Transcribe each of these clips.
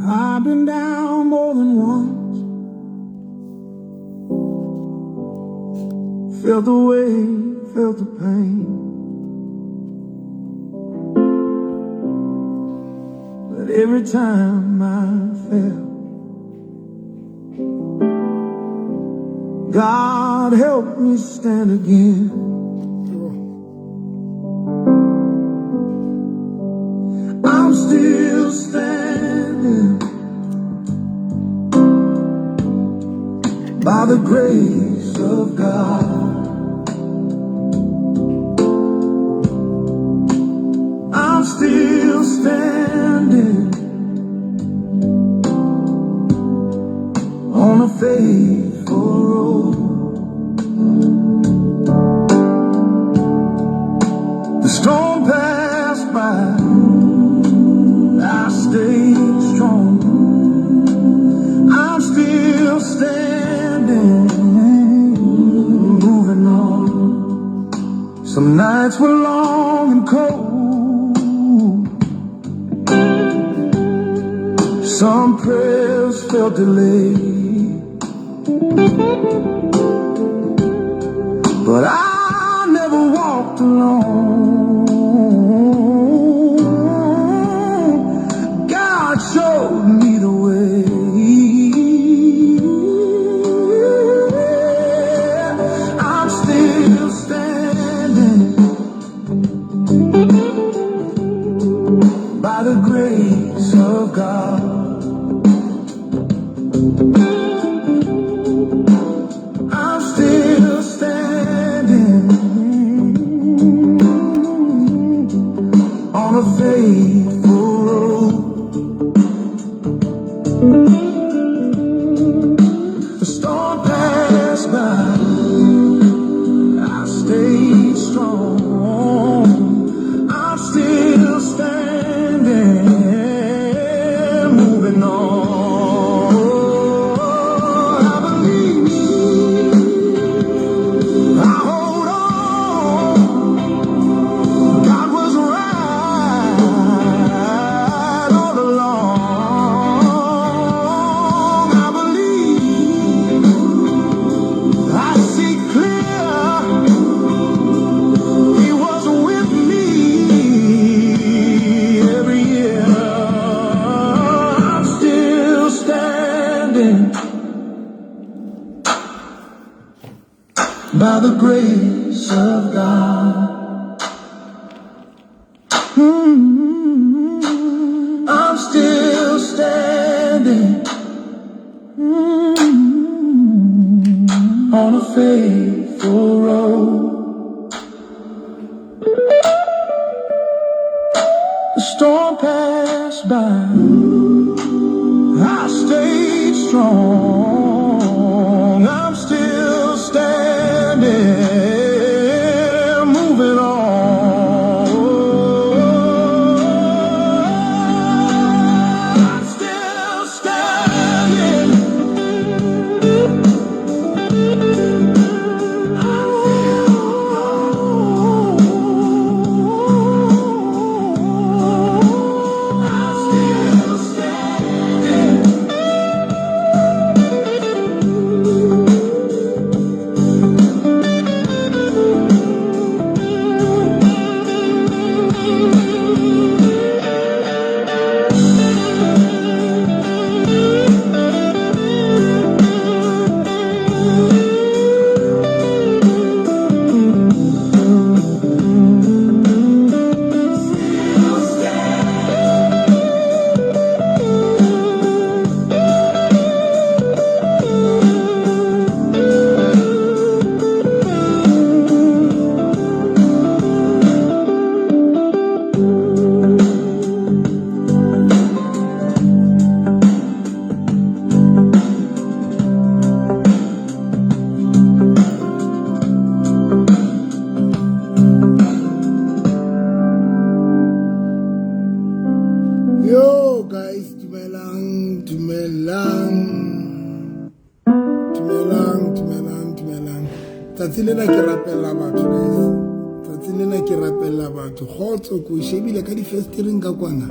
I've been down more than once. Felt the weight, felt the pain. But every time I fell, God helped me stand again. I'm still standing by the grace of God. I'm still standing on a faithful road. The storm passed by, I stayed strong. I'm still standing, moving on. Some nights were long and cold. Some prayers felt delayed, but I never walked alone. God showed me the way. I'm still standing by the grace of God. I'm still standing on a faithful road. The storm passed by, I stayed strong. I'm still standing, moving on. I believe, I hold on. God was right all along. I believe, I see clear. He was with me every year. I'm still standing by the grace of God. I'm still standing on a faithful road. The storm passed by, I stayed strong. I'm still standing, moving on. I'm still standing. I'm still standing. Yo guys, dumelang, dumelang. Dumelang, dumelang, dumelang. Tsatsi lena ke rapella batho guys. Tsatsi lena ke rapella batho. Kgotso ko shebile ka difestereng ka kwana.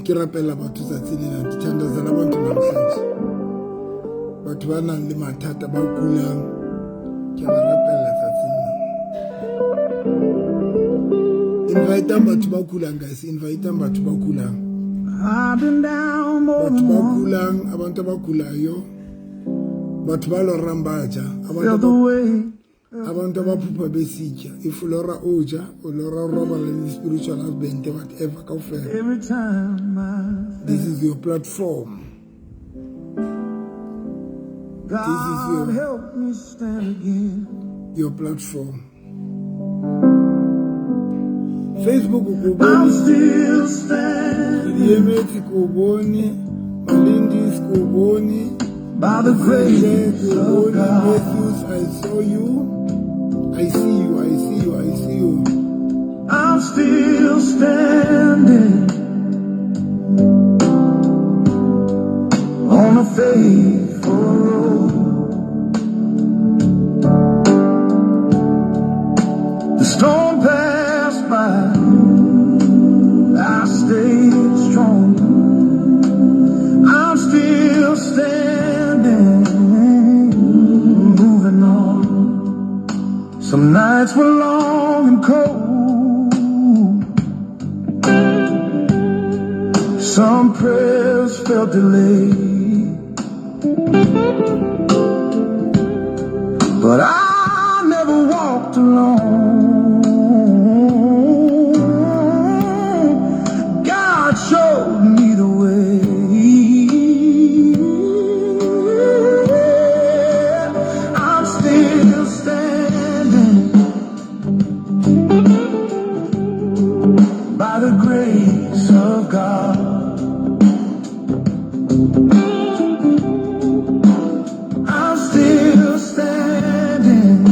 Ke rapella batho tsatsi lena, ndithandazela abantu namhlanje. Batho ba nang le mathata, ba kulang, ke a ba rapella tsatsing lena. Inviteang batho ba kulang, guys, inviteang batho ba kulang. I've been down more Batho than ba once. kulang, abantu abagulayo, batho ba lorang ba ja, abantu Felt the weight. Abantu abaphupha besitya. If o lora o ja, o lora o robala le spiritual husband, whatever, kaofela. Every time I This is your platform. God This is help me stand again. Your platform. Facebook ko I'm bone. still standing Ke di emetse, ko bone. Malindis, ko bone. by the grace Ko of bone. God. Matthews, I saw you. I see you, I see you, I see you. I'm still standing on a faithful road. The storm passed by, I stayed strong. I'm still standing, moving on. Some nights were long and cold. Some prayers felt delayed. But I never walked alone. God showed me the way. I'm still standing by the grace of God. I'm still standing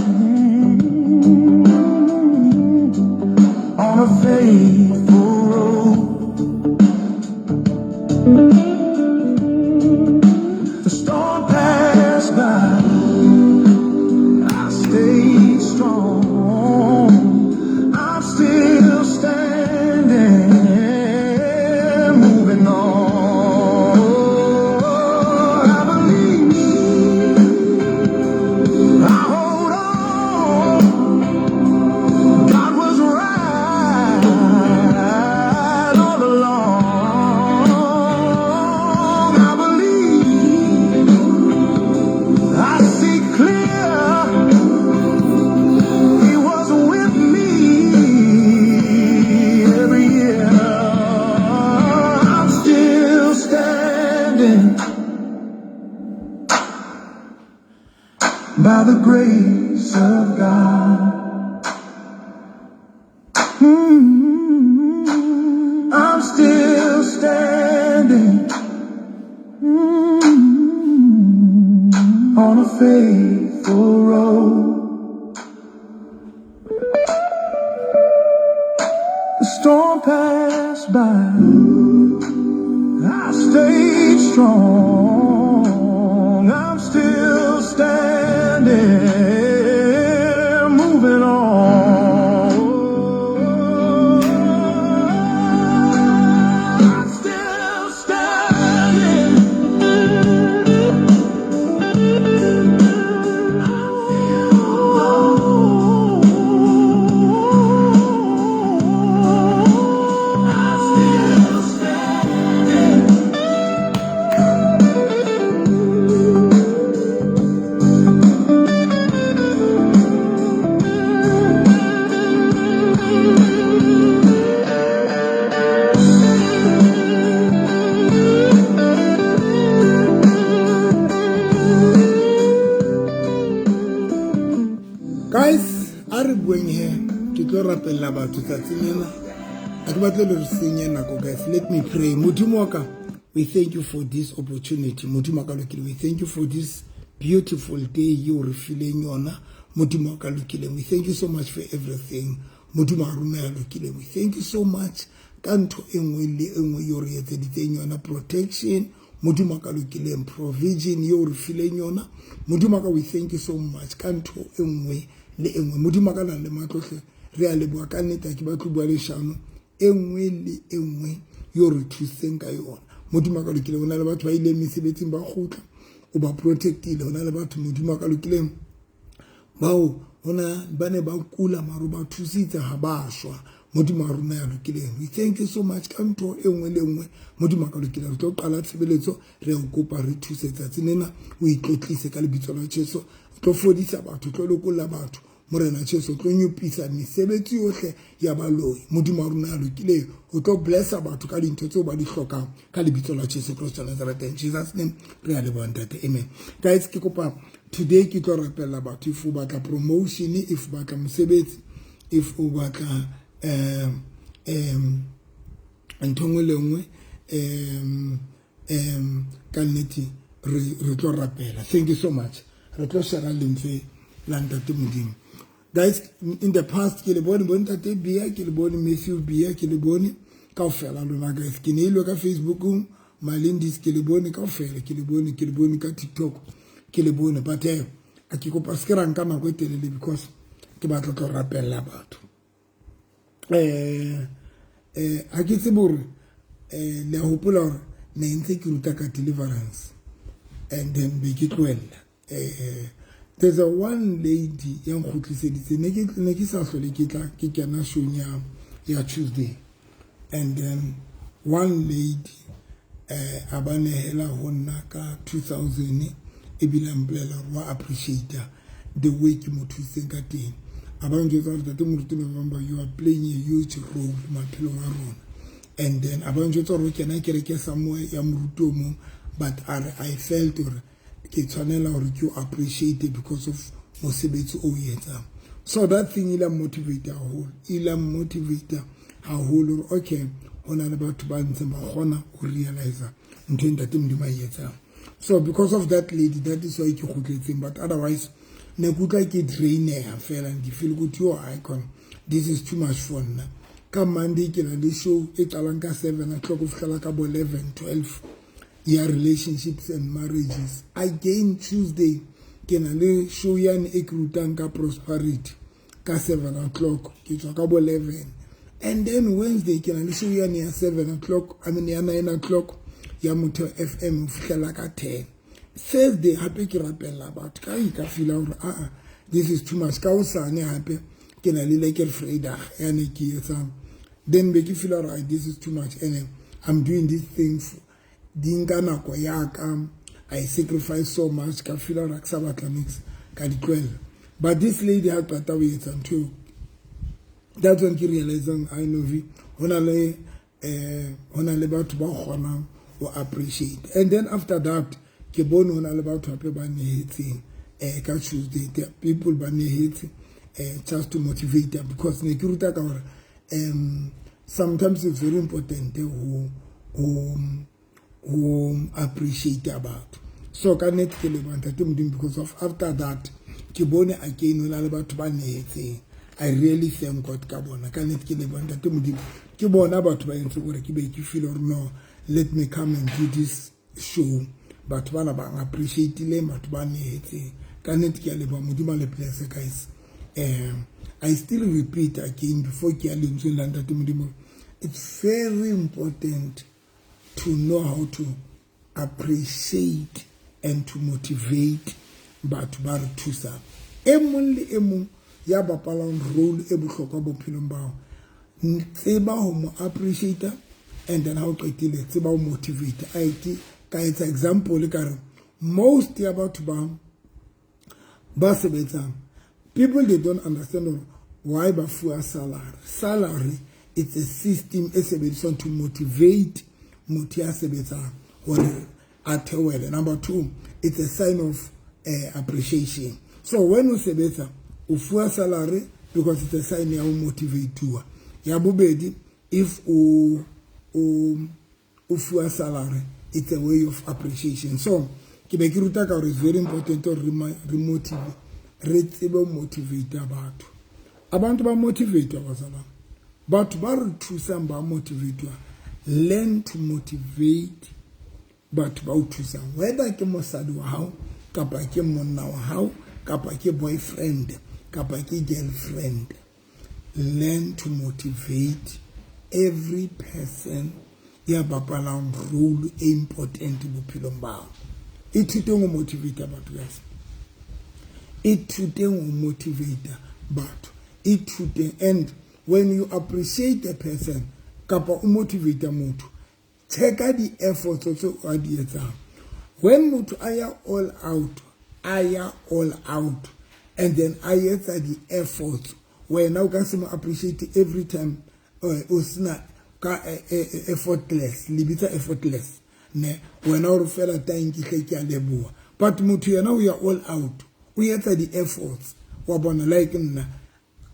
on a faithful road. The storm passed by, I stayed strong. I'm still standing, moving on. I believe, I hold on. God was right all along. I believe, I see clear. He was with me every year. I'm still standing by the grace of God. I'm still standing on a faithful road. The storm passed by, I stayed strong. I'm still standing, moving on. I'm still standing. I'm still standing. Guys, a re bueng he, ke tlo rapella batho tsatsing lena. A ke batle le re senye nako, guys. Let me pray. Modimo wa ka, we thank you for this opportunity. Modimo wa ka lokile, we thank you for this beautiful day you re fileng yona. Modimo wa ka lokile, we thank you so much for everything. Modimo wa rona ya lokile, we thank you so much ka ntho e nngwe le e nngwe eo re etseditseng yona, protection. Modimo wa ka lokileng, provision eo re fileng yona. Modimo wa ka, we thank you so much ka ntho e nngwe le e nngwe. Modimo wa ka nang le matlohle, re a leboha ka nnete. Ha ke batle ho bua leshano, e nngwe le e nngwe yo re thusitseng ka yona. Modimo a ka lokileng, ho na le batho ba ileng mesebetsing ba kgutla, o ba protectile. Ho na le batho, Modimo a ka lokileng, bao hona ba ne ba kula maro ba thusitse ha ba shwa. Modimo wa rona ya lokileng, we thank you so much ka ntho e nngwe le nngwe. Modimo a ka lokileng, re tlo qala tshebeletso, re o kopa re thuse tsatsi lena, o itlotlise ka lebitso la Jesu. O tlo fodisa batho, o tlo lokolla batho, Morena Jesu. O tlo nyopisa mesebetsi yohle ya baloi. Modimo wa rona ya lokileng, o tlo blessa batho ka dintho tseo ba di hlokang ka lebitso la Jesu Christ wa Nazareth. In Jesus name re a leboha, ntate, amen. Guys, ke kopa today ke tlo rapella batho. If o batla promotion, if o batla mosebetsi, if o batla ntho nngwe le nngwe, ka nnete re tlo rapela. Thank you so much. Re tlo share lentswe la ntate Modimo. Guys, in the past ke le bone bo ntate Bia, ke le bone Matthew Bia, ke le bone kaofela lona, guys. Ke neilwe ka Facebookong, Malindis, ke le bone kaofela, ke le bone, ke le bone ka TikTok, ke le bone. But a ke kopa se ke ra nka nako e telele because ke batla tlo rapella batho. Ha ke tsebe hore le a hopola hore ne ntse ke ruta ka deliverance and then be ke tlohella. There's a one lady ya nkgutliseditse. Ne ke sa hlole ke tla ke kena showng ya Tuesday and then one lady a ba nehela ho nna ka 2000, ebile a mpolela hore wa appreciate the way ke mo thusitseng ka teng. A ba njwetsa hore, "Ntate Moruti November, you are playing a huge role maphelong a rona." And then a ba njwetsa hore o kena kereke somewhere ya moruti o mong, but a re, "I felt hore ke tshwanela hore ke o appreciate because of mosebetsi o etsang." So that thing ile motivate haholo, ile motivate haholo hore okay, ho na le batho ba ntseng ba kgona ho realize ntho e ntate Modimo a e etsang. So because of that lady, that is why ke kgutletseng. But otherwise ne ke utlwa ke draineha fela, ke feel ukuthi yo icon, this is too much for nna. Ka Monday ke na le show e qalang ka 7 o'clock ho fihlela ka bo 11, 12 ya relationships and marriages. Again Tuesday ke na le show yane e ke rutang ka prosperity ka 7 o'clock, ke tswa ka bo 11. And then Wednesday ke na le show yane ya 7 o'clock, I mean ya 9 o'clock ya Motho FM ho fihlela ka 10. Thursday hape ke rapella batho ka ka feela hore aa, this is too much. Ka hosane hape ke na le Lekker Vrydag yane ke etsang. Then be ke feela hore this is too much and I'm doing this thing, di nka nako ya ka, I sacrifice so much. Ka feela hore ke sa batla nix, ka di tlohella. But this lady ha qeta ho etsa ntho eo, that's when ke realizing I know ho na le batho ba kgonang ho appreciate. And then after that ke bone ho na le batho hape ba nehetseng ka Tuesday. The people ba nehetse just to motivate them because ne ke ruta ka hore sometimes it's very important ho appreciate batho. So ka nnete ke leboha ntate Modimo because of after that ke bone again ho na le batho ba nehetseng. I really thank God ka bona. Ka nnete ke leboha ntate Modimo. Ke bona batho ba entse gore ke be ke feel hore no, let me come and do this show. Batho bana ba appreciate-ile, batho ba nehetseng. Ka nnete ke a leboha. Modimo a le bless, guys. I still repeat again before ke ya lentsweng la ntate Modimo, it's very important to know how to appreciate and to motivate batho ba re thusang. E mong le e mong ya bapalang role e bohlokwa bophelong ba hao, tseba ho mo appreciate and then ha o qetile, tseba ho motivate. A ke ka etsa example ka re most ya batho ba sebetsang, people, they don't understand hore why ba fuwa salary. Salary, it's a system e sebediswang to motivate motho ya sebetsang hore a theohele. Number two, it's a sign of appreciation. So when o sebetsa, o fuwa salary because it's a sign ya ho motivate. Ya bobedi, if o fuwa salary, it's a way of appreciation. So ke be ke ruta ka hore it's very important hore re motivate, re tsebe motivate batho. Abantu ba motivate, bazalwane, batho ba re thusang ba motivate. Learn to motivate batho ba o thusang, whether ke mosadi wa hao kapa ke monna wa hao kapa ke boyfriend kapa ke girlfriend. Learn to motivate every person. ya bapalang role e important bophelong bao. Ithuteng ho motivate batho, guys. Ithuteng ho motivate batho. Ithuteng, and when you appreciate a person kapa o motivate motho, checka di-efforts tse a di etsang. When motho a ya all out, a ya all out, and then a etsa di-efforts, wena o ka se mo appreciate every time o sena ka effortless, le bitsa effortless ne. Wena o re fela tanki hle, ke a leboha, but motho yena o ya all out, o etsa di-efforts, wa bona. Like nna,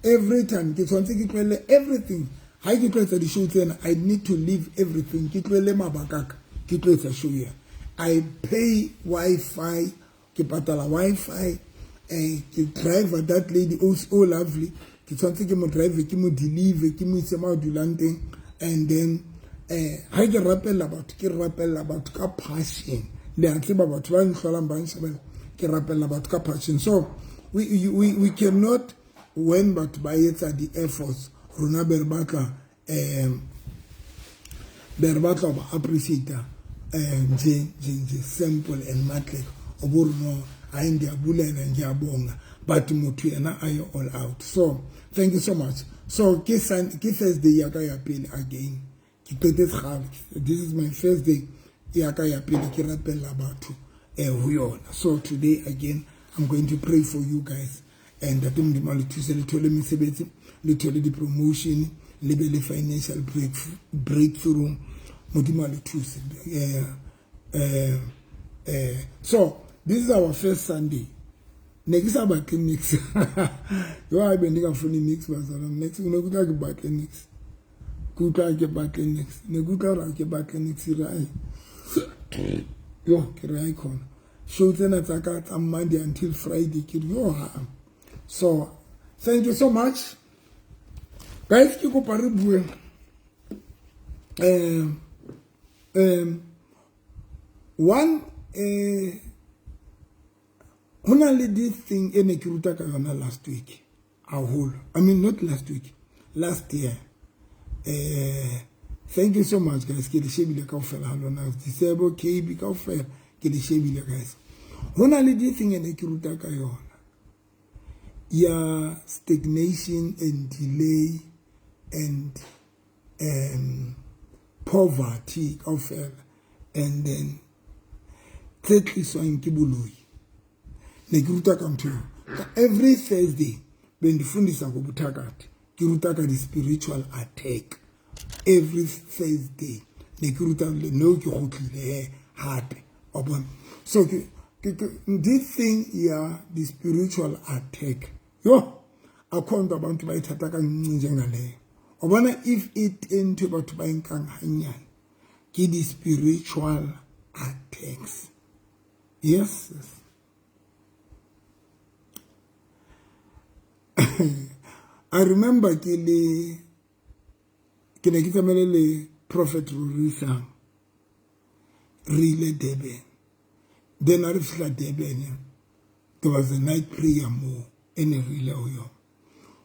every time ke tshwanetse ke tlohelle everything ha ke tlo etsa di-show tsena. I need to leave everything, ke tlohelle mabaka ka, ke tlo etsa show ena. I pay Wi-Fi, ke patala Wi-Fi, ke driver that lady, oh, so lovely, ke tshwanetse ke mo drive, ke mo deliver, ke mo ise mo a dulang teng. And then ha ke rapella batho, ke rapella batho ka passion. Le a tseba, batho ba nhlolang ba nshebela, ke rapella batho ka passion. So we cannot, when batho ba etsa di-efforts, rona be re batla be re batla ba appreciate nje nje nje, simple and matle, o bo re no, hayi, ndiyabulela, ngiyabonga, but motho yena a ye all out. So thank you so much. So ke ke Thursday ya ka ya pele again, ke qetetse kgale. This is my first day ya ka ya pele ke rapella batho ho yona. So today again I'm going to pray for you guys, and Ntate Modimo a le thuse, le thole mesebetsi, le thole di-promotion, le be le financial breakthrough. Modimo a le thuse. So this is our first Sunday. Ne ke sa batle nix yo, a be ndingafuni nix, bazalwane, nix. Ne ke utlwa ke batle nix, ke utlwa ke batle nix, ne ke utlwa gore ke batle nix. Re ai yo, ke re ai khona show tsena tsa ka tsa Monday until Friday, ke re yo ha. So thank you so much, guys. Ke kopa re bue one ho na le this thing e ne ke ruta ka yona last week haholo, I mean, not last week, last year. Thank you so much, guys. Ke le shebile kaofela ha lona, Disebo, KB, kaofela ke le shebile, guys. Ho na le this thing e ne ke ruta ka yona ya stagnation and delay and poverty kaofela, and then tse tliswang ke boloi. Ne ke ruta ka ntho eo every Thursday. Bendifundisa ngobuthakathi, ke ruta ka di-spiritual attack every Thursday. Ne ke ruta no, ke kgutlile he hape, wa bona. So ke this thing ya the spiritual attack yo, akho nto abantu bayithatha kancinci njengaleyo, wa bona. If e teng ntho e batho ba e nkang hanyane, ke di-spiritual attacks. Yes. I remember ke le ke ne ke tsamaile le Prophet Rorisang, re ile Durban. Then a re fihla Durban, there was a night prayer mo e ne re ile ho yona.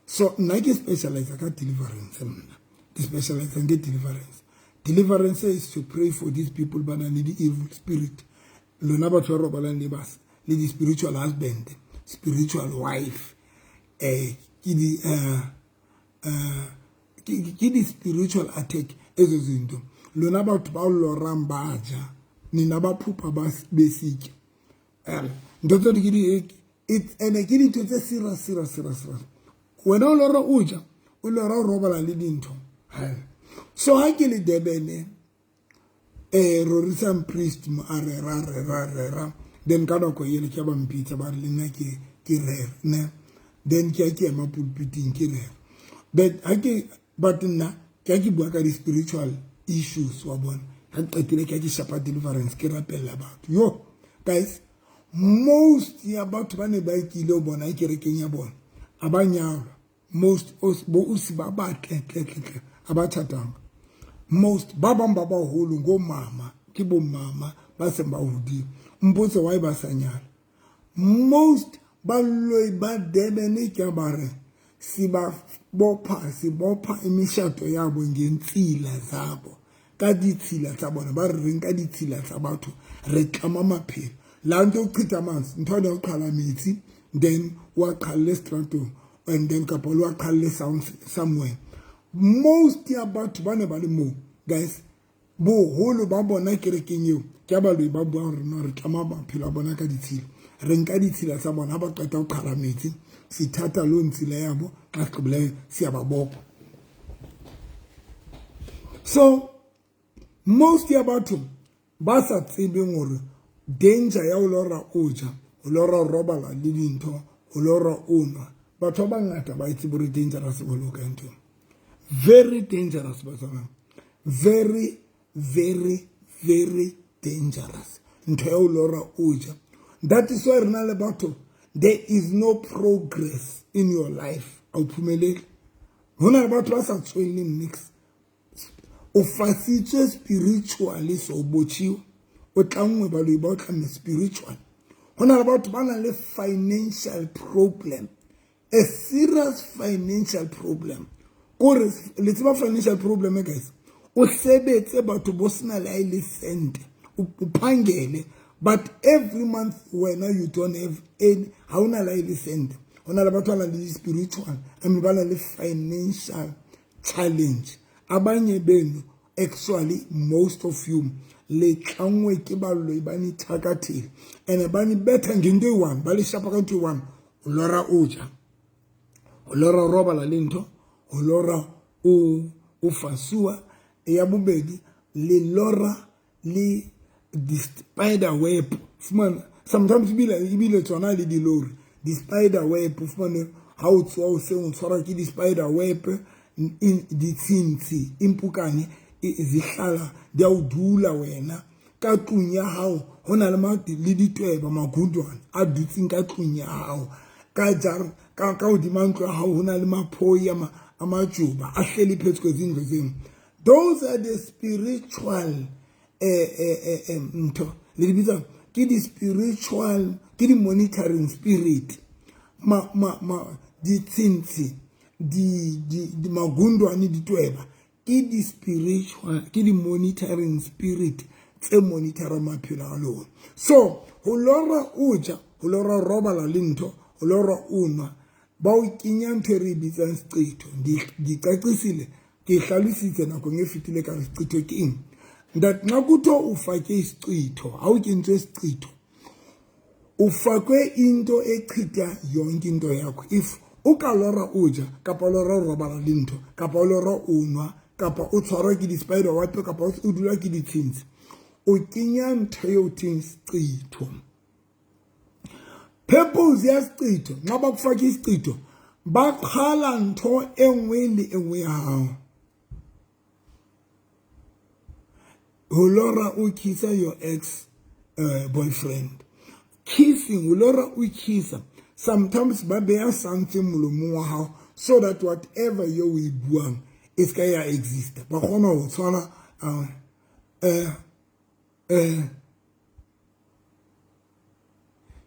So nna ke specialize ka deliverance, nna ke specialize ke deliverance. Deliverance is to pray for these people ba nang le di-evil spirit, lona batho ba robalang le bas le di-spiritual husband, spiritual wife, ke di ke di-spiritual attack ezo zinto. Lona batho ba lorang ba ja, nina ba phupha ba besitya, ntho tse ke di ene ke dintho tse serious, serious, serious, serious. Wena o lora o ja, o lora o robala le dintho. So ha ke le Durban, Rorisang priest mo a rera, rera, rera. Then ka nako ele ke ba mpitsa, ba re le nna ke rere ne. Then ke ya ke ema pulpiting, ke rera, but ha ke, but nna ke ya ke bua ka di-spiritual issues, wa bona. Ha ke qetile, ke ya ke shapa deliverance, ke rapella batho. Yo guys, most ya batho ba ne ba kile ho bona kerekeng ya bona a ba nyalwa. Most bo osi ba batle tle tle tle a ba thatang. Most ba bang ba baholo ngomama, ke bo mama ba seng ba hodile. Mpotse why ba sa nyala. Most baloi ba Durban ke ba re sibabopha, sibopha imishado yabo ngentsila zabo. Ka ditshila tsa bona, ba re re nka ditshila tsa batho, re tlama maphelo. La ntho o qhitha manzi, ntho ya ho qhala metsi, then wa qhalle stratong, and then kapa le wa qhalle somewhere. Most ya batho ba ne ba le moo, guys, boholo ba bona kerekeng eo ke baloi ba buang rena re tlama maphelo a bona ka ditshila. Re nka ditshila tsa bona ha ba qeta ho qhala metsi, sithatha lo ntsila yabo xa sigqibileyo siyababopha. So most ya batho ba sa tsebeng hore danger ya ho lora o ja, ho lora o robala le dintho, ho lora o nwa, batho ba bangata ba itse hore dangerous ho loka ntho. Very dangerous, batswana. Very, very, very dangerous. Ntho ya ho lora o ja. That is why re na le batho, there is no progress in your life. A o phumelele. Ho na le batho ba sa tswelleng nix. O fasitswe spiritually, so o botjhiwe. O tlanngwe baloi ba o tlamme spiritual. Ho na le batho ba nang le financial problem, a serious financial problem. Kore le tseba financial problem, guys. O sebetse batho bo sena le ha e le cent, o phangele, but every month wena you don't have any, ha ona le ha e le cent. Ho na le batho ba nang le spiritual, I mean ba na le financial challenge. Abanye benu, actually most of you, le tlangwe ke baloi ba ni thakathile, and ba ni betha ngento eyi-one, ba le shapa ka ntho eyi-one. O lora o ja, o lora o robala le ntho, o lora o fasuwa. Ya bobedi, le lora le di-spider web. Fumana sometimes ebile tsona le dilori, di-spider web. O fumane ha o tsoha hoseng o tshwarwa ke di-spider web, ditshintshi, impukane zihlala di a o dula wena ka tlung ya hao. Ho na le le ditweba, magundwane a dutseng ka tlung ya hao, ka jar ka hodima ntlo ya hao. Ho na le maphoi a majuba a hleli phezu kwezindlu zenu. Those are the spiritual ntho le di bitsa ke di-spiritual, ke di-monitoring spirit. Ma ma ma ditshintshi, di magundwane, ditweba, ke di-spiritual, ke di-monitoring spirit tse monitora maphelo a lona. So ho lora o ja, ho lora o robala le ntho, ho lora o nwa, ba o kenya ntho e re e bitsang seqetho. Diqaqisile, ke hlalositse nakong e fetile ka re seqetho ke eng. That nxa kuthiwa ufake isichitho, ha o kentswe isichitho, o fakwe into echitha yonke into yakho. If o ka lora o ja, kapa o lora o robala le ntho, kapa o lora o nwa, kapa o tshwarwa ke di-spider web, kapa o dula ke ditshintshi, o kenya ntho eo thweng seqetho. Purpose ya seqetho, nxa ba kufake isichitho, ba qhala ntho e nngwe le e nngwe ya hao. Ho lora o kissa your ex boyfriend, kissing, ho lora o kissa, sometimes ba beya something molomong wa hao so that whatever you o e buang e ska ya exist. Ba kgona ho tshwana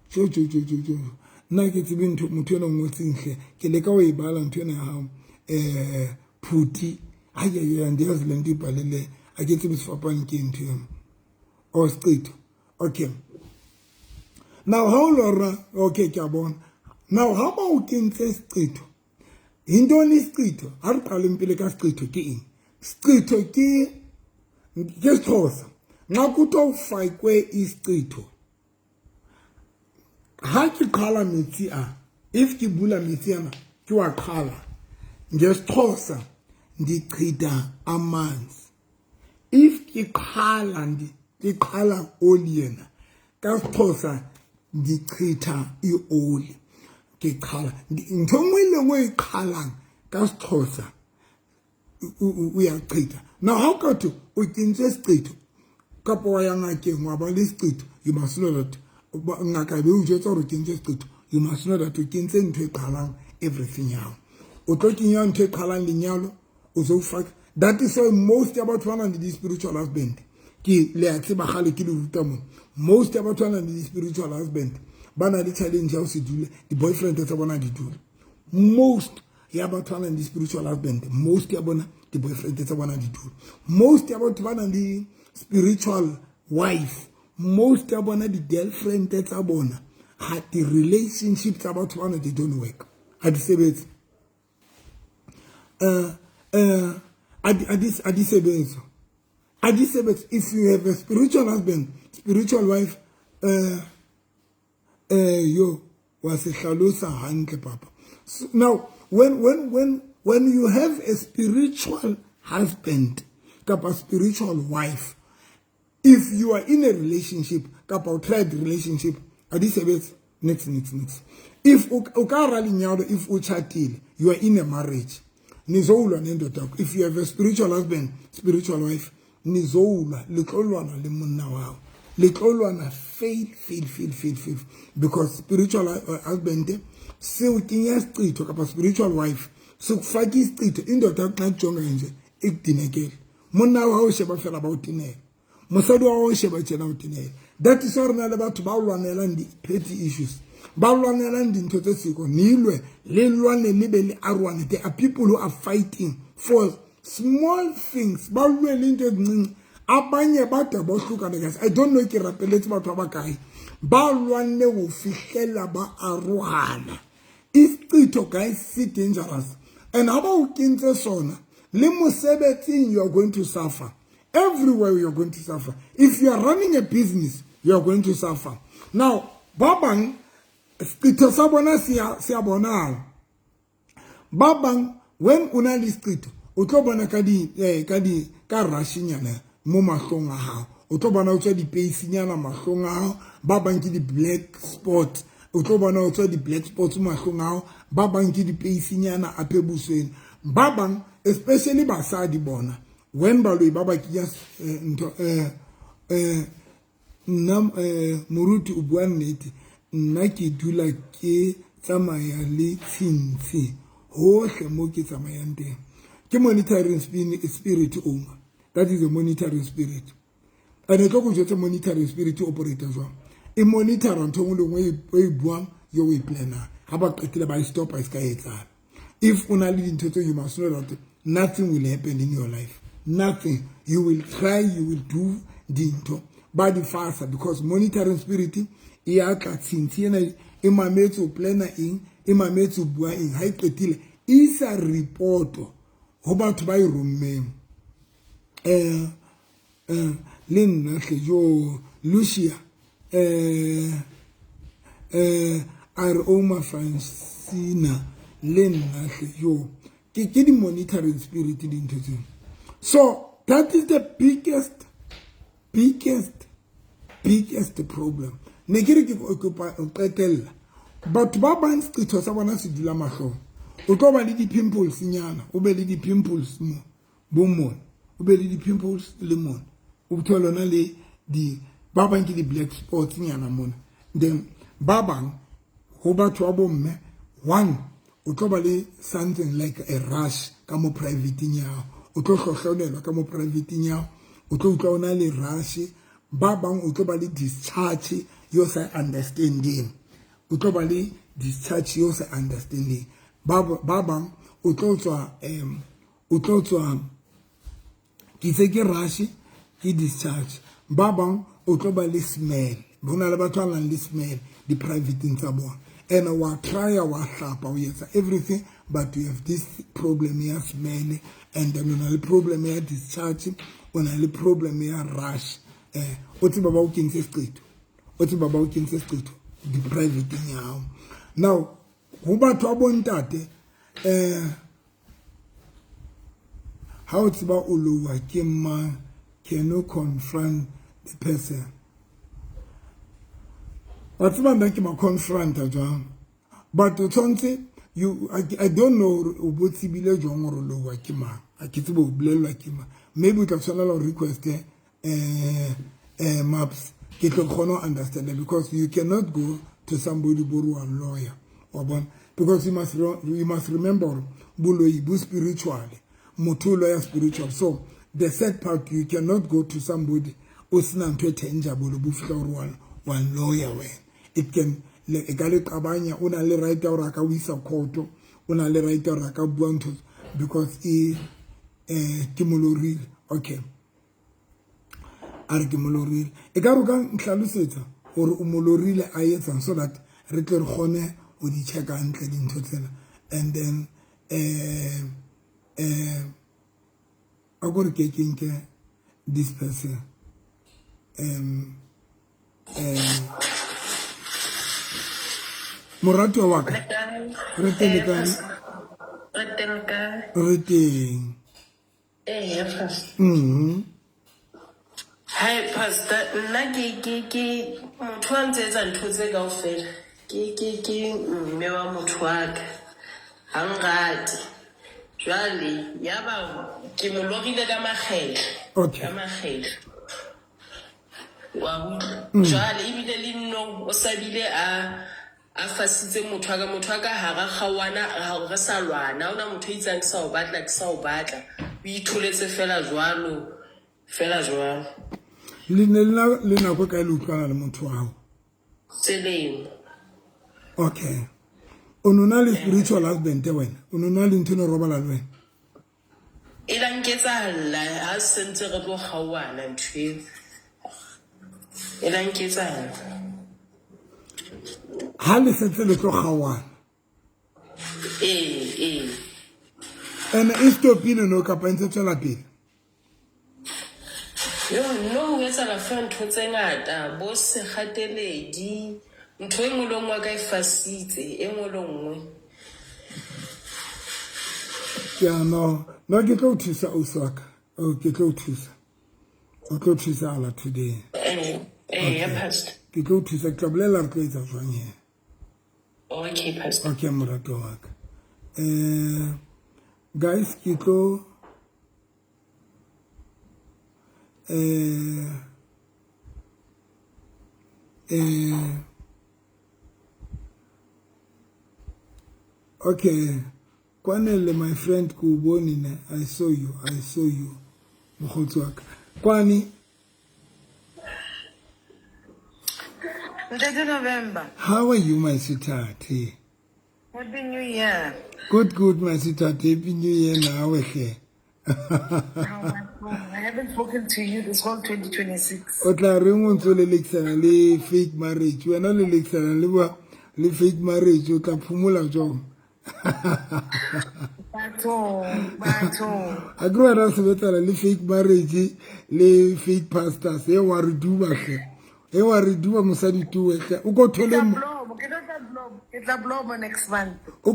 jo jo jo jo jo. Nna ke tsebe ntho motho ena o ngotseng hle, ke leka ho e bala ntho ena ya hao. Phuti, ai ai ai, ndiyazi le nto ibhalele, a ke tsebe sefapano ke ntho eno. Oh, seqetho. Okay. Now ha o lora, okay, ke a bona. Now ha ba o kentse seqetho, yintoni isichitho? Ha re qaleng pele ka seqetho ke eng? Seqetho ke Sexhosa. Nxa kuthiwa ufakwe isichitho, ha ke qhala metsi a, if ke bula metsi ana ke wa qhala, ngesiXhosa ndichitha amanzi. If ke qhala, ke qhala oli yena, ka Sexhosa ndichitha ioli. Ke qhala ntho nngwe le nngwe e qhalang ka Sexhosa o ya chitha. Now ha o ka thwe o kentswe seqetho, kapa wa ya ngakeng wa ba le seqetho, you must know that ngaka be o jwetsa hore o kentswe seqetho, you must know that o kentse ntho e qhalang everything ya hao. O tlo kenya ntho e qhalang lenyalo, o so fuck. That is why most ya batho ba nang le di-spiritual husband, ke le a tseba kgale ke le ruta mo, most ya batho ba nang le di-spiritual husband ba na le challenge ya ho se dule, di-boyfriend tsa bona di dule. Most ya batho ba nang le di-spiritual husband, most ya bona Di-boyfriend tsa bona di dula. Most ya batho ba nang le spiritual wife, most ya bona di-girlfriend tsa bona, ha di-relationship tsa batho bana, they don't work, ha di sebetse, a di sebetse, a di sebetse. If you have a spiritual husband, spiritual wife, yo wa se hlalosa hantle, papa. So now when you have a spiritual husband kapa spiritual wife, if you are in a relationship kapa o tried relationship, a di sebetse nix, nix, nix. If o ka ra lenyalo, if o chatile, you are in a marriage, nizowulwa nendoda yakho. If you have a spiritual husband, spiritual wife, nizowulwa, le tlo lwana le monna wa hao, le tlo lwana, fail, fail, fail, fail, fail, because spiritual husband seo kenya isicitho kapa spiritual wife sikufaka isicitho. Indoda yakho xa kujonga nje ikudinekele, monna wa hao sheba fela ba o tinela, mosadi wa hao sheba tjena o tinela. That is why re na le batho ba lwanelang di-petty issues, ba lwanelang dintho tse siko nilwe le lwane le be le aroane. There are people who are fighting for small things, ba lwele into ezincinci, abanye bade bohlukane. Guys, I don't know ke rapeletse batho ba bakae ba lwanne ho fihlela ba arohana. Isicitho, guys, si dangerous, and ha ba o kentse sona le mosebetsing, you are going to suffer. Everywhere you are going to suffer. If you are running a business, you are going to suffer. Now ba bang secitho sa bona se a bonahala. Ba bang, when o na le secitho, o tlo bona ka di ka di ka rashinyana mo mahlong a hao, o tlo bona o tswa dipeisinyana mahlong a hao. Ba bang ke di-black spot, o tlo bona o tswa di-black spots mahlong a hao. Ba bang ke dipeisinyana ape busweng. Ba bang, especially basadi bona, when baloi ba ba kenya ntho, nna, moruti, o bua nnete. Nna ke dula ke tsamaya le tshintshi hohle mo ke tsamayang teng. Ke monitoring spirit owner. That is a monitoring spirit, and e tlo go jwetsa monitoring spirit operator jwang. E monitora ntho engwe le nngwe o e buang yo o e planang. Ha ba qetile, ba e stopa, e se ka etsahala. If o na le dintho tse, you must know that nothing will happen in your life, nothing. You will try, you will do dintho, ba di fasa, because monitoring spirit e ya tla tshintshi ena e mametse o plana eng, e mametse o bua eng. Ha e qetile, e isa reporto ho batho ba e rommeng. Le nna hle jo, Lucia, a re o Mafansina, le nna hle jo. Ke di monitoring spirit dintho tseo. So that is the biggest, biggest, biggest problem. Ne ke re ke kopa qetella. Batho ba bang secitho sa bona se dula mahlong. O tlo ba le di-pimples nyana, o be le di-pimples mo bo mona, o be le di-pimples le mona, o thole ona le di, ba bang ke di-black spots nyana mona. Then ba bang, ho batho ba bomme, one, o tlo ba le something like a rash ka mo privateng ya hao, o tlo hlohlonelwa ka mo privateng ya hao, o tlo utlwa o na le rash. Ba bang o tlo ba le discharge yo sa understanding, o tlo ba le discharge yo sa understanding. Ba bang o tlo tswa, o tlo tswa, ke itse ke rash, ke discharge. Ba bang o tlo ba le smell. Ho na le batho ba nang le smell di-privateng tsa bona, and wa try, wa hlapa, o etsa everything, but you have this problem ya smell, and then o na le problem ya discharge, o na le problem ya rash. O tseba ba o kentse seqetho, o tseba ba o kentse seqetho di-privateng ya hao. Now ho batho ba bontate, ha o tseba o lowa ke mang, can you confront the person? Wa tseba nna ke ma confronta jwang, but o tshwanetse you, I don't know o bo tsebile jwang gore lowa ke mang. A ke tsebe o bolellwa ke mang. Maybe o tla tshwanela ho request maps, ke tlo kgona ho understand, because you cannot go to somebody bo re wa lawyer, wa bona, because you must remember gore boloi bo spiritual, motho o lawyer spiritual. So the sad part, you cannot go to somebody o sena ntho e tangible bo fihla gore wa lawyer wena. It can e ka le qabanya. O na le right ya gore a ka o isa court, o na le right ya gore a ka bua ntho, because e Ke mo lorile. Okay, a re ke mo lorile. E ka re o ka ntlhalosetsa gore o mo lorile a etsang, so that re tle re kgone ho di checka hantle dintho tsena. And then a ko re ke ke nke this person. Moratuwa wa ka, re teng le kae? Re teng kae? Re teng. Ee, Pastor. Hi Pastor, nna ke ke ke motho a ntse etsa ntho tse kaofela. Ke ke ke mme wa motho wa ka. Ha nrate. Jwale yaba ke mo lorile ka makgetlo. Okay. Ka makgetlo. Wa utlwa? Jwale ebile le nnong o sa bile a a fasitse motho wa ka, motho wa ka hara kgaoana ha re sa lwana. Ha hona motho a itsang ke sa o batla, ke sa o batla. O itholetse fela jwalo, fela jwalo. Le ne le na le nako kae le utlwana le motho wa hao? Selemo. Okay. O no na le spiritual husband wena? O no na le ntho e ne robala le wena? E la nketsahalla ha se ntse re tlo kgaoana ntho eo. E la nketsahalla. Ha le setse le tlo kgaoana? Ee, ee. Ene e stopile no kapa e ntse tswela pele? Yo, nno ho etsahala feela ntho tse ngata, bo sekgateledi, ntho e nngwe le nngwe ka e fasitse, e nngwe le nngwe. Ke a no, no ke tlo o thusa ausi wa ka. Oh, ke tlo o thusa. O tlo thusahala today. Ee, ee, ya Pastor. Ke tlo o thusa, ke tla bolela re tlo etsa jwang he. Okay, Pastor. Okay, morato wa ka. Guys, ke tlo okay, Kwanele, my friend, ke o bone ne. I saw you, I saw you. Mokgotsi wa ka. Kwani? Ntate November. How are you, my sweetheart? Happy New Year. Good, good, my sweetheart. Happy New Year nawe hle. I haven't spoken to you this whole 2026. O tla reng o ntso lelekisana le fake marriage? Wena lelekisana le ba le fake marriage, o tla phomola jwang? Bathong, bathong. A ke wena o sebetsana le fake marriage le fake pastors, e wa re duba hle. E wa re duba mosadi tuwe hle. O ko thole mo Ke tla blomo next month. O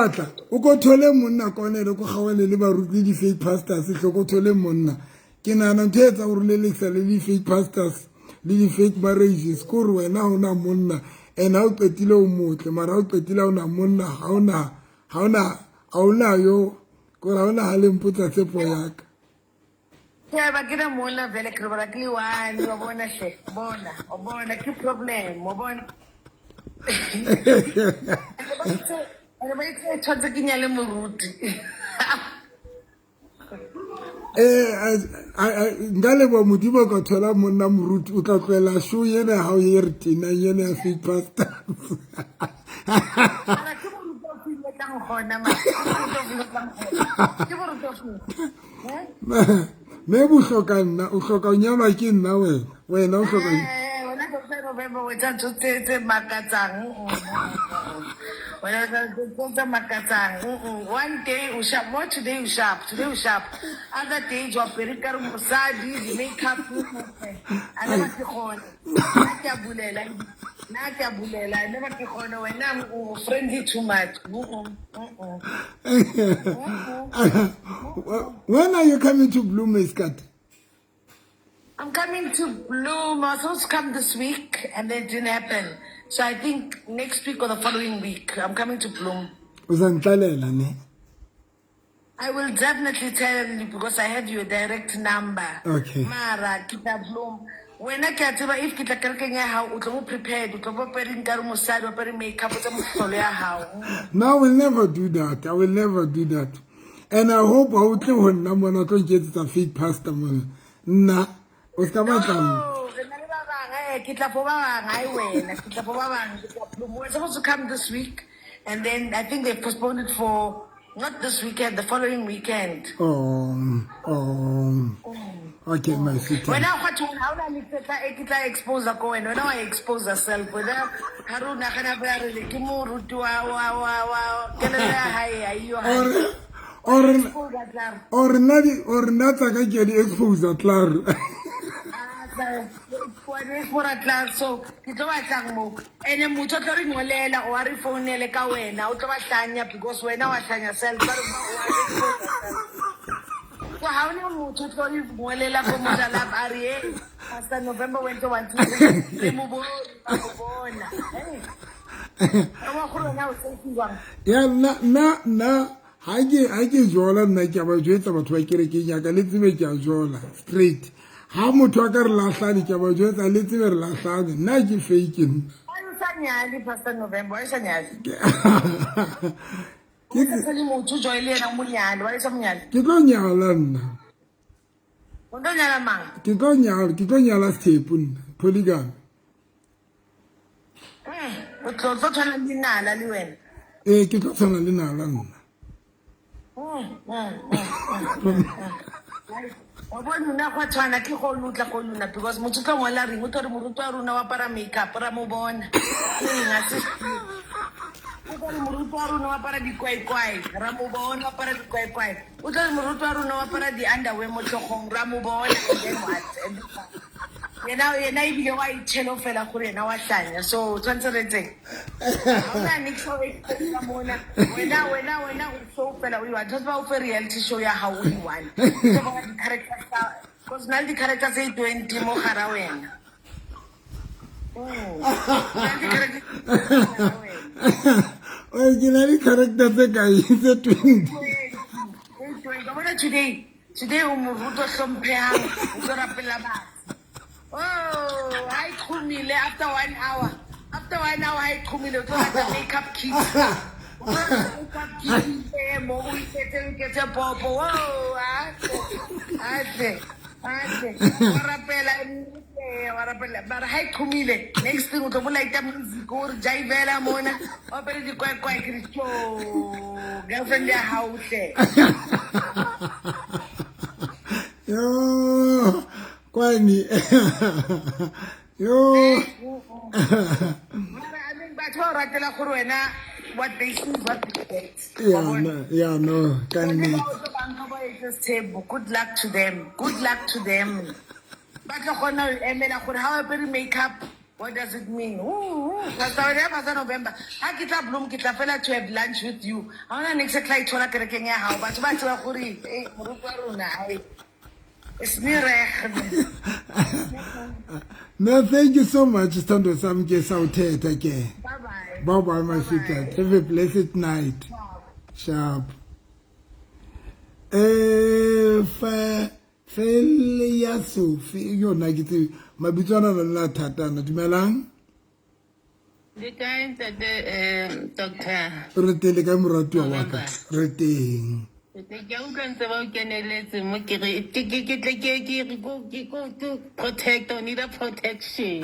tla o ko thole monna konele ko gawane le baruti di fake pastors hle, ko thole monna. Ke nahana ntho e etsa hore le lekisa le di fake pastors le di fake marriages ko re wena ha ona monna, and ha o qetile o motle, mara ha o qetile ha ona monna, ha ona, ha ona, ha ona yo, ko ha ona ha le mpotsa tshepo ya ka. Ke a ba ke na monna vele ke robala ke le one, wa bona hle, bona, wa bona ke problem, wa bona. Ene ba itse tshwantse ke nyale moruti. Nka leboha Modimo ka thola monna moruti, o tla tlohela show ena ya hao e re tenang ena ya fake pastors. Mara ke moruti o filetlang gona, mara ke moruti o filetlang gona. Ke moruti o filetlang. Eh? Me bo hloka nna, o hloka o nyalwa ke nna wena. Wena o hloka Eh, wena Doctor November o etsa ntho tse tse makatsang. Wena o etsa ntho tse makatsang. One day o sharp, more today o sharp, today o sharp. Other days wa apere ka re mosadi, di-makeup. A never ke kgone. Nna ke a bulela. Nna ke a bulela. I never ke kgone. Wena o friendly too much. When are you coming to Bloom, Iskat? I'm coming to Bloom. I was supposed to come this week and then it didn't happen. So I think next week or the following week, I'm coming to Bloom. O sa ntlalela ne? I will definitely tell you because I have your direct number. Okay. Mara, ke tla Bloom. Wena ke a tseba if ke tla kerekeng ya hao, o tlo bo prepared, o tlo bo apere nkare mosadi, o apere makeup, o tsa mohlolo ya hao. No, I will never do that. I will never do that. And I hope ha o tle ho nna mona o tlo nketsetsa fake pastor mona. Nna, o ska batla nna. No, re na le ba bang, ke tla for ba bang, hai wena, ke tla for ba bang, ke tla Bloom. We're supposed to come this week and then I think they postponed it for Not this weekend, the following weekend. Oh, oh. Okay, my sweetheart. Wena gwa thong ha ona le tla e ke tla expose ko wena, wena wa expose self. Wena ha re o nagana fela re le ke moruti wa wa wa wa kelello ya hae ha iyo Or or Expose tla. Or nna di or nna tsa ka ke a di expose tlar. Wa tla so ke tlo batlang mo ene motho o tlo re ngolela o a re founele ka wena o tlo ba hlanya because wena wa hlanya self ba re wa expose self. So ha ona motho o tlo re ngolela ko Moja Love a re hey Pastor November went to 1 2 3 re mo bone ba mo bona. Hey. Wa gore wena o safe jwang? Ya nna nna nna ha ke jola nna ke a ba jwetsa batho ba kerekeng ya ka le tsebe ke a jola straight. Ha motho a ka re lahlane ke a ba jwetsa le tsebe re lahlane nna ke fake nna. Why o sa nyale Pastor November? Why o sa nyale? Ke O sa le motho joy le yena o mo nyale, why o sa mo nyale? Ke tlo nyala nna. O tlo nyala mang? Ke tlo nyala sethepu nna, polygamy. O tlo tshwana le nala le wena. Ee, ke tlo tshwana le nala nna. Wa bona nna gwa tshwana ke go lutla go luna because motho tlo ngola reng o tlo re moruti wa rona wa apara makeup ra mo bona. Ke eng a se o tlo re moruti wa rona wa apara dikwaikwai ra mo bona o apara dikwaikwai o tlo re moruti wa rona wa apara di-underwear mo tlhogong ra mo bona. And then what? And then what? Yena ebile wa itšhelo fela gore yena wa hlanya so tshwanetse re etseng ha ona niks o expecta mona wena o show fela o i-one tshwanetse ba o fe reality show ya hao o i-one o bona di-character tsa cause na le di-character tse 20 mo gara wena. Na le di-character tse mo gara wena. Oe, ke na le character tse kae tse 20? Tse 20. Wa bona today o moruti o hlomphehang o tlo rapela batho. Oh, ha e qhomile after one hour. After one hour ha e qhomile o tlo batla makeup kit. O tlo batla makeup kit e mo o iketse o iketse popo. Oh, atle. Atle. Atle. Wa rapela wa rapela. Mara ha e qhomile next thing o tlo bolaita music o re jaivela mona. O apere dikwaikwai ke re tjo. Girlfriend ya hao hle. Yo, kwani yo. Mara, I mean, batho ba o ratela gore wena what they see is what they get. Ya no, ya no, ka nnete. Good luck to them, good luck to them. Ba tlo kgona ho emela gore ha o apere makeup, what does it mean? Ooh, ooh. Pastor wena, Pastor November, ha ke tla Bloem ke tla fela to have lunch with you. Ha hona niks e tla ithola kerekeng ya hao. Batho ba tseba gore eh moruti wa rona ai is nie reg nie. No, thank you so much, sithando sami ke sawuthetha ke. Bye bye. Bye bye, my sweetheart, have a blessed night. Sharp. Fa fele ya Sofi yona ke tsebe mabitso ana le la thatana. Dumelang. Le kae ntate doctor? Re teng le kae moratuwa wa ka? Re teng. Ke a utlwa ntse ba o keneletse mo ke re ke tle ke re ko protect o need a protection.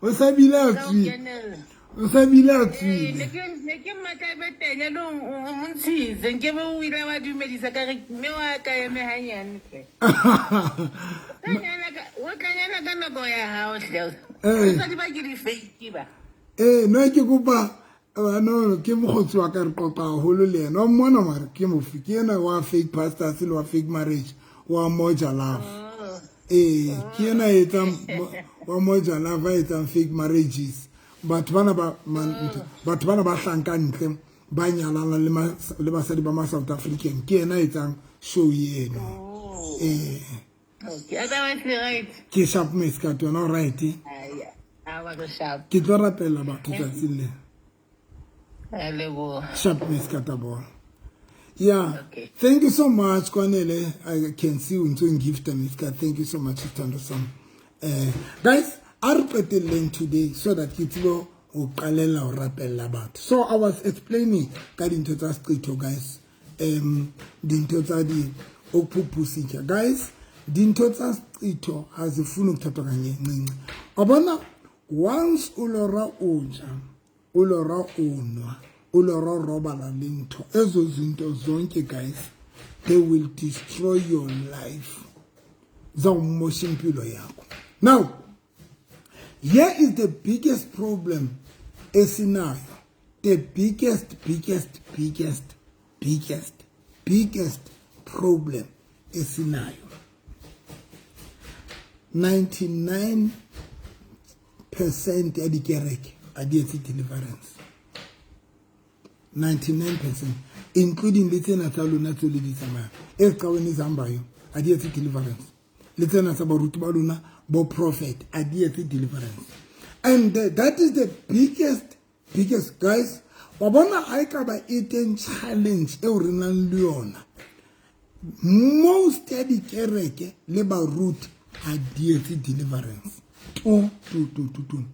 O sa bile a Ka o tswile. kenella. O sa bile a Ee, tswile. Ne ke mmatla e be teng yaanong o mo ntshitse nke be o ile wa dumedisa ka re mme wa ka eme hanyane hle. O tlanyana ka nako ya hao hle. Ee. Basadi ba ke di-fake ba. Ee, no, ke kopa no ke mokgotsi wa ka re qoqa haholo le yena wa mmona mare ke mofe ke ena wa fake pastors le wa fake marriage wa Moja Love. Ee, ke ena e etsang wa Moja Love a etsang fake marriages. Batho bana ba hlang ka ntle ba nyalana le basadi ba ma South African ke ena e etsang show eno. Ee. Okay, otherwise le right. Ke sharp mescat yona o right. Ai, a wa go sharp. Ke tlo rapela batho tsatsing lena. A leboha. Sharp mescat bona. Yeah. Okay. Thank you so much, Kwanele. I can see o ntso ngifta mescat. Thank you so much, sithando sami. Guys, a re qetelleng today so that ke tsebe ho qalella ho rapella batho. So I was explaining ka dintho tsa seqetho guys. Dintho tsa di okuphuphusicha guys. Dintho tsa seqetho ha zifuni ukuthathwa kancinci. Wa bona once o lora o ja, o lora o nwa. O lora o robala le ntho. Ezo zinto zonke guys, they will destroy your life. Zawumosha impilo yakho. Now, here is the biggest problem esinayo. The biggest, biggest, biggest, biggest, biggest problem esinayo. 99% ya dikereke a di etse deliverance. 99%, including le tsena tsa lona tseo le di tsamayang, e qaweni ezihambayo, a di etse deliverance. Le tsena tsa baruti ba lona bo prophet, a di etse deliverance. And that is the biggest, biggest, guys. Wa bona ha e ka ba e teng challenge eo re nang le yona. Most ya dikereke le baruti ha di etse deliverance. Tu, tu, tu, tu, tu.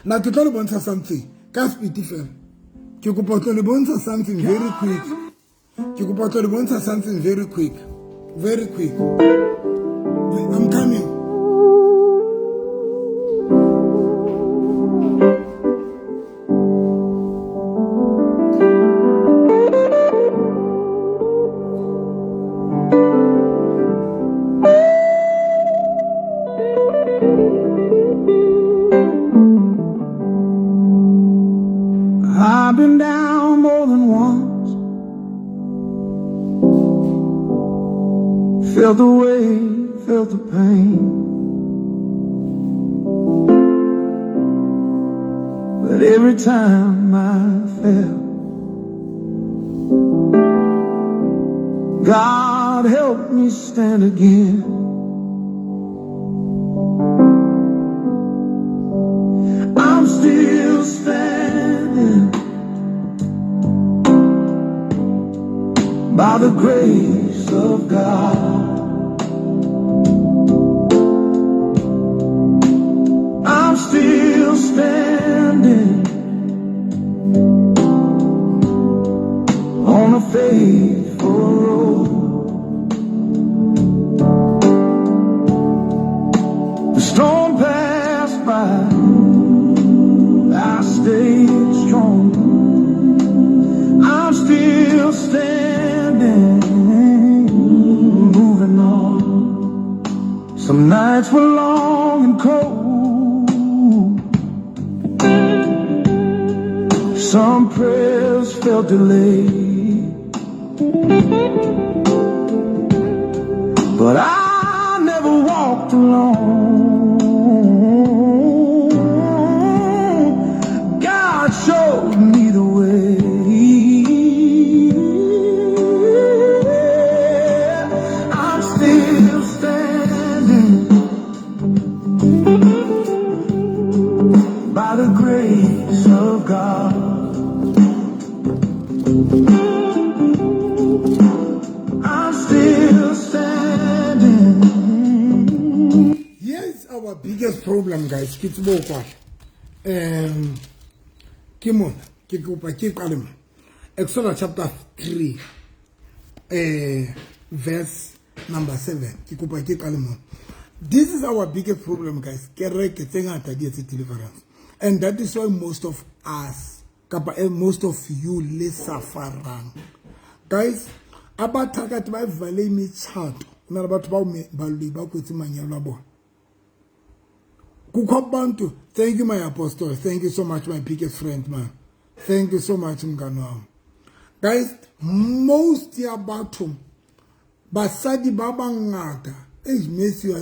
Now ke tlo le bontsha something ka speed fela. Ke kopa tlo le bontsha something very quick. Ke kopa tlo le bontsha something very quick. Very quick. I'm coming. I've been down more than once, felt the weight, felt the pain, but every time I fell, God helped me stand again. I'm still standing by the grace of God. I'm still standing on a faithful road. The storm passed by, I stayed strong. I'm still standing, moving on. Some nights were long and cold, some prayers felt delayed, but I never walked alone. God showed me the way. I'm still standing by the grace of God. I'm still standing. Here's our biggest problem, guys. Ke tsebo ho kwala. Ke mona, ke kopa ke qale mona. Exodus chapter 3, verse number 7. Ke kopa ke qale mona. This is our biggest problem, guys. Kereke tse ngata di etse deliverance. And that is why most of us, kapa most of you le safarang. Guys, abathakathi ba ivale imitshato. Ho na le batho bao baloi ba kwetse manyalo a bona. Kukho abantu, thank you my apostle, thank you so much my biggest friend, man. Thank you so much mngani wami. Guys, most ya batho basadi ba bangata, Matthew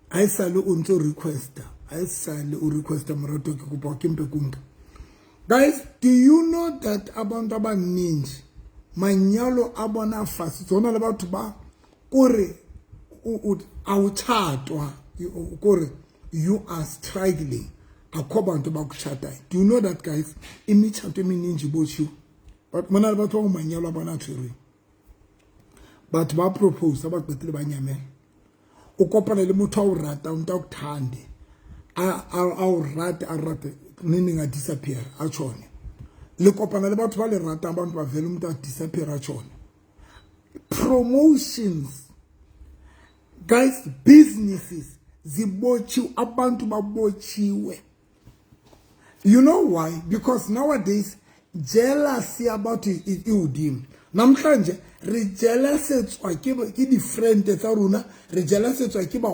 ha esale o ntso requesta, ha esale o requesta morato ke kopa ke mpe kunka. Guys, do you know that abantu abaningi manyalo a bona fast tsona le batho ba kore awuthatwa kore you are struggling akho bantu bakushadayo. Do you know that, guys? Imitshato eminingi ibotshiwe, but mona le batho ba manyalo a bona a tshwerweng, batho ba propose ba qetile ba nyamela. O kopana le motho a o ratang, motho a o thande, a o rate, a rate neng a disappear a tshone. Le kopana le batho ba le ratang, abantu ba vele motho a disappear a tshone. Promotions, guys, businesses zibotshiwe, abantu babotshiwe. You know why? Because nowadays jealousy ya batho e hodimo. Namhlanje re jealousetswa ke di-friend tsa rona, re jealousetswa ke ba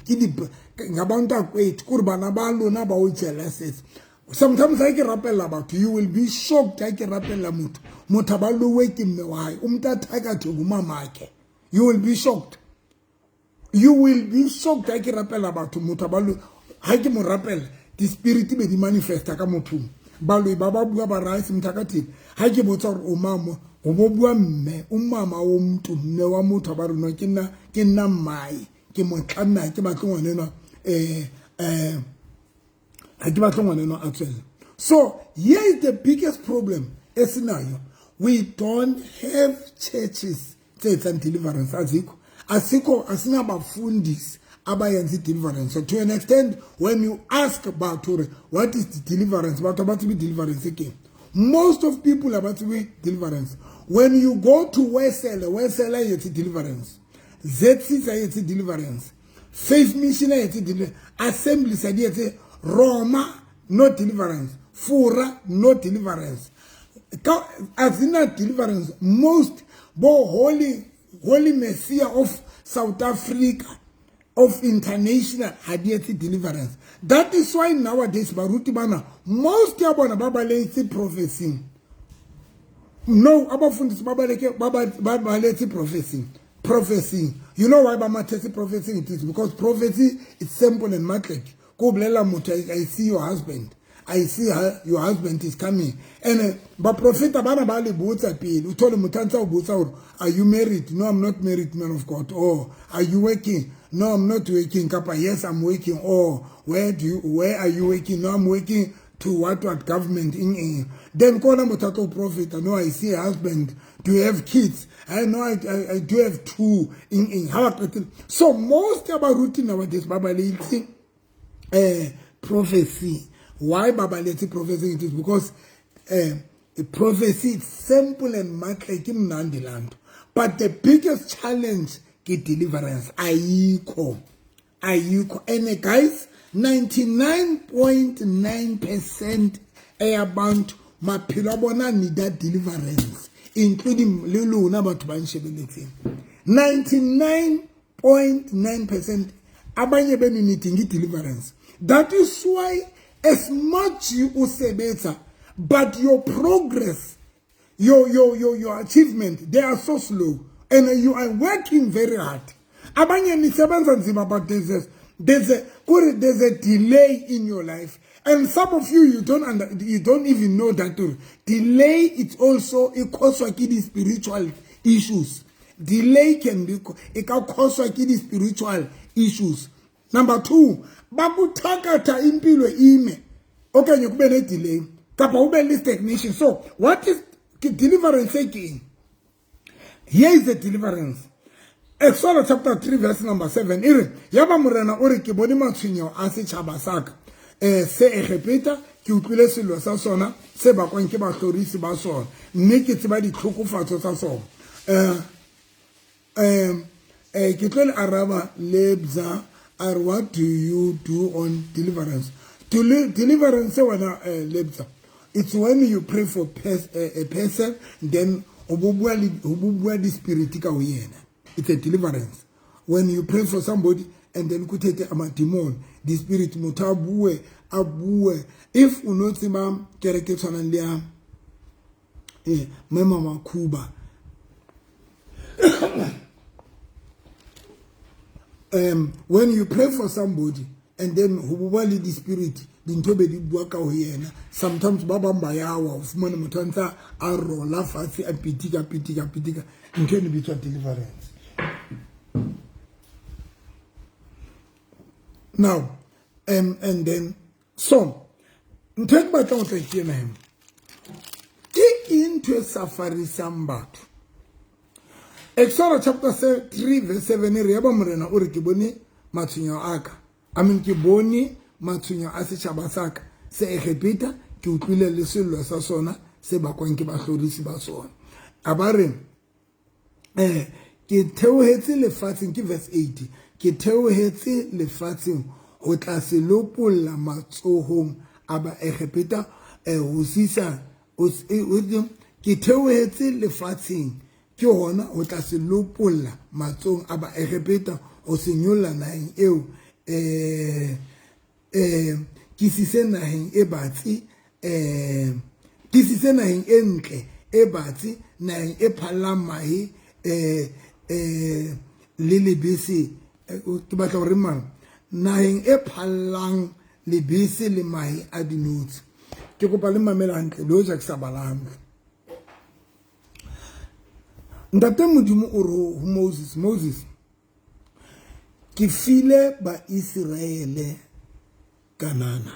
ke di ngabantakwethu, kore bana ba lona ba o jealousetsa. Sometimes ha ke rapella batho, you will be shocked ha ke rapella motho, motho ba lowe ke mme wa hae, o mtathakathe ngumamakhe. You will be shocked. You will be shocked ha ke rapella batho, motho ba lo ha ke mo rapella, di-spirit be di manifesta ka mothong. Baloi ba ba bua ba raya se mthakatheng. Ha ke botsa hore o mamo, o bo bua mme, o mama o motho, mme wa motho ba rona ke nna, ke nna mmae, ke mo tlamme, ha ke batle ngwana enwa, ha ke batle ngwana enwa a tswelle. So here is the biggest problem e senayo. We don't have churches tse etsang deliverance. Azikho, asikho, asinabafundisi abayenza i-deliverance. So to an extent, when you ask about what is the deliverance, batho ba tsebe deliverance ke. Most of people ba tsebe deliverance. When you go to Wesele, Wesele yetsi deliverance. ZCC yetsi deliverance. Faith Mission yetsi deliverance. Assembly yetsi Roma, no deliverance. Fura, no deliverance. Azina deliverance. Most bo Holy Messiah of South Africa, of international ha di etse deliverance. That is why nowadays baruti bana most ya bona ba baletse prophecy. No, abafundisi ba baleke ba baletse prophecy. Prophecy. You know why ba mathetse prophecy? It is because prophecy is simple and matlek. Ko bolela motho, I see your husband. I see her, your husband is coming. And ba profeta bana ba le botsa pele. O thole motho a ntse a o botsa hore, are you married? No, I'm not married, man of God. Oh, are you working? No, I'm not working. Kapa, yes, I'm working. Oh, where are you working? No, I'm working to what government in. Then kona motho a tlo profeta. No, I see a husband. Do you have kids? I know I do have two in. So most of our routine nowadays, ba baletse prophecy. Why babaleti prophecy? It is because a prophecy is simple and matle ke mnandi lanto. But the biggest challenge ke deliverance. Ayikho. Ayikho. And guys, 99.9% eyabantu maphelo a bona need that deliverance, including le lona batho ba nshebeletseng. 99.9% abanye benu needing deliverance. That is why as much you usebetsa, but your progress, your achievement, they are so slow, and you are working very hard. Abanye nisebenza nzima, but there's a delay in your life, and some of you you don't even know that delay. It's also it causes the spiritual issues. Delay can be it can cause the spiritual issues. Number two, bakuthakatha impilo ime okanye kube ne delay kapa ube le stagnation. So what is deliverance again? Here is the deliverance. Exodus chapter 3 verse number 7. Ere yaba morena o re ke bone matshwenyeho a setjhaba sa ka se Egepeta, ke utlwile sello sa sona se bakwang ke bahlorisi ba sona, mme ke tseba ditlhokofatso tsa sona. Ke tlo le araba lebza. What do you do on deliverance? Deliverance, lebza, it's when you pray for a person, then the spirit ka ho yena. It's a deliverance. When you pray for somebody and then kuthethe ama demon, the spirit motho a bue a bue. If o no tseba kereke tshwanang le ya Mema Makhuba, when you pray for somebody and then ho bua le the spirit, dintho be di bua ka ho yena. Sometimes ba bang ba ya wa o fumane motho a ntsa a rola fatshe a pitika pitika pitika. Ntho eno e bitswa deliverance. Now, and then so ntho e ke batlang ho tla ke ena he. Ke eng ntho e safarisang batho? Exodus chapter 3 verse 7 re yaba morena o re ke bone matshwenyeho a ka. I mean ke bone matshwenyeho a setjhaba sa ka se Egepeta, ke utlwile le sello sa sona se bakwang ke bahlorisi ba sona. A ba re ke theohetse lefatsheng, ke verse 8, ke theohetse lefatsheng ho tla se lopolla matsohong a Baegepeta ho sisa ke theohetse lefatsheng ke hona ho tla se lopolla matsohong a Baegepeta ho se nyolla naheng eo ke sise naheng e batsi ke sise naheng e ntle e batsi naheng e phallang mahe le lebese ke batla hore mang naheng e phallang lebese le mahe a dinotshi. Ke kopa le mamela hantle le hoja ke sa bala hantle. Ntate Modimo o re ho Moses, Moses, ke file Baiseraele Kanana.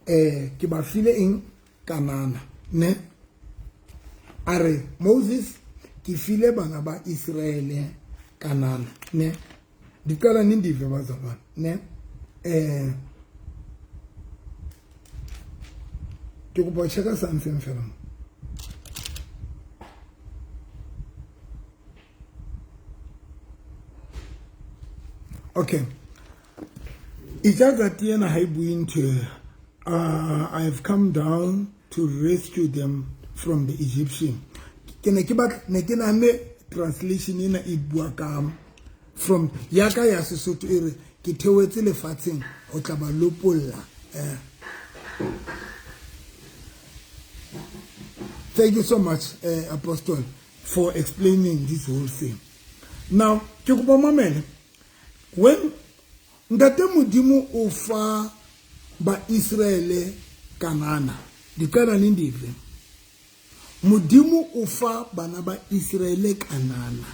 Ke ba file eng? Kanana, ne? A re Moses, ke file bana ba Iseraele Kanana, ne? Di qala neng dife bazalwane, ne? Ke kopa ho checka something fela mo. Okay. Ijaza ena ha e bue ntho. I have come down to rescue them from the Egyptian. Ke ne ke batla ne ke nahane translation ena e bua ka from ya ka ya Sesotho e re ke theohetse lefatsheng ho tla ba lopolla. Thank you so much, Apostle, for explaining this whole thing. Now, ke kopa mamele. When Ntate Modimo o fa Baiseraele Kanana, di qala neng dife? Modimo o fa bana ba Iseraele Kanana.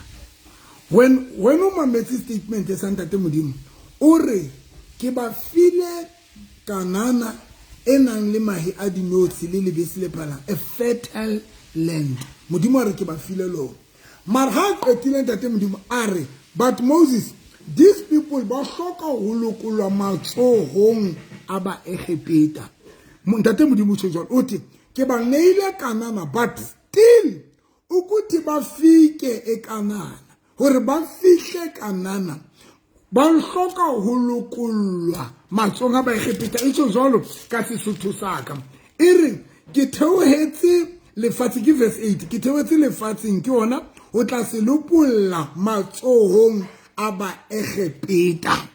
When o mametse statement sa Ntate Modimo, o re ke ba file Kanana e nang le mahe a dinotshi le lebese le phalang, a fertile land. Modimo a re ke ba file lona. Mara ha qetile Ntate Modimo a re, but Moses, these people ba hloka ho lokollwa matsohong a Baegepeta. Ntate Modimo o tjho jwalo, o te ke ba neile Kanana, but still ukuthi ba fike e Kanana, hore ba fihle Kanana ba hloka ho lokollwa matsohong a Baegepeta. E tjho jwalo ka Sesotho sa ka. E re ke theohetse lefatshe, ke verse 8, ke theohetse lefatsheng ke hona ho tla se lopolla matsohong a Baegepeta.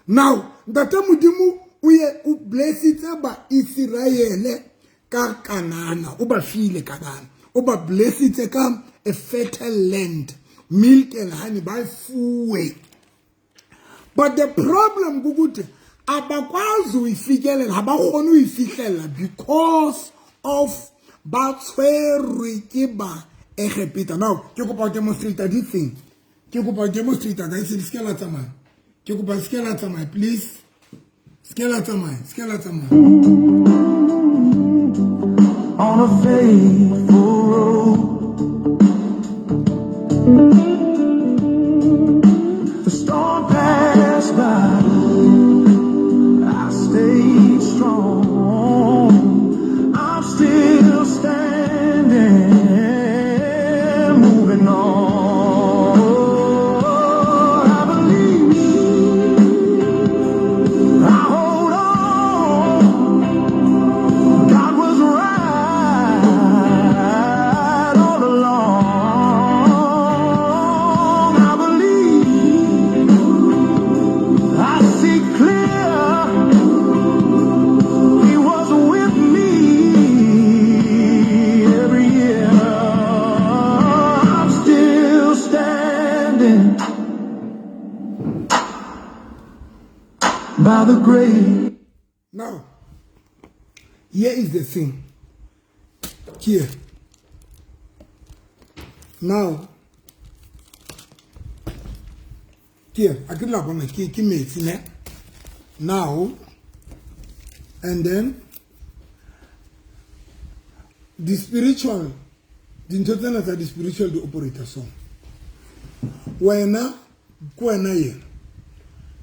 Now Ntate Modimo o ye o blessitse Baiseraele ka Kanana, o ba file Kanana, o ba blessitse ka a fertile land, milk and honey, ba fuwe. But the problem kukuthi abakwazi uyifikelela, ha ba kgone ho e fihlela because of ba tshwerwe ke ba Egepeta. Now ke kopa ho demonstrate this thing. Ke kopa ho demonstrate guys, se ke la tsamaya. Ke kopa se ke la tsamaya, please. Se ke la tsamaya, se ke la tsamaya. On a faithful road, the storm passed by, I stayed strong. I'm still standing, moving on. I believe, I hold on. God was right all along. I believe, I see clear. He was with me every year. I'm still standing by the grave. Now, here is the thing. Here. Now, here, I can love on ke metsi ne. Now, and then the spiritual, dintho tsena tsa di spiritual di operate so. Wena, ke wena yena.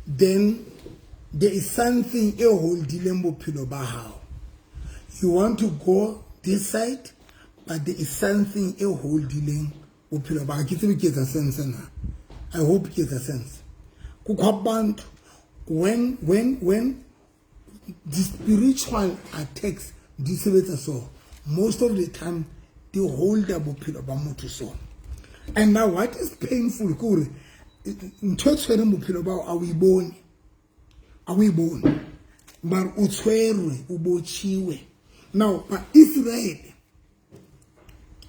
Then there is something e holdileng bophelo ba hao. You want to go this side, but there is something e holdileng bophelo ba hao. Ke tsebe ke etsa sense na. I hope ke etsa sense. Kukho abantu when Di-spiritual attacks di sebetsa so. Most of the time di holda bophelo ba motho so. And now what is painful ke hore ntho e tshwereng bophelo bao a o e bone, a o e bone, mara o tshwerwe, o botjhiwe. Now ba-Israele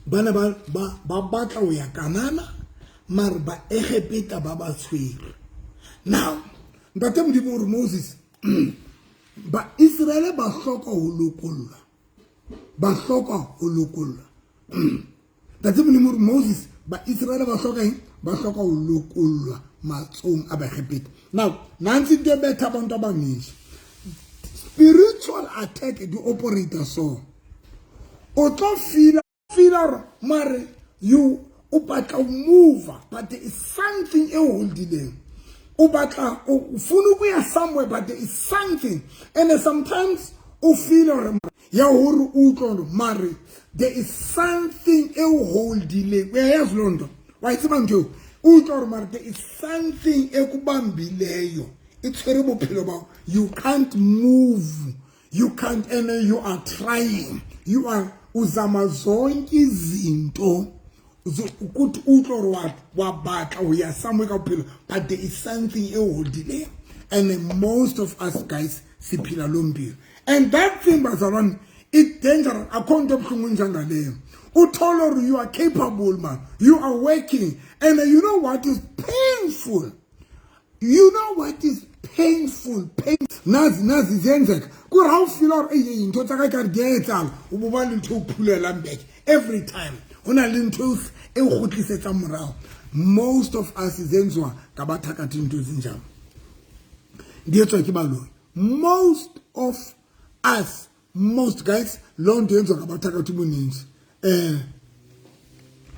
ba ne ba batla ho ya Kanana, mare ba-Egepeta ba ba tshwere. Now ntate Modimo o re Moses, ba-Israele ba hloka ho lokollwa, ba hloka ho lokollwa. Ntate Modimo o re Moses, ba-Israele ba hloka eng? Ba hloka ho lokollwa matsong a Baegepeta. Now nantsi into ebetha abantu abaninzi, spiritual attack di operate so. O tlo feela hore mare you o batla ho move, but there is something e holdileng. O batla o funa ukuya somewhere, but there is something. And sometimes o feel hore ya hore o utlwa hore mare there is something e holdileng. Uyayazi loo nto, wa e tseba ntho eo? O utlwa hore mare there is something e kubambileyo, e tshwere bophelo bao. You can't move, you can't, and you are trying, you are uzama zonke izinto ukuthi utlwe hore wa batla ho ya somewhere ka bophelo, but there is something e holdileng. And most of us guys siphila loo mpilo, and that thing, bazalwane, it dangerous. Akho nto ebuhlungu njengaleyo. Uthole hore you are capable, man, you are working, and you know what is painful? You know what is painful? Pain nazi nazi ziyenzeka kuri ha o feela hore ei ntho tsa ka kare di a etsahala, o bo ba le ntho e o phulelang back every time. Ho na le ntho e o kgutlisetsang morao. Most of us zenziwa ngabathakathi ntho ezinjalo, di etswa ke baloi. Most of us, most guys, loo nto yenziwa ngabathakathi ubuninzi.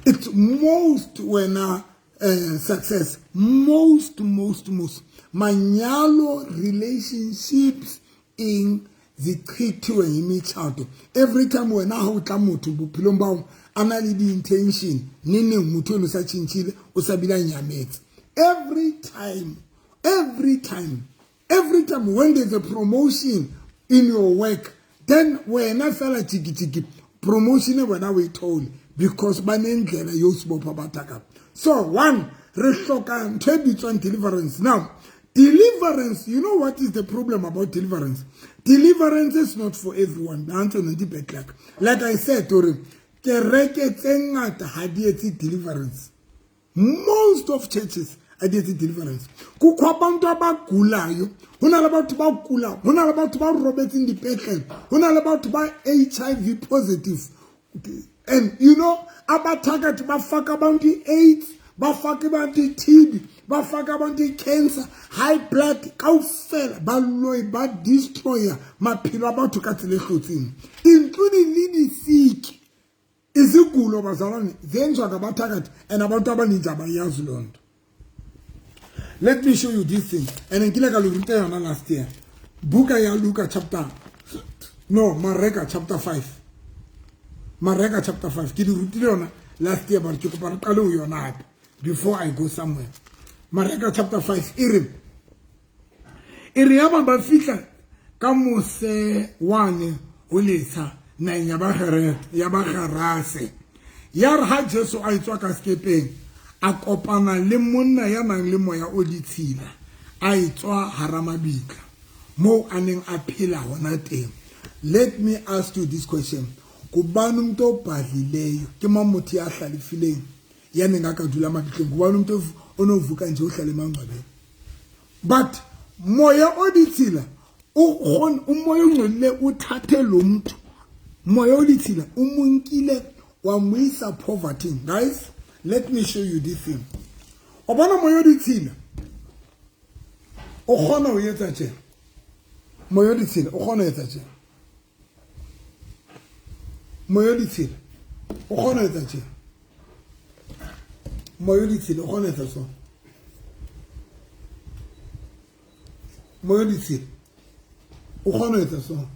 It's most wena success, most most most manyalo, relationships eng zichithiwe yimitshato. Every time wena ha o tla motho bophelong bao a na le di-intention, neneng motho eno sa tjhentjhile, o sa bile a nyametse. Every time, every time, every time when there's a promotion in your work, then wena fela tjiki tjiki promotion e wena o e thole, because ba nendlela yosibopha bathaka. So one, re hloka ntho e bitswang deliverance. Now deliverance, you know what is the problem about deliverance? Deliverance is not for everyone. Nantso nto bad luck. Like I said, hore kereke tse ngata ha di etse deliverance. Most of churches ha di etse deliverance. Kukho abantu abagulayo, ho na le batho ba kulang, ho na le batho ba robetseng dipetlele, ho na le batho ba HIV positive. And you know, abathakathi bafaka abantu i-AIDS, bafaka abantu i-TB, bafaka abantu i-cancer, high blood, kaofela baloi ba destroyer maphelo a batho ka tsela e hlotseng, including le di-sick. Izigulo bazalwane zenziwa ngabathakathi, and abantu abaninzi abayazi loo nto. Let me show you this thing, and nkile ka lo ruta yona last year. Buka ya Luka chapter, no, Mareka chapter 5, Mareka chapter 5. Ke di rutile yona last year, but ke kopa re qale ho yona hape before I go somewhere. Mareka chapter 5 e re, e re yaba ba fihla ka mose wane ho letsha naheng ya ya Bagerase. Ya re ha Jesu a etswa ka sekepeng, a kopana le monna ya nang le moya o ditshila, a etswa hara mabitla moo a neng a phela hona teng. Let me ask you this question. Kubani umuntu obhadlileyo? Ke mang motho ya hlalefileng ya neng a ka dula mabitleng? Kubani umuntu onovuka nje ohlala emangcwabeni? But moya o ditshila umoya ongcolile uthathe lo mntu, moya o ditshila o mo nkile wa mo isa poverty. Guys, let me show you this thing. O bona moya o ditshila o kgona ho etsa tjena, moya o ditshila o kgona ho etsa tjena, moya o ditshila o kgona ho etsa tjena, moya o ditshila o kgona ho etsa so, moya o ditshila o kgona ho etsa so.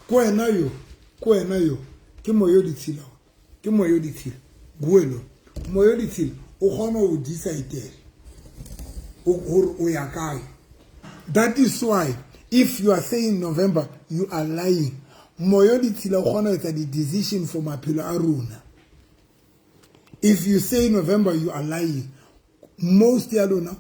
Ke wena yo, ke wena yo, ke moya o ditshila, ke moya o ditshila, buelo moya o ditshila o kgona ho decide. gore o ya kae. That is why if you are saying November, you are lying. Moyo ditshila o kgona ho etsa di-decision for maphelo a rona. If you say November, you are lying. Most ya lona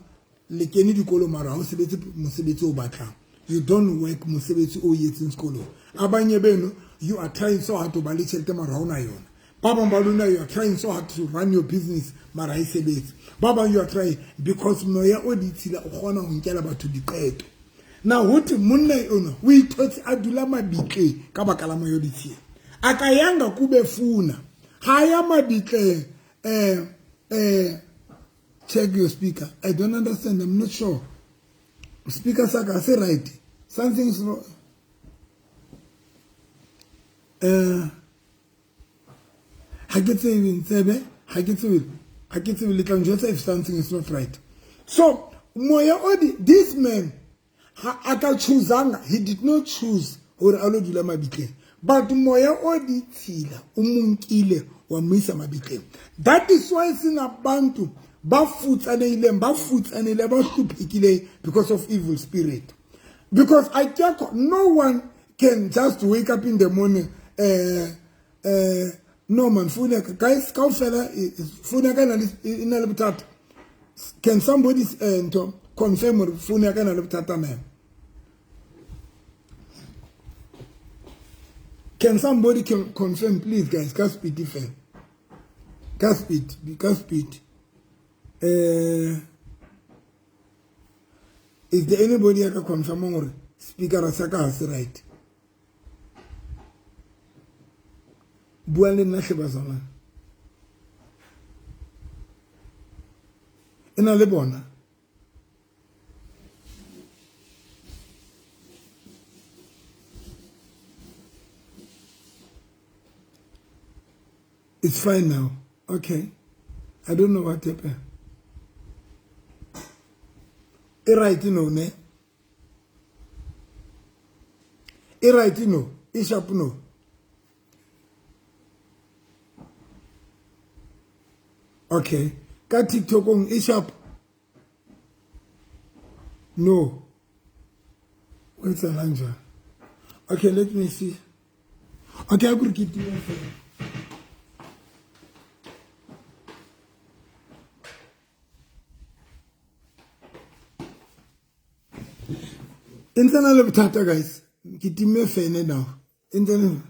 le kene dikolo mara ha o sebetse mosebetsi o batlang. You don't work mosebetsi o yetseng sekolong. Abanye beno, you are trying so hard to ba le tjhelete mara ha ona yona. Ba bang ba lona, you are trying so hard to run your business mara ha e sebetse. Ba bang you are trying because moya o ditshila o kgona ho nkela batho diqeto. Now ho thwe monna eno o ithotse a dula mabitleng ka baka la moya o ditshila. A ka yanga kube funa. Ha ya mabitleng check your speaker. I don't understand. I'm not sure. Speaker saka se right. Something's wrong. Ha ke tsebe ntsebe, ha ke tsebe, ha ke tsebe le tla njwetsa if something is not right. So moya o di this man ha a ka choosanga, he did not choose hore a lo dula mabitleng. But moya o ditshila o mo nkile wa mo isa mabitleng. That is why sena bantu ba futsanehileng, ba futsanehile, ba hlophekileng because of evil spirit. Because I can't, no one can just wake up in the morning no man, phone ya ka, guys, kaofela, phone ya ka e na le bothata. Can somebody ntho confirm hore phone ya ka e na le bothata na? Can somebody can confirm, please, guys? Ka speed fela. Ka speed, ka speed. Is there anybody ya ka confirm hore speaker sa ka ha se right? Buang le nna hle bazalwane. E na le bona. It's fine now. Okay. I don't know what happened. E right no ne? E right no? E sharp no? Okay. Ka TikTokong e sharp? No. O etsahalang jwang? Okay, let me see. Okay, a kore ke time fela. E ntse na le bothata guys. Ke timme fene now. E ntse le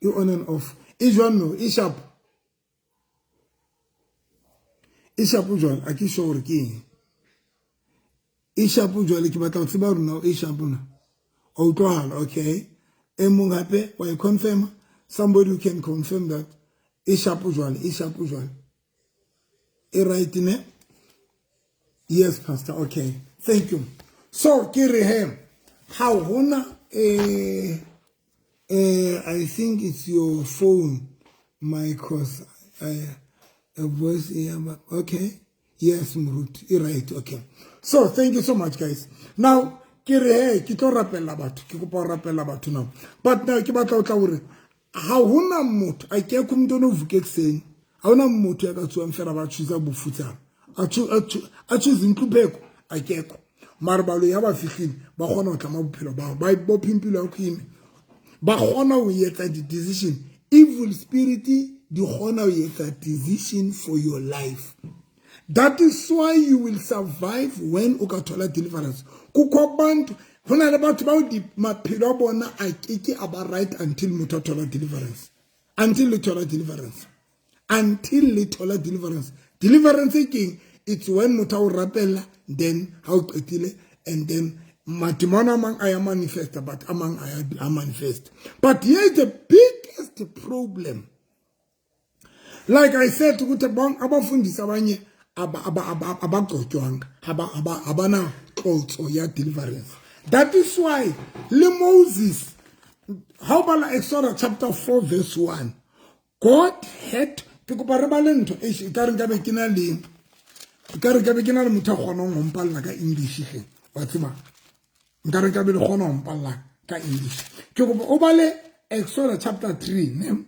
e on and off. E jwang no? E sharp. E sharp jwang? A ke sure hore ke eng. E sharp jwale ke batla ho tseba hore now e sharp na. O utlwahala, okay. E mong hape wa e confirm? Somebody who can confirm that. E sharp jwale, e sharp jwale. E right ne? Yes, Pastor. Okay. Thank you. So, ke re he, ha hona I think it's your phone, my cause a voice yeah, okay. Yes, Mruti. Right, okay. So, thank you so much, guys. Now, ke re he, ke tlo rapella batho, ke kopa ho rapella batho now. But now ke batla ho tla hore ha hona motho a ke go motho no vuke kuseni. Ha hona motho ya ka tsoang fela ba choose bofutsana. A choose ntlupheko a keko. Mara balo ya ba fihlile ba kgona ho tlama bophelo ba ba bophimpilo ya khime. Ba kgona ho etsa di decision. Evil spirit di kgona ho etsa decision for your life. That is why you will survive when o ka thola deliverance. Kukho bantu hona le batho bao di maphelo a bona a keke a ba right until motho a thola deliverance. Until le thola deliverance. Until le thola deliverance. Deliverance e keng? It's when motho a o rapella, then ha o qetile, and then madimona a mang a ya manifesta, but a mang a ya manifest. But here is the biggest problem. Like I said, ukuthi abafundisi abanye abagcotshwanga, abana tlotso ya deliverance. That is why le Moses, how about Exodus chapter 4 verse 1? God had ke kopa re bale ntho e ka re nkabe ke na le ka re nkabe ke na le motho a kgonang ho mpalla ka English hle wa tseba nka re nkabe le kgona ho mpalla ka English. Ke kopa o bale Exodus chapter 3 ne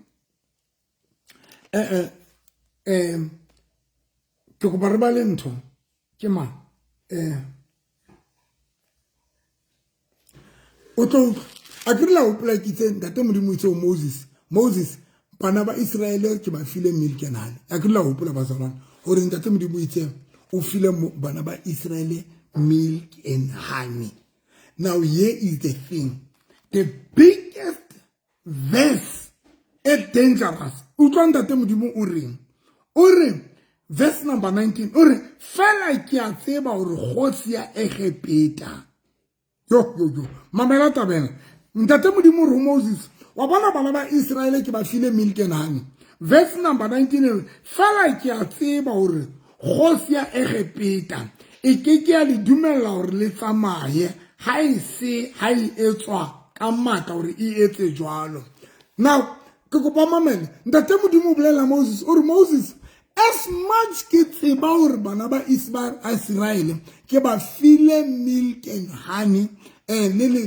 Ke kopa re bale ntho. Ke mang? O tlo utlwa. A ke re la hopola ke itse ntate Modimo itse ho Moses, Moses bana ba Israele ke ba file milk and honey. A ke re la hopola bazalwane hore ntate Modimo itse o file bana ba Israele milk and honey. Now here is the thing. The biggest verse e dangerous. Utlwa ntate Modimo o reng? O re verse number 19 o re fela ke a tseba hore kgosi ya Egepeta. Yo yo yo. Mamela tabena. Ntate Modimo re Moses, wa bona bana ba Israele ke ba file milk and honey. Verse number 19 e re fela ke a tseba hore kgosi ya Egepeta e ke ke ya le dumella hore le tsamaye ha e se ha e etswa ka matla hore e etse jwalo. Now ke kopa mamele ntate Modimo o bolela Moses o re Moses as much ke tseba hore bana ba Israele ke ba file milk and honey le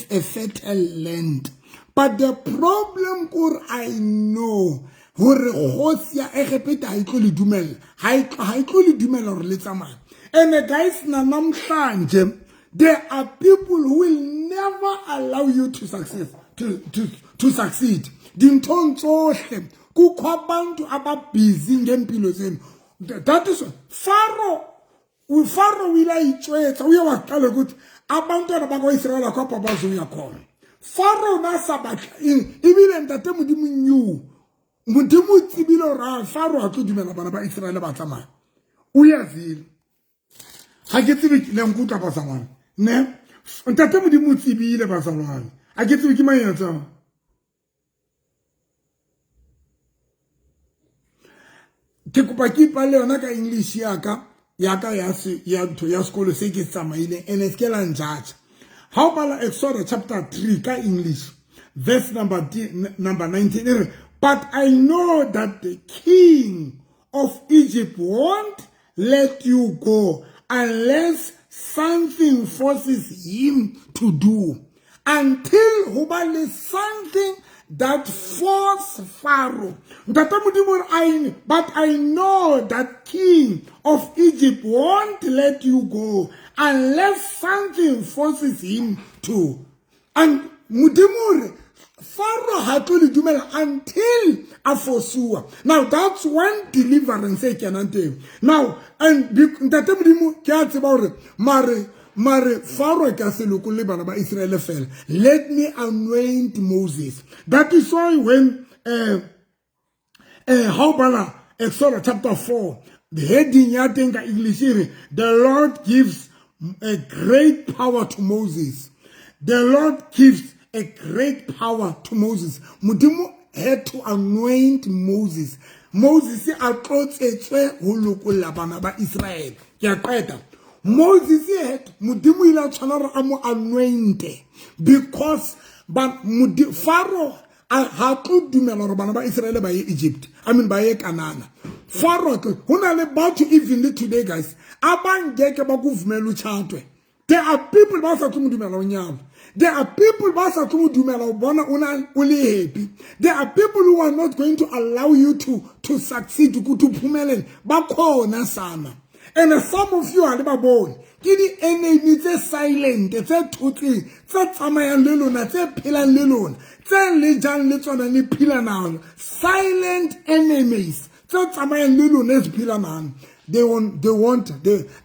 a fertile land, but the problem kore I know hore kgosi ya Egepeta ha e tlo le dumella, ha e tlo le dumella hore le tsamaye. And guys, na namhlanje there are people who will never allow you to success to succeed. Dinthong tsohle kukho abantu ababhizi ngempilo zenu. That is Pharaoh. Pharaoh o ile a itjwetsa, o ile wa qala ukuthi abantwana bakwa-Israel akho bazoya khona. Pharaoh na sa batla eng, ebile ntate Modimo knew. Modimo o tsebile hore Pharaoh a tlo dumela bana ba Israel ba tsamaya. O yazile. Ha ke tsebe ke le nkutlwa bazalwane. Ne? Ntate Modimo o tsebile bazalwane. Ha ke tsebe ke mang ya tsebang. Ke kopa ke ipale yona ka English ya ka ya ka ya se ya ntho ya sekolo se ke tsamaileng and se ke la njudge. Ha o bala Exodus chapter 3 ka English verse number 19 e re, but I know that the king of Egypt won't let you go unless something forces him to do. Until ho ba le something that force Pharaoh. Ntate Modimo but I know that king of Egypt won't let you go unless something forces him to. And Modimo re Pharaoh ha tlo le dumela until a forsuwa. Now that's one deliverance e kenang teng. Now and Ntate Modimo ke a tseba hore mare Pharaoh ka se lokolle bana ba Israel fela. Let me anoint Moses. That is why when how bala Exodus chapter 4, the heading ya teng ka English e re, the Lord gives a great power to Moses. The Lord gives a great power to Moses. Modimo had to anoint Moses. Moses a tlotsetswe ho lokolla bana ba Israel. Ke a qeta. Moses had Modimo ile a tshwana hore a mo anointe because ba Pharaoh ha tlo dumela hore bana ba Israel ba ye Egypt. I mean ba ye Kanana. Pharaoh ho na le batho even le today guys abangeke ba kuvumela utjhatwe. There are people ba sa tlo mo dumela o nyala. There are people ba sa tlo mo dumela o bona o na o le happy. There are people who are not going to allow you to succeed to phumelele. Ba khona sana. And some of you are le ba bone. Ke di enemy tse silent, tse thotseng, tse tsamayang le lona, tse phelang le lona, tse le jang le tsona le phela nang. Silent enemies tse tsamayang le lona tse phela nang. They want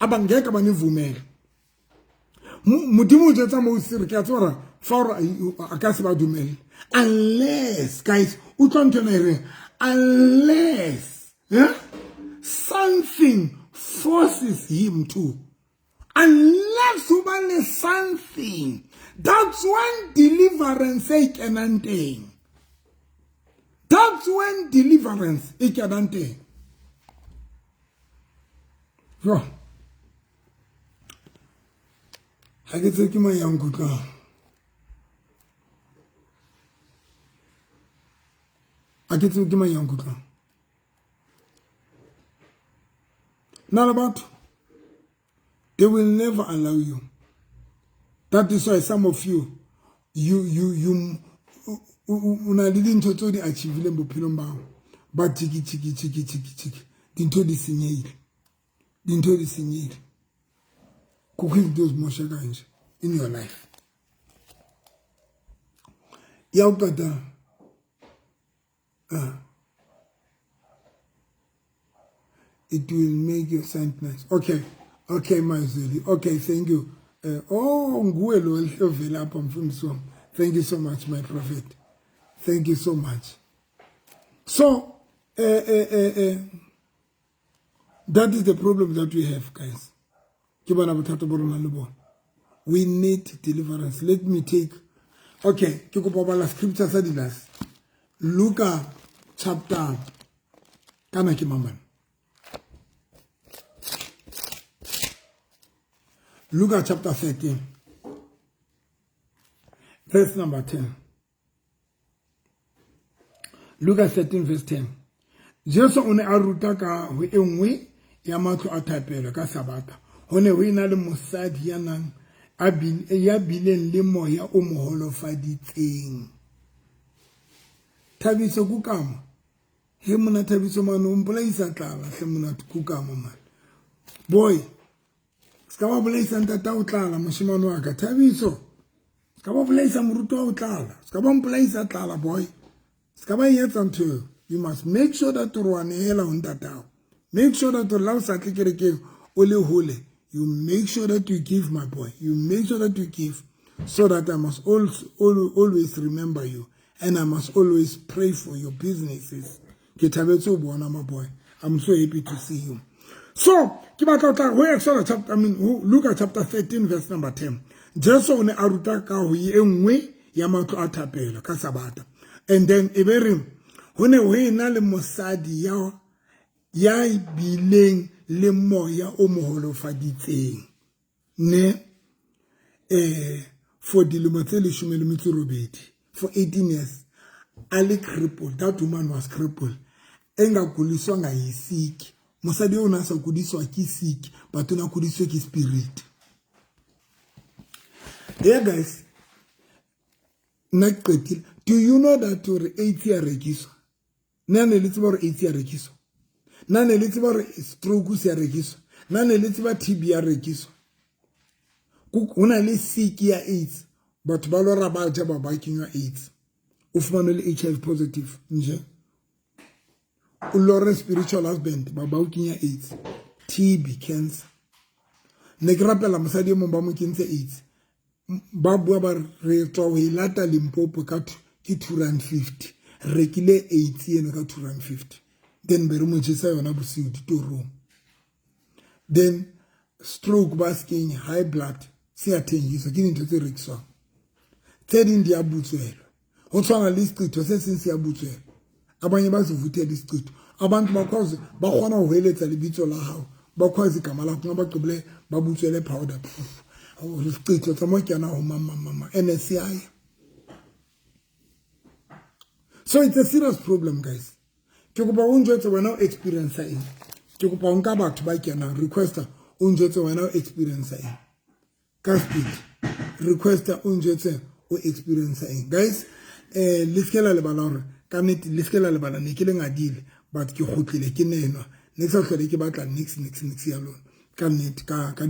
abangeke ba nivumele. Modimo o jwetsa Moses re ke a tseba hore Pharaoh a ka se ba dumele. Unless guys, utlwa ntho ena e reng, unless something forces him to. Unless ho ba le something, that's when deliverance e kenang teng. That's when deliverance e kenang teng. Jo. Ha ke tsebe ke mang ya nkutlwang. Ha ke tsebe ke mang ya nkutlwang. Na le batho, they will never allow you. That is why some of you, you o na le dintho tseo di achieve-ileng bophelong ba hao. Ba tiki tiki tiki tiki tiki. Dintho di senyehile. Dintho di senyehile. Kukho izinto ezimosheka nje in your life. Ya ho qetela. It will make your sound nice. Okay. Okay, Mazeli. Okay, thank you. Oh, nguwe lo ovela apha mfundisi wami. Thank you so much, my prophet. Thank you so much. So, that is the problem that we have, guys. Ke bona bothata bo rona le bona. We need deliverance. Let me take. Okay, ke kopa bala scripture sa dilas. Luka chapter kana ke mamana. Luka chapter 13 verse number 10. Luka 13 verse 10. Jesu o ne a ruta ka ho e nngwe ya matlo a thapelo ka Sabata. Ho ne ho ena le mosadi ya nang ya bileng le moya o mo holofaditseng. Thabiso Kukama. He mona Thabiso mane o mpolaisa tlala hle mona Kukama mane. Boy, ska ba bolaisa ntata o tlala moshemane wa ka. Thabiso, ska ba bolaisa moruti wa o tlala. Ska ba mpolaisa tlala boy. Ska ba etsa ntho eo. You must make sure that o wa nehela ho ntatao. Make sure that la o sa tle kerekeng o le hole. You make sure that you give, my boy. You make sure that you give so that I must also always remember you and I must always pray for your businesses. Ke thabetse ho bona, my boy. I'm so happy to see you. So, ke batla ho tla ho Exodus chapter, I mean, ho Luka chapter 13 verse number 10. Jesu o ne a ruta ka ho e nngwe ya matlo a thapelo ka Sabata. And then e be re ho ne ho ena le mosadi ya bileng le moya o mo holofaditseng ne for dilemo tse 18 for 18 years a le crippled. That woman was crippled. Engaguliswanga yisiki. Mosadi o na sa kudiswa ke sick, but o na kudiswe ke spirit. Yeah guys, nna ke qetile. Do you know that hore AIDS ya rekiswa? Nna ne le tseba hore AIDS ya rekiswa? Nna ne le tseba hore stroke se ya rekiswa? Nna ne le tseba TB ya rekiswa? Ho na le sick ya AIDS. Batho ba lora ba ja ba ba kenywa AIDS. O fumane le HIV positive nje. O lore spiritual husband ba ba o kenya AIDS, TB, cancer. Ne ke rapela mosadi e mong ba mo kentse AIDS. Ba bua ba re tswa ho e lata Limpopo ka ke 250. Rekile AIDS eno ka 250. Then be re mo jesa yona bosiu ditorong. Then stroke ba se kenya, high blood se a thengiswa, ke dintho tse rekiswang. Tse ding di a butswelwa. Ho tshwana le seqetho se seng se a butswelwa. Abanye ba se vuthela isichitho. Abantu bakwazi ba kgona ho heletsa lebitso la hao. Ba kwazi igama lakho ngoba bagqibile ba butswele powder. Isichitho tsa mo kena ho mama mama NSCI. So it's a serious problem, guys. Ke kopa o njwetse wena o experience eng. Ke kopa o nka batho ba kenang requester o njwetse wena o experience eng. Ka speed requester o njwetse o experience eng. Guys, le se la lebala hore ka nnete le se la lebala ne ke le ngadile but ke kgutlile ke nenwa ne ke sa hlole ke batla nix nix nix ya lona ka nnete ka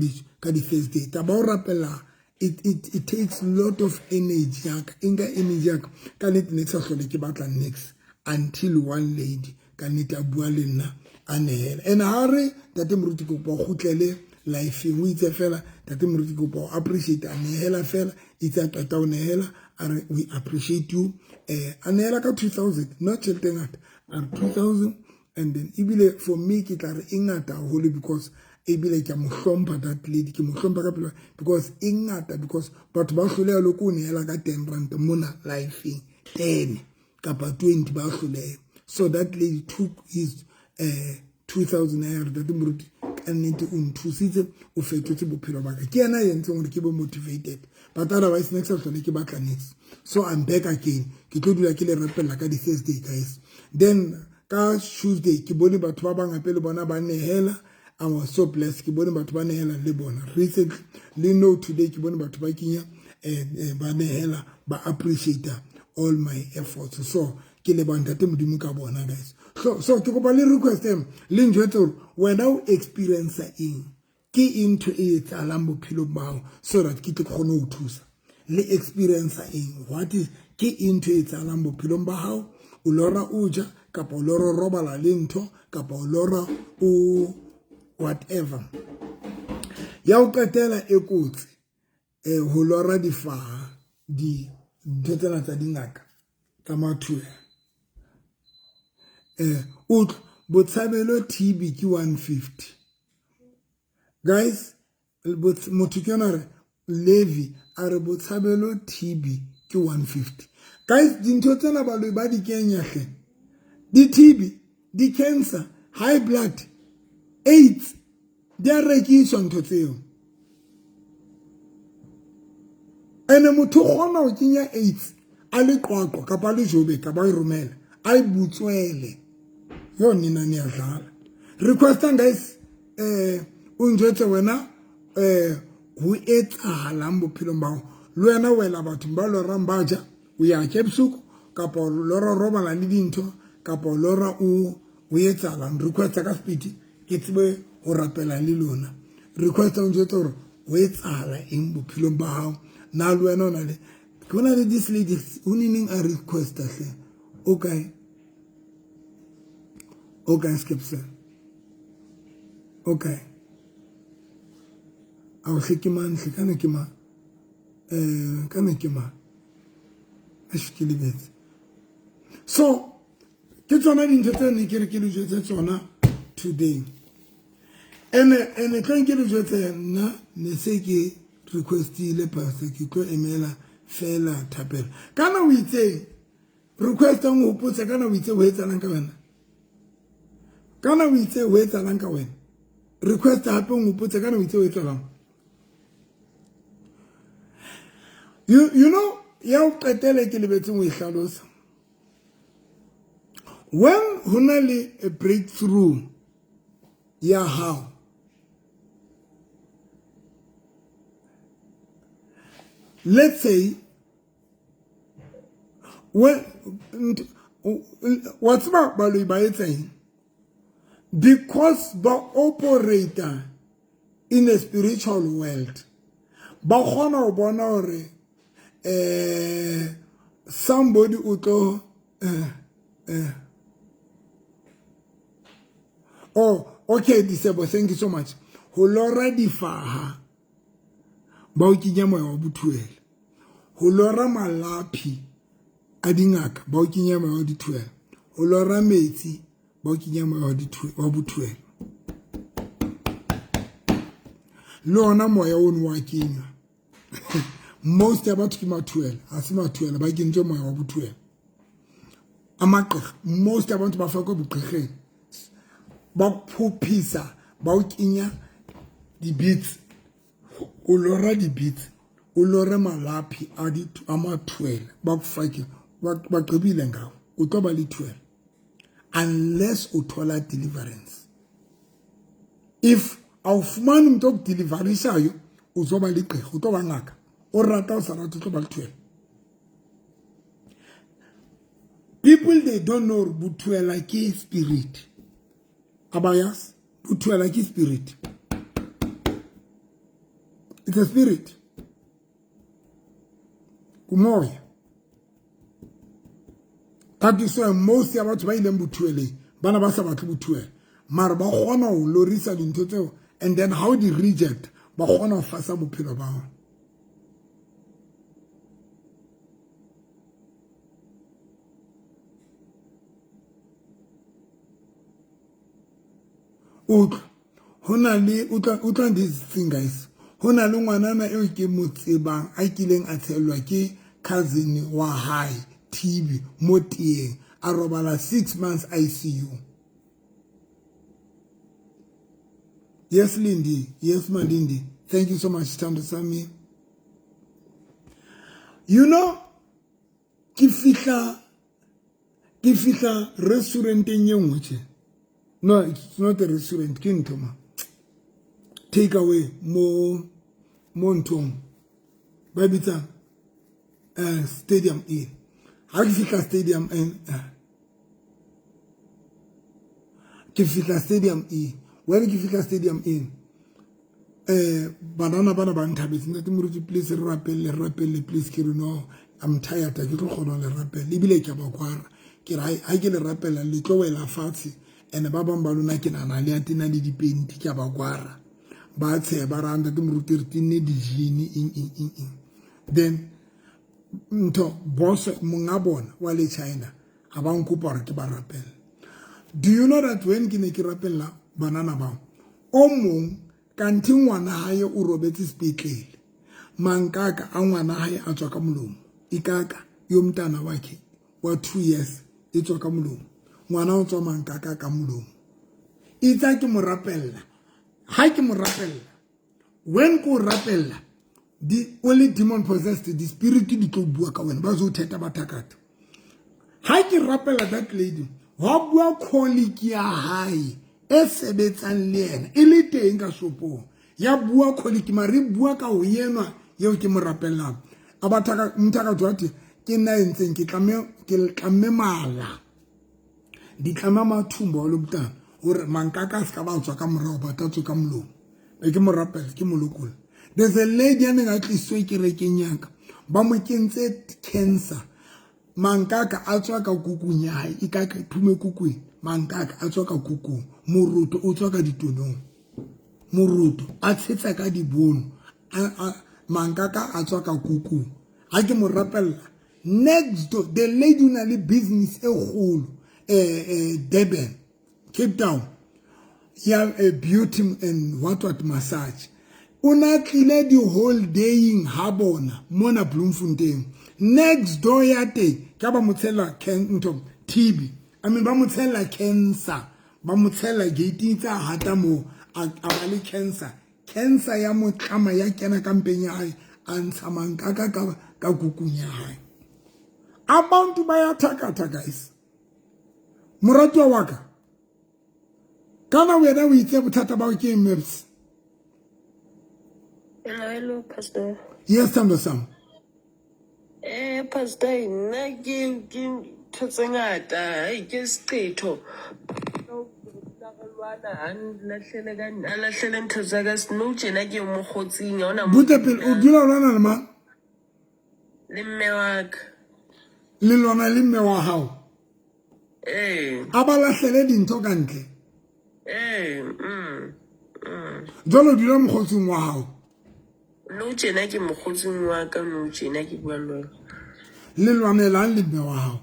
di Thursday taba o rapela it takes lot of energy yaka e nka energy yaka ka nnete ne ke sa hlole ke batla nix until one lady ka nnete a bua le nna a nehela and ha re Ntate Moruti ke kopa o kgutlele life-eng o itse fela Ntate Moruti ke kopa o appreciate a nehela fela itse a qeta o nehela a re we appreciate you a nehela ka 2000 not tjhelete e ngata a re 2000 and then ebile for me ke tla re e ngata haholo because ebile ke a mo hlompha that lady ke mo hlompha ka pelo because e ngata because batho ba hloleha le ko nehela ka 10 rand mona life-eng 10 kapa 20 ba hloleha. So that lady took his 2000 ya re Ntate Moruti ka nnete o nthusitse o fetotse bophelo ba ka ke yena a entseng hore ke be motivated but otherwise next hlole ke batla next. So I'm back again ke tlo dula ke le rapella ka di Thursday guys. Then ka Tuesday ke bone batho ba bang hape le bona ba nehela. I was so blessed ke bone batho ba nehela le bona recently le no today ke bone batho ba kenya ba nehela ba appreciate all my efforts. So ke leboha Ntate Modimo ka bona guys. So ke kopa le request le njwetse hore wena o experience eng, ke eng ntho e etsahalang bophelong ba hao so that ke tle ke kgone ho thusa. Le experience eng, what is ke eng ntho e etsahalang bophelong ba hao, o lora o ja kapa o lora o robala le ntho kapa o lora o whatever. Ya ho qetela e kotsi ho lora difaha di ntho tsena tsa dingaka tsa mathuela. Utlwa Botshabelo TB ke 150. Guys, motho ke yona re Levi a re Botshabelo TB ke 150. Guys, dintho tsena baloi ba di kenya hle. Di TB, di cancer, high blood, AIDS, di a rekiswa ntho tseo. Ene motho o kgona ho kenya AIDS a le Qwaqwa kapa a le Joburg kapa a e romela a e butswele. Yo nina niyadlala. Requestang guys, o njwetse wena ho etsahalang bophelong ba hao. Le wena wela bathong ba lorang ba ja, o ya ke bosigo kapa o lora robala le dintho kapa o lora o etsahalang. Requesta ka speed ke tsebe ho rapela le lona. Requesta o njwetse hore ho etsahala eng bophelong ba hao. Na le wena o na le ke bona le this lady o neng a requesta hle. Okay. Okay, Skipson. Okay. A o hle ke mang hle, kana ke mang? Kana ke mang? Eish, ke lebetse. So, ke tsona dintho tse ne ke re ke le jwetse tsona today. Ene tlo ke le jwetse nna ne se ke requestile pastor ke tlo emela fela thapelo. Kana o itse request o hopotse kana o itse ho etsahalang ka wena. Kana o itse ho etsahalang ka wena. Request hape o hopotse kana o itse ho etsahalang. You know ya o qetele ke lebetseng ho e hlalosa. When ho na le a breakthrough ya hao, let's say when wa tseba baloi ba etsa eng? Because ba operator in a spiritual world, ba kgona ho bona hore somebody o tlo oh okay Disebo, thank you so much. Ho lora difaha ba o kenya moya wa bothuela, ho lora malapi a dingaka ba o kenya moya wa dithuela, ho lora metsi ba o kenya moya wa bothuela. Le ona moya ono wa kenywa. Most ya batho ke mathuela, ha se mathuela, ba kentswe moya wa bothuela. Amaqhega, most ya batho ba fakwe boqhegeng, ba phuphisa, ba o kenya di-beats, o lora di-beats, o lore malapi a mathuela, ba kufake, ba qebile ngawo, o tlo ba le thuela unless o thola deliverance. If a o fumane motho o deliverisayo, o tlo ba le qega, o tlo ba ngaka, o rata o sa rate, o tlo ba le thuela. People, they don't know bothuela ke spirit. Abayas, bothuela ke spirit. It's a spirit. Kumoya. That is why most ya batho ba ileng bothueleng bana ba sa batle bothuela, mara ba kgona ho lorisa dintho tseo, and then how di reject, ba kgona ho fasa bophelo ba bona. Utlwa, ho na le utlwa this thing guys. Ho na le ngwanana eo ke mo tsebang a kileng a tshellwa ke cousin wa hae TB mo teng, a robala 6 months ICU. Yes Lindy, yes Malindi, thank you so much Thando Sami. You know, ke fihla restauranteng e nngwe tje. No, it's not a restaurant, ke ntho ma. Take away mo nthong. Ba bitsa Stadium Inn. Ha ke fihla Stadium Inn, Ke fihla stadium E. When ke fihla stadium E, banana bana ba nthabetse, ntate moruti please re rapelle, re rapelle please. Ke re no, I'm tired, ha ke tlo kgona ho le rapella, ebile ke a ba kwara. Ke re ha ke le rapella le tlo wela fatshe, and ba bang ba lona ke nahana le ya tena le dipenti, ke a ba kwara. Ba tsheha, ba ra ntate moruti re tenne di-jean eng eng eng eng. Then ntho boss monga bona wa le China a ba nkopa hore ke ba rapelle. Do you know that when ke ne ke rapella banana bao, o mong kanthe ngwana hae o robetse sepetlele, mankaka a ngwana hae a tswa ka molomo, ikaka yomntana wakhe wa 2 years e tswa ka molomo, ngwana o tswa mankaka ka molomo. Itse ke mo rapella, ha ke mo rapella, when ko rapella di o le demon possessed, di spirit di tlo bua ka wena, ba zo theta ba thakatha. Ha ke rapela that lady, hwa bua colleague ya hae e sebetsang le yena, e le teng ka shopong, ya bua colleague mare e bua ka ho enwa eo ke mo rapellang. A ba thaka mthakatho wa teng ke nna e ntseng ke tlamme mala, di tlama mathumbo a lo mntana hore mankaka a se ka ba tswa ka morao, ba tla tswa ka molomo. E ke mo rapela, ke mo lokolla. There's a lady ya neng a tlisitswe kerekeng ya ka, ba mo kentse cancer, mankaka a tswa ka kukung ya hae, e ka phume kukung, mankaka a tswa ka kukung, moroto o tswa ka ditonong, moroto a tshetsa ka dibono, mankaka a tswa ka kukung. Ha ke mo rapella, next door the lady o na le business e kgolo, Durban, Cape Town, ya beauty and what massage. O na tlile di holidaying ha bona mona Bloemfontein. Next door ya teng ka ba mo tshela ntho TB, I mean ba mo tshela cancer, ba mo tshela gate tsa hata mo a ba le cancer. Cancer ya mo tlama ya kena ka mpeng ya hae, a ntsha mankaka ka kukung ya hae. Abantu ba ya thakatha guys. Moratuwa wa ka, kana wena o itse bothata ba ke eng, Maps? Hello, hello, Pastor. Yes, Thando Sam. Pastor, nna ke ntho tse ngata, hai ke seqetho. A lahlele ntho tsa ka nou tjena ke mo kgotsing, ha hona Butle pele, o dula o lwana le mang? Le mme wa ka. Le lwana le mme wa hao? Eh. A ba lahlele dintho ka ntle? Eh, Jwale o dula mokgotsing wa hao? Nou tjena ke mokgotsing wa ka, nou tjena ke bua le wena. Le lwanelang le mme wa hao?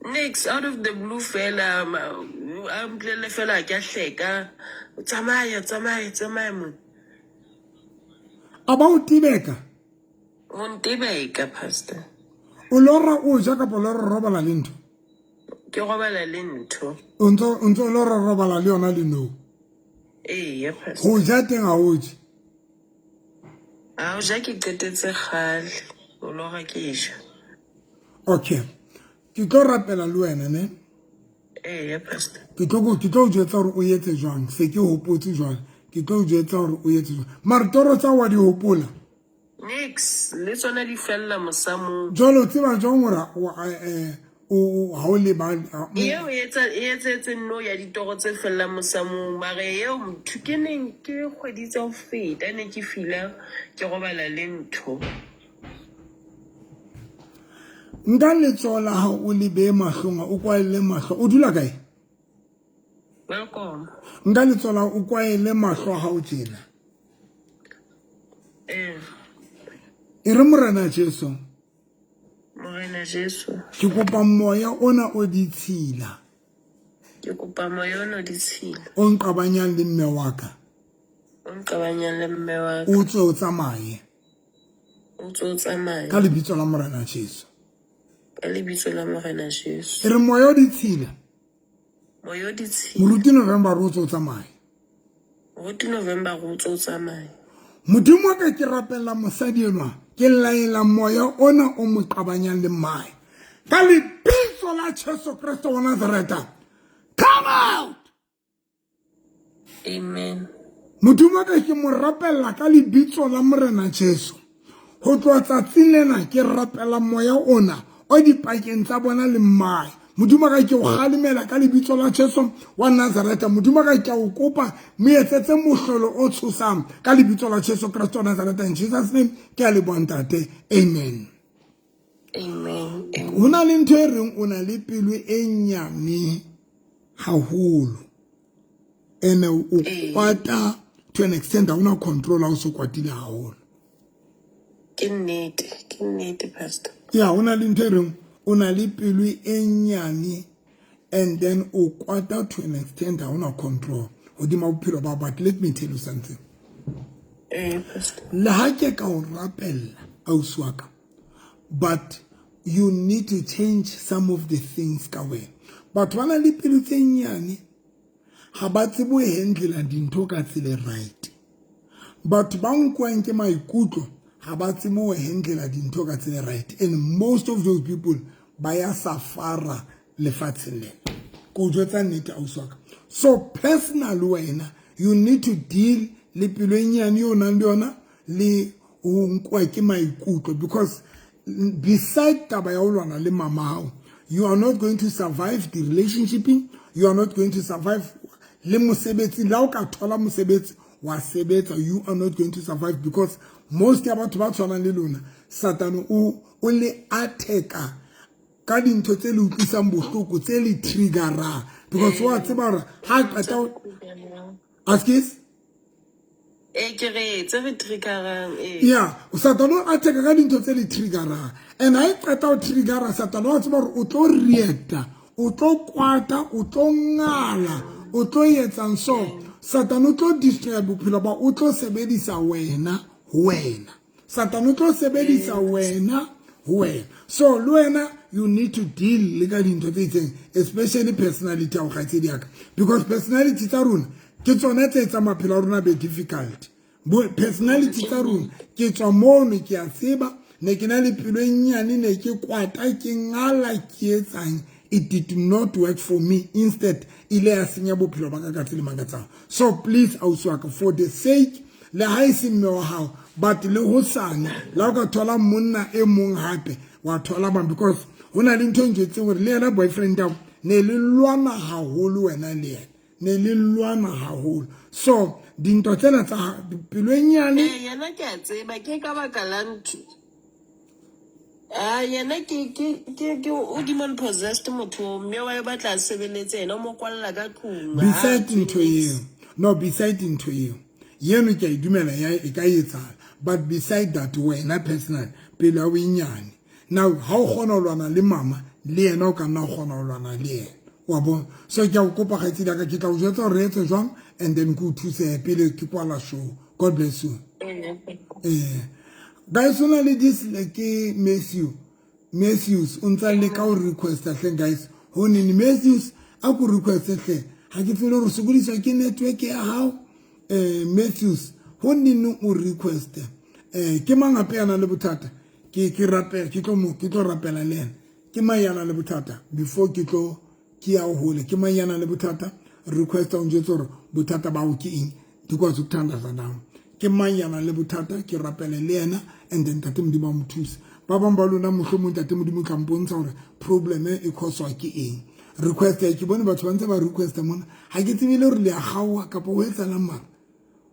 Next, out of the blue fela, a mpolelle fela ke a hleka. Tsamaya, tsamaya, tsamaya mo. A ba o tebeka? O ntebeka, Pastor. O lora o ja kapa o lora o robala le ntho? Ke robala le ntho. O ntso o lora o robala le yona le nou? Eya, Pastor. Ho ja teng ha o je? Ha o ja ke qetetse kgale, o lora ke ja. Okay. Ke tlo rapela le wena, ne? Eya, Pastor. Ke tlo jwetsa hore o etse jwang, se ke hopotse jwang. Ke tlo jwetsa hore o etse jwang. Mare toro tsa wa di hopola? Nix, le tsona di fella mosamong. Jwale o tseba jwang hore ha o lebale? Eo e etsetse nno ya ditoro tse fellang mosamong, mare eo motho ke neng ke kgwedi tsa ho feta ne ke fila ke robala le ntho. Nka letsoho la hao o le behe mahlong, o kwaelle mahlo. O dula kae? Welcome. Nka letsoho la hao o kwaele mahlo a hao tjena. E re Morena Jesu. Morena Jesu. Ke kopa moya ona o ditshila. Ke kopa moya ona o ditshila. O nqabanyang le mme wa ka. O nqabanyang le mme wa ka. O tswe o tsamaye. O tswe o tsamaye. Ka lebitso la Morena Jesu. Ka lebitso la Morena Jesu. E re moya o ditshila. Moya o ditshila. Moruti November o tswe o tsamaye. Moruti November o tswe o tsamaye. Modimo wa ka ke rapella mosadi enwa, ke laela moya ona o mo qabanyang le mmae. Ka lebitso la Jesu Kreste wa Nazareta. Come out! Amen. Modimo wa ka ke mo rapella ka lebitso la Morena Jesu. Ho tloha tsatsing lena ke rapela moya ona o dipakeng tsa bona le mmae. Modimo ka ke o kgalemela ka lebitso la Jesu wa Nazareta. Modimo ka ke o kopa mo etsetse mohlolo o tshosang ka lebitso la Jesu Christ wa Nazareta. In Jesus name ke a leboha ntate. Amen. Amen. Ho na le ntho e reng o na le pelo e nyane haholo. Ene o kwata to an extent ha ona control ha o so kwatile haholo. Ke nnete, ke nnete pastor. Ya, o na le ntho e reng o na le pelo e nyane and then o kwata to an extent ha ona control hodima bophelo ba. But let me tell you something. Pastor. Le ha ke ka o rapella ausi wa ka, but you need to change some of the things ka wena. Batho ba na le pelo tse nyane ha ba tsebe ho handlela dintho ka tsela e right. Batho ba nkwang ke maikutlo ha ba tsebe ho handlela dintho ka tsela e right, and most of those people ba ya safara lefatsheng lena. Ke o jwetsa nnete ausi wa ka. So personal wena you need to deal le pelo e nyane eo o nang le yona le ho nkwa ke maikutlo, because beside taba ya ho lwana le mama hao, you are not going to survive the relationship, you are not going to survive le mosebetsi. La o ka thola mosebetsi wa sebetsa, you are not going to survive, because most ya batho ba tshwanang le lona, Satane o le attack-a ka dintho tse le utlwisang bohloko, tse le trigger-ang, because wa tseba hore ha qeta askis. Ke re tse re trigger-ang, ee. Yeah, Satane o attack-a ka dintho tse le trigger-ang, and ha e qeta ho trigger-a, Satane wa tseba hore o tlo react-a, o tlo kwata, o tlo ngala, o tlo etsang. So Satane o tlo destroy bophelo ba, o tlo sebedisa wena ho wena. Satane o tlo sebedisa wena ho wena. So le wena you need to deal le ka dintho tse itseng, especially personality ya ho kgaitsedi ya ka, because personality tsa rona ke tsona tse etsang maphelo a rona be difficult. Bo personality tsa rona, ke tswa mono ke a tseba ne ke na le pelo e nyane, ne ke kwata, ke ngala, ke etsang. It did not work for me. Instead ile ya senya bophelo ba ka ka tsela e makatsang. So please ausi wa ka, for the sake le ha e se mme wa hao, but le hosane la o ka thola monna e mong hape wa thola bang, because ho na le ntho e njwetseng hore le yena boyfriend ya ne le lwana haholo, wena le yena ne le lwana haholo. So dintho tsena tsa pelo e nyane, Yena ke a tseba ke ka baka la ntho. Ah, yena ke o demon possessed motho, mme wa e batla a sebeletse yena, o mo kwalla ka tlung. Beside ntho eo, no, beside ntho eo yeno ke a e dumela ya e ka etsahala, but beside that wena personal pelo ya o e nyane. Now ha o kgona ho lwana le mama, le yena o ka nna o kgona ho lwana le yena, wa bona. So ke a o kopa kgaitsedi ya ka, ke tla o jwetsa hore re etse jwang and then ke o thuse pele ke kwala show. God bless you. Guys, ho na le this ke Matthews o ntsa leka ho request-a hle guys. Ho nene Matthews a ko request hle, ha ke tsebe hore sokodiswa ke network ya hao. Matthews ho nene o request. Ke mang hape ya nang le bothata? Ke rapela, ke tlo mo, ke tlo rapela le yena. Ke mang ya nang le bothata? Before ke tlo ke ya hole, ke mang ya nang le bothata? Request o njwetse hore bothata ba hao ke eng, di kwazi ukuthandaza nawe. Ke mang ya nang le bothata? Ke rapele le yena and then Ntate Modimo a mo thuse. Ba bang ba lona mohlomong Ntate Modimo o tla mpontsha hore problem e cause-wa ke eng. Request ke bone batho ba ntse ba request mona, ha ke tsebe le hore le a kgaoha kapa ho etsahalang, mara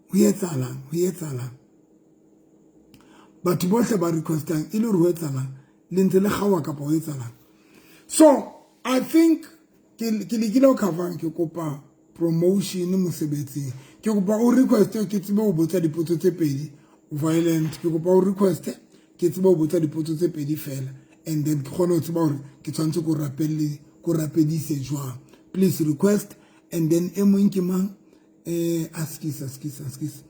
ho etsahalang, ho etsahalang. Batho bohle ba requestang e le hore ho etsahalang, le ntse le kgaoha kapa ho etsahalang. So I think ke lekile ho cover, ke kopa promotion mosebetsing. Ke kopa o request ke tsebe ho botsa dipotso tse pedi violent. Ke kopa o request ke tsebe ho botsa dipotso tse pedi fela, and then ke kgone ho tseba hore ke tshwanetse ko rapelle, ko rapedise jwang. Please request. And then e mong ke mang? Askis, askis, askis.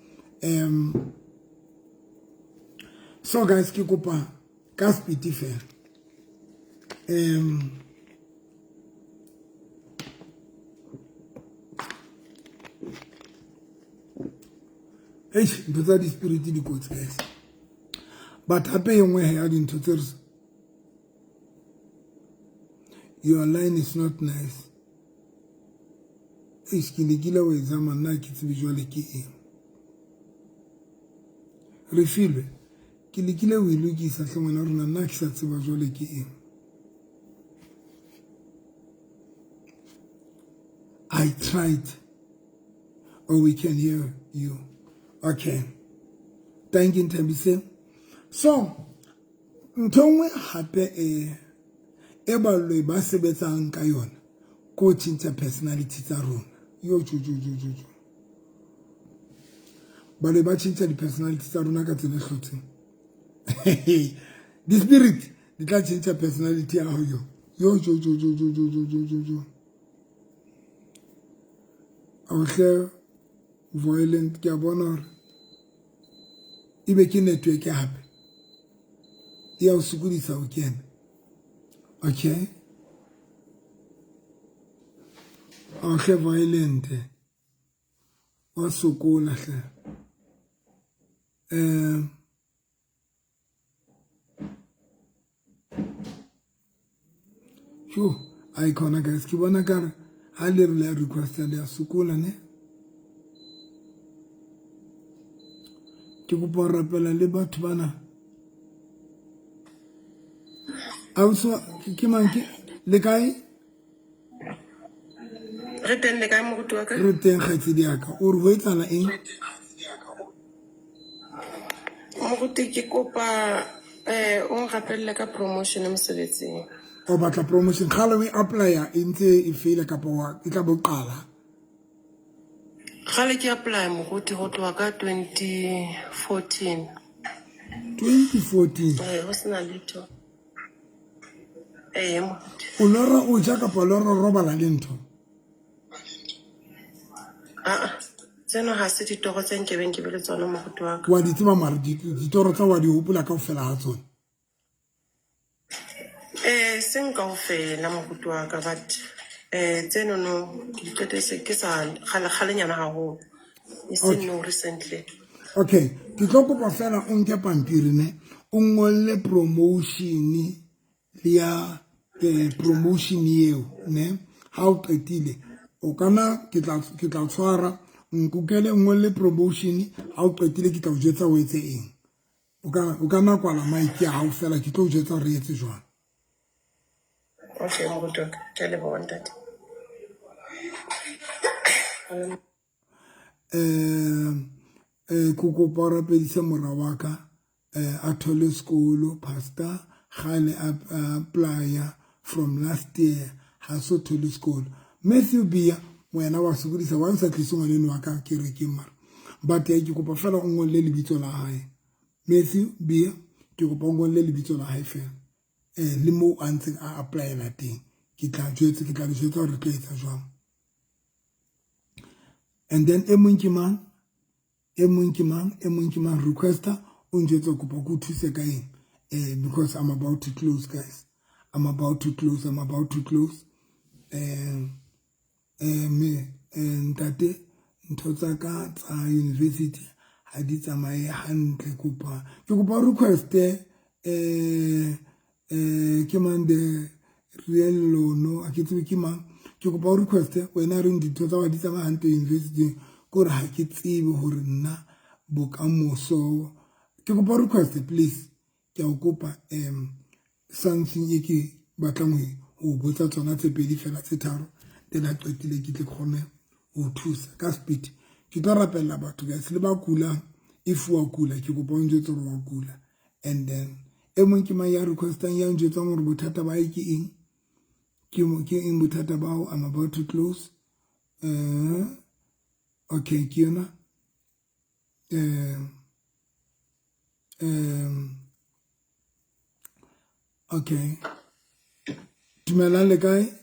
So guys, ke kopa ka speed fela. Eish, ntho tsa di-spirit di kotsi guys. But hape e nngwe ya dintho tse re, your line is not nice. Eish, ke lekile ho e zama, nna ha ke tsebe jwale ke eng. Re filwe, ke lekile ho e lokisa hle ngwana rona, nna ha ke sa tseba jwale ke eng. I tried. Oh, we can hear you. Okay. Thank you, Nthabise. So, ntho nngwe hape e e baloi ba sebetsang ka yona ko tjhentjha personality tsa rona. Yo jo jo jo jo jo. Baloi ba tjhentjha di-personality tsa rona ka tsela e hlotseng. Di-spirit di tla tjhentjha personality ya hao yo. Yo jo jo jo jo jo jo jo jo jo. Auhle violent ke a bona hore ebe ke network hape e ya o sokodisa ho kena. Okay. Auhle violent wa sokola hle. Yo, ai khona guys, ke bona ka re ha le re le request le ya sokola ne. Ke kopa ho rapela le batho bana. Ausi ke mang ke le kae? Re teng le kae moruti wa ka? Re teng kgaitsedi ya ka. O re ho etsahala eng? Moruti ke kopa o nrapelle ka promotion mosebetsing. O batla promotion kgale o e apply-a e ntse e faila kapa wa e tla bo qala? Kgale ke apply moruti ho tloha ka 2014. 2014. Ho sena letho. Moruti. O lora o ja kapa o lora o robala le ntho? Ah, tseno ha se ditoro tse nkebeng ke be le tsona moruti wa ka. Wa di tseba mara ditoro tsa wa di hopola kaofela ha tsona? Seng kaofela moruti wa ka, but tseno no ke di qetetse ke sa kgale kgalenyana haholo. E seng no recently. Okay, ke tlo kopa fela o nke pampiri ne, o ngolle promotion ya promotion eo ne. Ha o qetile o kana ke tla tshwara nkukele ngolle promotion, ha o qetile ke tla o jwetsa o etse eng. O kana kwala mic ya hao fela ke tlo o jwetsa hore etse jwang. Okay, moruti wa ka, ke a leboha ntate. Ke kopa o rapedise mora wa ka a thole sekolo pastor kgale a apply-a from last year ha so thole sekolo. Matthew Bia wena wa sokodisa wa sa tlise ngwaneno wa ka kerekeng mara but ke kopa fela o ngolle lebitso la hae. Matthew Bia ke kopa o ngolle lebitso la hae fela le moo a ntseng a apply-ela teng. Ke tla jwetsa ke tla le jwetsa hore re tlo etsa jwang. And then e mong ke mang? E mong ke mang? E mong ke mang? Requester o njwetsa kopa ke o thuse ka eng? Because I'm about to close guys. I'm about to close. I'm about to close. Me ntate ntho tsa ka tsa university ha di tsamaye hantle kopa. Ke kopa request ke mang the real lono a ke tsebe ke mang. Ke kopa request wena re dintho tsa di tsamaya hantle university kore ha ke tsebe hore nna bokamoso. Ke kopa request please. Ke a o kopa something e ke batlang ho botsa tsona tse pedi fela tse tharo then ha qetile ke tle kgone ho thusa ka speed. Ke tlo rapella batho guys le ba kulang. If wa kula ke kopa o njwetse hore wa kula. And then e mong ke mang ya requestang ya njwetsang hore bothata ba hae ke eng? Ke eng bothata ba hao? I'm about to close. Okay, ke yona. Okay. Dumelang le kae?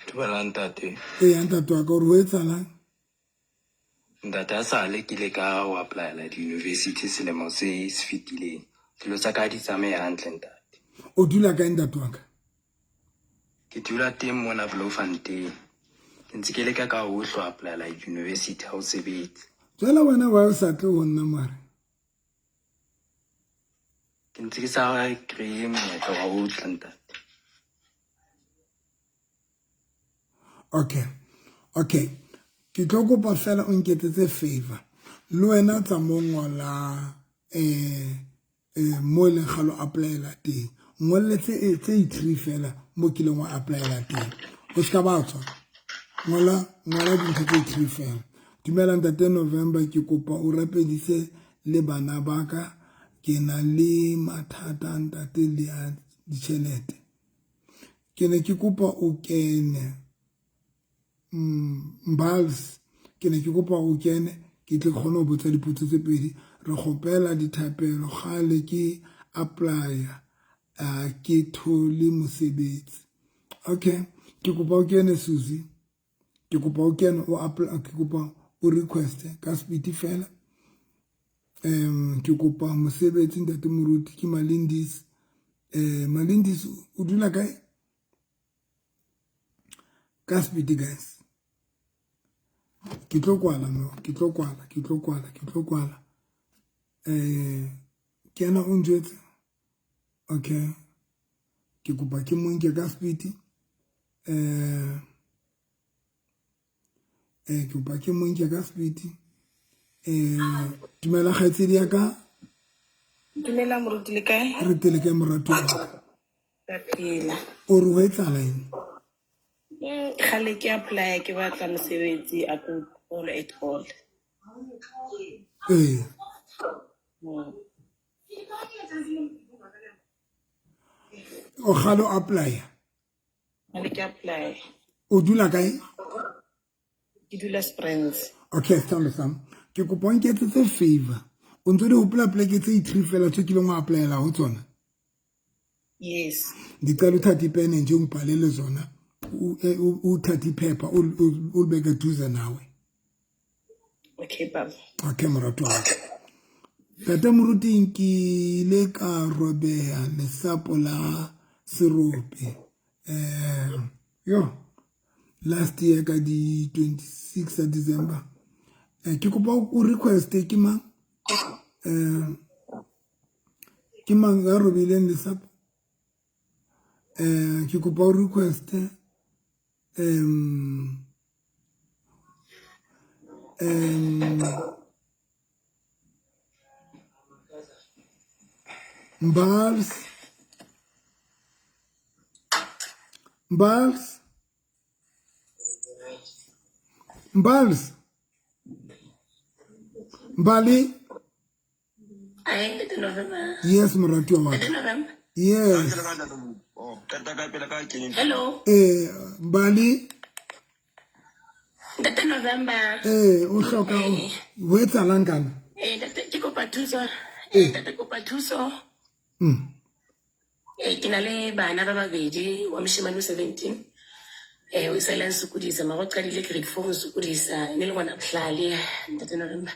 Dumelang ntate. Eya ntate wa ka, o re ho etsahalang? Ntate a sale ke ile ka ho apply-ela di-university selemo se se fetileng. Dilo tsa ka di tsamaye hantle ntate. O dula kae ntate wa ka? Ke dula teng mona Bloemfontein. Ke ntse ke leka ka hohle ho apply-ela university ha o sebetse. Jwale wena why o sa tle ho nna mare? Ke ntse ke sa kry-e monyetla wa ho tla ntate. Okay. Okay. Ke tlo kopa fela o nketsetse favor. Le wena tsa mo ngola mo e leng kgale o apply-ela teng. Ngolle tse three fela mo kileng wa apply-ela teng. O ska ba tswa. Ngola ngola dintho tse three fela. Dumela ntate November, ke kopa o rapedise le bana ba ka. Ke na le mathata ntate le a ditjhelete. Ke ne ke kopa o kene Mbals, ke ne ke kopa o kene ke tle kgone ho botsa dipotso tse pedi. Re kgopela dithapelo kgale ke apply-a ke thole mosebetsi. Okay, ke kopa o kene Suzy, ke kopa o kene o apply, ke kopa o request ka speed fela. Ke kopa mosebetsi ntate Moruti, ke Malindis. Malindis o dula kae? Ka speed guys. Ke tlo kwala no, ke tlo kwala, ke tlo kwala, ke tlo kwala. Kena o njwetse. Okay. Ke kopa ke mo nke ka speed. Ke kopa ke mo nke ka speed. Dumela kgaitsedi ya ka. Dumela moruti, le kae? Re tele kae morati wa ka? Ka phela. O re ho etsahala eng? Kgale ke apply ke batla mosebetsi a ko all at all. Ee. O kgale o apply-a? Kgale ke apply. O dula kae? Ke dula Springs. Okay, sithando sami. Ke kopa o nketsetse favor. O ntse o di hopola pleke tse i-three fela tse kileng wa apply-ela ho tsona? Yes. Ndicela uthathe ipene nje ungibhalele zona. Uthathe iphepha ulibeke eduze nawe. Okay, baba. Okay, morati wa ka. Tata Moruti, ke ile ka robeha lesapo la serope. Yo, last year ka di 26 tsa December. Ke kopa o request ke mang? Ke mang ya robileng lesapo? Ke kopa o request Mbals, Mbals, Mbals, Mbali. Yes, morati wa ka. Yes. Hello. Mbali. Ntate November. O hloka ho etsahalang kana? Ntate, ke kopa thuso. Ntate, kopa thuso. Ke na le bana ba babedi, wa moshemane o 17. O sa ile a nsokodisa, mara o qadile grade 4 ho nsokodisa, e ne le ngwana bohlale, Ntate November.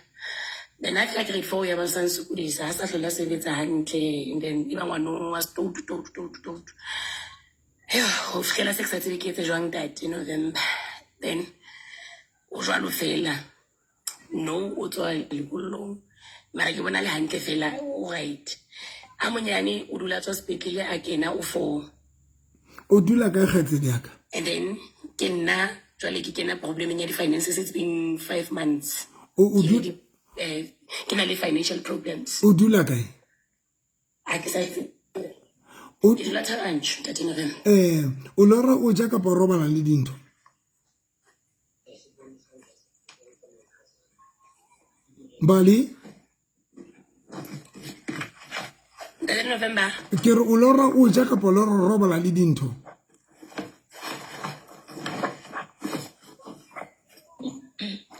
Then ha fihla grade 4 ya ba sa nsokodisa, ha sa hlola a sebetsa hantle, and then e ba ngwana wa stoutu, toutu, toutu, toutu. Ho fihlela se ke sa tsebe ke etse jwang, Ntate November. Then o jwalo fela. No, o tswa lebollong. Mara ke bona le hantle fela, o right. A monyane o dula tswa sepetlele a kena o 4. O dula kae kgaitsedi ya ka? And then ke nna jwale ke kena problemeng ya di-finances, it's been 5 months. O Ke na le financial problems. O dula kae? Ha ke sa itse. Ke dula Thabanchu, Ntate November. O lora o ja kapa o robala le dintho? Mbali? Ntate November. Ke re o lora o ja kapa o lora o robala le dintho?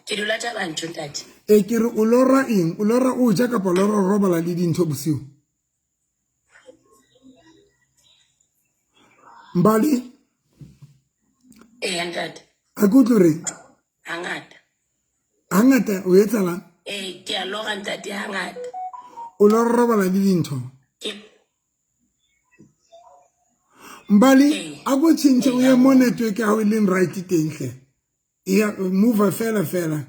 Ke dula Thabanchu, ntate. Ke re o lora eng? O lora o ja kapa o lora o robala le dintho bosiu? Mbali? Ntate. Ha ke utlwe reng? Hangata. Hangata o etsahalang? Ke a lora ntate hangata. O lora robala le dintho? Mbali, a ko tjhentjhe o ye mo network ya hao e leng right teng hle. Ya move fela fela.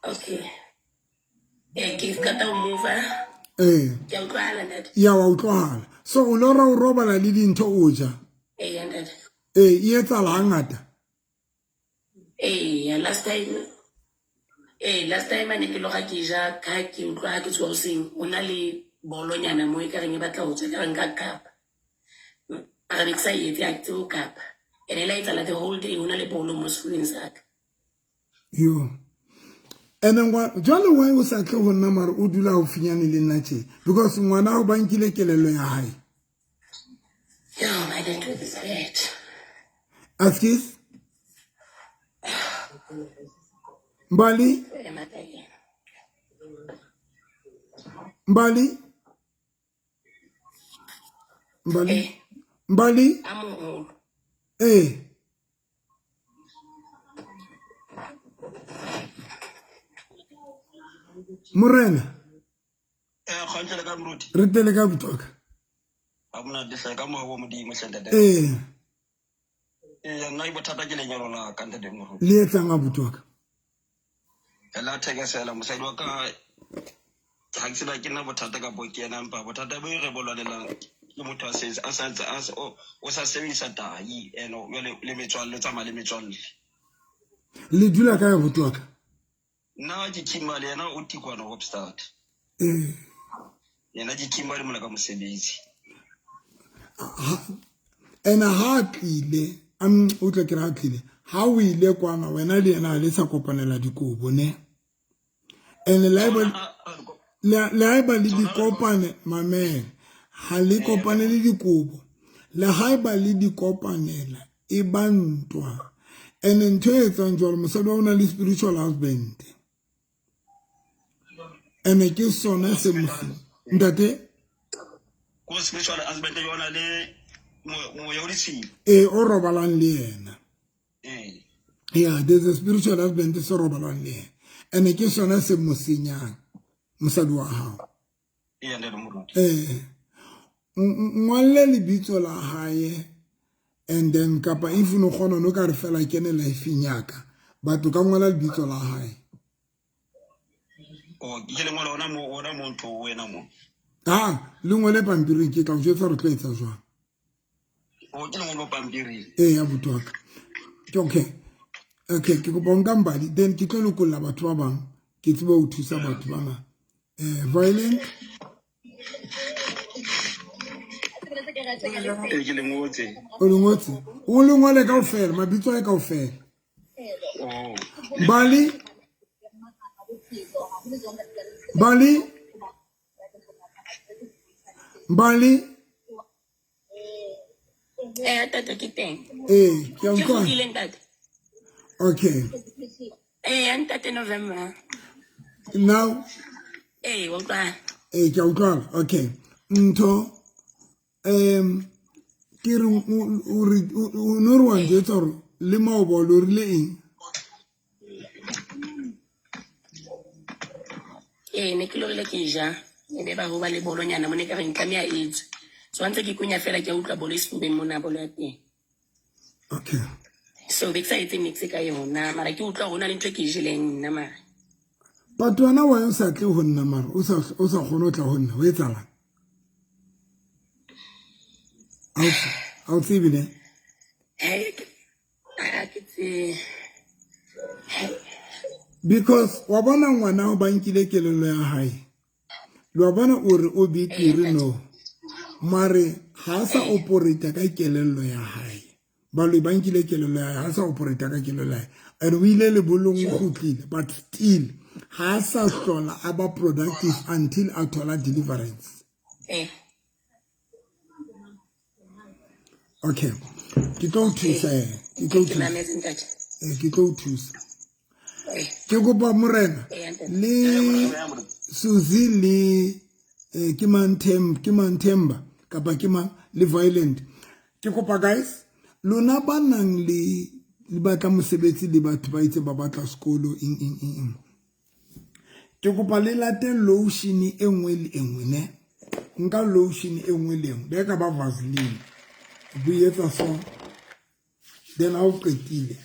Okay. Ke qeta ho move. Ke a utlwahala ntate. Ya wa utlwahala. So o lora o robala le dintho o ja? Ntate. E etsahala hangata? Last time. Last time ne ke loga ke ja ka ke utlwa ha ke tswa hoseng, o na le bolonyana mo e ka reng e batla ho tswa, ka reng ka kapa. Mara be ke sa etse, ha ke tsebe ho kapa. Ene la etsahala the whole day ho na le bolo mo sefubeng sa ka. Yo. Ene ngwa jwale why o sa tle ho nna mare o dula haufinyane le nna tje? Because ngwana o ba nkile kelello ya hae. Yo, my network is bad. Askis? Mbali? Mbali? Mbali? Eh. Mbali? A moholo. Eh. Morena. Eh, kgantse le ka moruti. Re tele ka botoka. A monate hle ka moya wa Modimo hle ntate. Eh. Eh, nna ke bothata ke lenyalo la ka ntate moruti. Le etsang a botoka? La thekesela mosadi wa ka ha ke tseba ke nna bothata kapo ke yena empa bothata bo re bo lwanelang ke motho a sentse a santse a o o sa sebedisa tahi ene jwale le metswalle o tsamaya le metswalle. Le dula kae abuti wa ka? Nna ke Kimberley yena o Tikwana Hopstad. Eh. Yena ke Kimberley mona ka mosebetsi. Ene ha tlile, o tla ke re ha tlile, ha o ile kwana wena le yena le sa kopanela dikobo ne. Ene le haeba le di kopane mamela, ha le kopane le dikobo, le haeba le di kopanela e ba ntwa. Ene ntho e etsang jwalo mosadi wa o na le spiritual husband. Ene ke sona se mosi. Ntate? Ko spiritual husband yona le moya o ditshila. Eh, o robalang le yena. Eh. Yeah, there's a spiritual husband se robalang le yena. Ene ke sona se mo senyang mosadi wa hao. Eh, ntate moruti. Eh. Ngwalle lebitso la hae and then kapa if no kgona no ka re fela kene life-eng ya ka. Batho ka ngwala lebitso la hae. Oh, ke le ngwala ona mo ntho wena mo. Ah, le ngwale pampiring ke tla o jwetsa re tlo etsa jwang. Oh, ke le ngwale pampiring. Eh, ya buti wa ka. Ke okay. Okay, ke kopa o nka mbali then ke tlo lokolla batho ba bang ke tsebe ho thusa batho bana. Eh, violent. Eh, ke le ngotse. O le ngotse. O le ngole kaofela, mabitso a kaofela. Oh. Mbali. Mbali. Mbali. Eh, tata ke teng. Eh, ke a Ke utlwa. kgutlile ntate. Okay. Eh, ntate November. Now, Eh, wa utlwa. eh, ke a utlwala. Okay. Ntho ke re o re o no re wa njwetsa hore le maoba o rile eng? Eh, ne ke lorile ke ja. E be ba ho ba le bolonyana mo ne ka re ntlameha e tswe. So ntse ke kunya fela ke a utlwa bolo e sefubeng mona bolo ya teng. Okay. So be ke sa etse niks ka yona mara ke utlwa hore ho na le ntho e ke e jeleng nna mara. But wena why o sa tle ho nna mara o sa kgone ho tla ho nna ho etsahalang? Ha o tsebe ne? Hey, ha ke tsebe. Because wa bona ngwana o ba nkile kelello ya hae. Le wa bona o re o betere no. Mare ha sa operate ka kelello ya hae. Baloi ba nkile kelello ya hae, ha sa operate ka kelello ya hae. And o ile lebollong o kgutlile, but still ha sa hlola a ba productive until a thola deliverance. Eh. Okay. Ke tlo o thusa eh. Ke tlo o Ke thusa. mametse ntate. Eh, ke tlo o thusa. Eh. Ke kopa morena Eh, ntate. le Suzy le ke mang ke mang Themba kapa ke mang le Violent. Ke kopa guys lona ba nang le batla mosebetsi le batho ba itse ba batla sekolo eng eng eng eng. Ke kopa le late lotion e nngwe le e nngwe ne. Nka lotion e nngwe le e nngwe. Le ka ba Vaseline. O bo etsa so. Then ha o qetile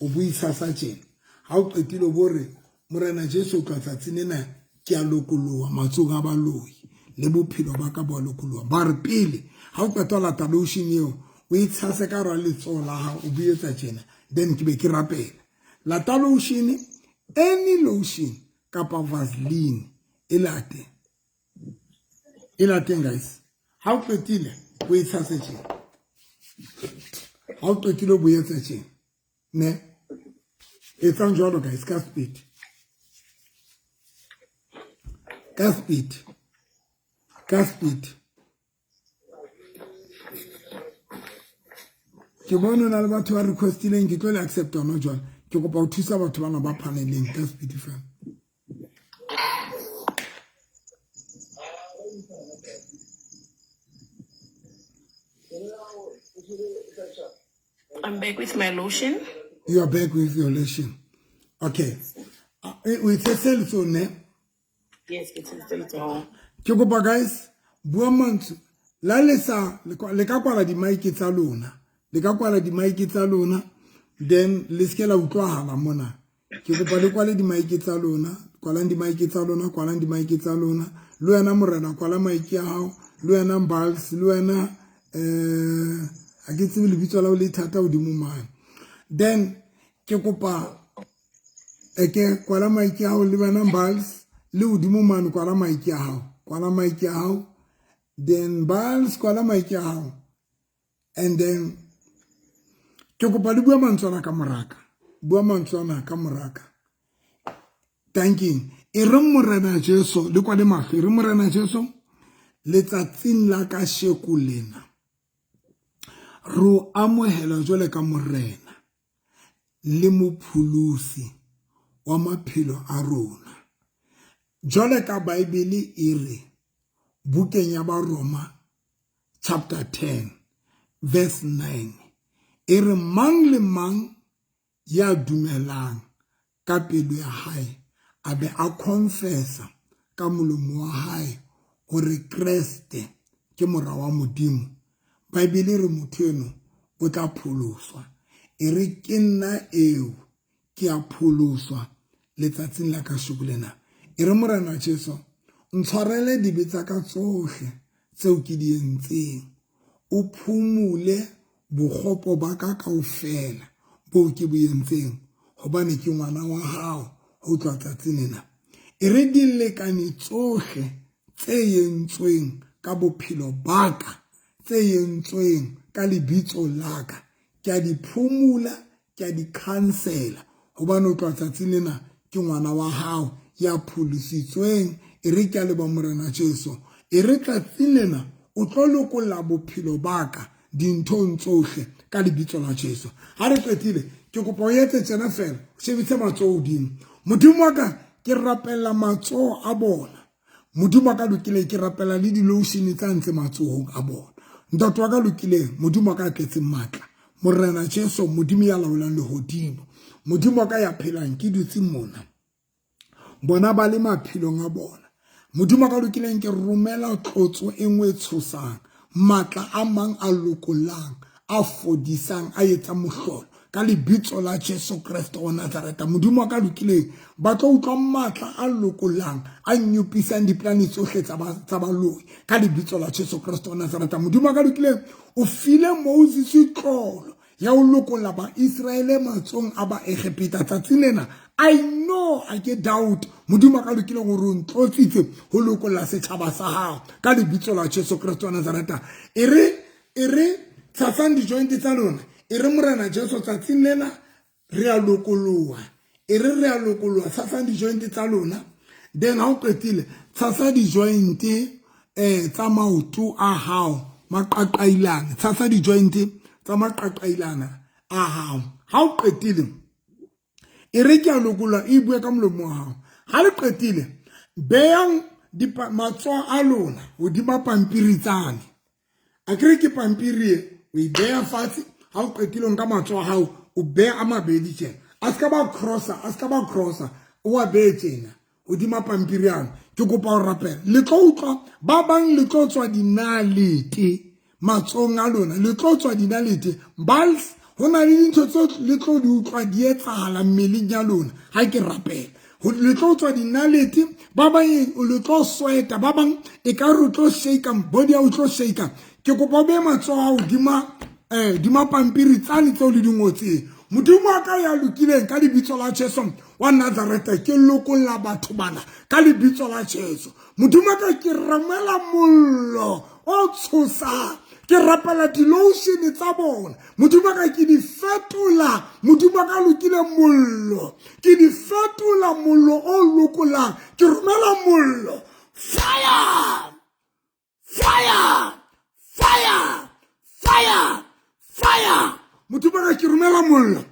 o bo itshasa tjena. Ha o qetile o bo re Morena Jesu o tla tsatsing lena ke a lokoloha matsohong a baloi le bophelo ba ka bo a lokoloha. Ba re pele ha o qeta ho lata lotion eo o e tshase ka hara letsoho la hao o bo etsa tjena then ke be ke rapela. Lata lotion, any lotion kapa Vaseline e late. E lateng guys. Ha o qetile o e tshase tjena. Ha o qetile o bo etsa tjena ne etsang jwalo guys ka speed ka speed ka speed ke bone o na le batho ba requestileng ke tlo le accept ona jwale ke kopa ho thusa batho bana ba paneleng ka speed fela. I'm back with my lotion. You are back with your lotion. Okay. O itshetse letsoho ne? Yes, ke tshetse letsoho. Ke kopa guys, bua mantswe la le sa le ka kwala di-mic tsa lona. Le ka kwala di-mic tsa lona then le se ke la utlwahala mona. Ke kopa le kwale di-mic tsa lona, kwalang di-mic tsa lona, kwalang di-mic tsa lona. Le wena morena kwala mic ya hao, le wena Mbals, le wena ha ke tsebe lebitso la o le thata hodimo mane. Then ke kopa eke kwala mic ya hao le wena Mbals, le hodimo mane kwala mic ya hao, kwala mic ya hao. Then Mbals kwala mic ya hao. And then ke kopa le bua mantswe ana ka moraka. Bua mantswe ana ka moraka. Thanking. E re morena Jesu le kwale mahlo, e re morena Jesu letsatsing la kasheko lena ro amohela jwale ka morena le mopholosi wa maphelo a rona. Jwale ka Bible e re bukeng ya Baroma chapter 10 verse 9 e re mang le mang ya dumelang ka pelo ya hae a be a confessa ka molomo wa hae hore Kreste ke mora wa Modimo, Bible re motho eno o tla pholoswa. E re ke nna eo ke a pholoswa letsatsing la kasheko lena. E re morena Jesu ntshwarele dibe tsa ka tsohle tseo ke di entseng, o phumule bokgopo ba ka kaofela bo ke bo entseng, hobane ke ngwana wa hao ho tloha tsatsing lena. E re dilekane tsohle tse entsweng ka bophelo ba ka, tse entsweng ka lebitso la ka, ke a di phumula, ke a di cancela, hobane ho tloha tsatsing lena ke ngwana wa hao ya pholositsweng. E re ke a leboha morena Jesu, e re tsatsing lena o tlo lokolla bophelo ba ka dinthong tsohle ka lebitso la Jesu. Ha re qetile ke kopa o etse tjena fela, o shebise matsoho hodimo. Modimo wa ka, ke rapella matsoho a bona. Modimo wa ka lokileng, ke rapella le di-lotion tsa ntse matsohong a bona. Ntate wa ka lokileng, Modimo wa ka tletseng matla, morena Jesu, Modimo ya laolang lehodimo, Modimo wa ka ya phelang, ke dutse mona bona ba le maphelong a bona. Modimo wa ka lokileng, ke romela tlotso e nngwe e tshosang, matla a mang a lokollang, a fodisang, a etsang mohlolo ka lebitso la Jesu Kreste wa Nazareta. Modimo wa ka lokileng, ba tlo utlwa matla a lokollang, a nyopisang diplane tsohle tsa baloi ka lebitso la Jesu Kreste wa Nazareta. Modimo wa ka lokileng, o file Moses tlolo ya ho lokolla Baiseraele matsohong a Baegepeta tsatsing lena. I know, I get doubt. Modimo wa ka lokileng hore o ntlotsitse ho lokolla setjhaba sa hao ka lebitso la Jesu Kreste wa Nazareta. E re tshasang di-joint tsa lona. E re morena Jesu tsatsing lena re a lokoloha. E re re a lokoloha, tshasang di-joint tsa lona. Then ha o qetile tshasa di-joint tsa maoto a hao maqaqailana, tshasa di-joint tsa maqaqailana a hao. Ha o qetile e re ke a lokolla, e bue ka molomo wa hao. Ha le qetile beyang matsoho a lona hodima pampiri tsane. Akere ke pampiri e o e beha fatshe. Ha o qetile nka matsoho a hao o beha a mabedi tjena, a ska ba crossa, a ska ba crossa, o a behe tjena hodima pampiri ana. Ke kopa ho rapela, le tlo utlwa ba bang le tlo tswa dinalete matsohong a lona, le tlo tswa dinalete. Bals, ho na le dintho tseo le tlo di utlwa di etsahala mmeleng ya lona ha ke rapela. Le tlo tswa dinalete, ba bang le tlo sweta, ba bang e ka re o tlo shake, body ya o tlo shake. Ke kopa o behe matsoho a hodima dima pampiri tsane tseo le di ngotseng. Modimo wa ka ya lokileng, ka lebitso la Jesu wa Nazareta ke lokolla batho bana ka lebitso la Jesu. Modimo wa ka, ke romela mollo o tshosang, Ke rapela di-lotion tsa bona, Modimo wa ka, ke di fetola, Modimo wa ka lokile mollo, ke di fetola mollo o lokolang. Ke romela mollo, fire, fire, fire, fire, fire. Modimo wa ka, ke romela mollo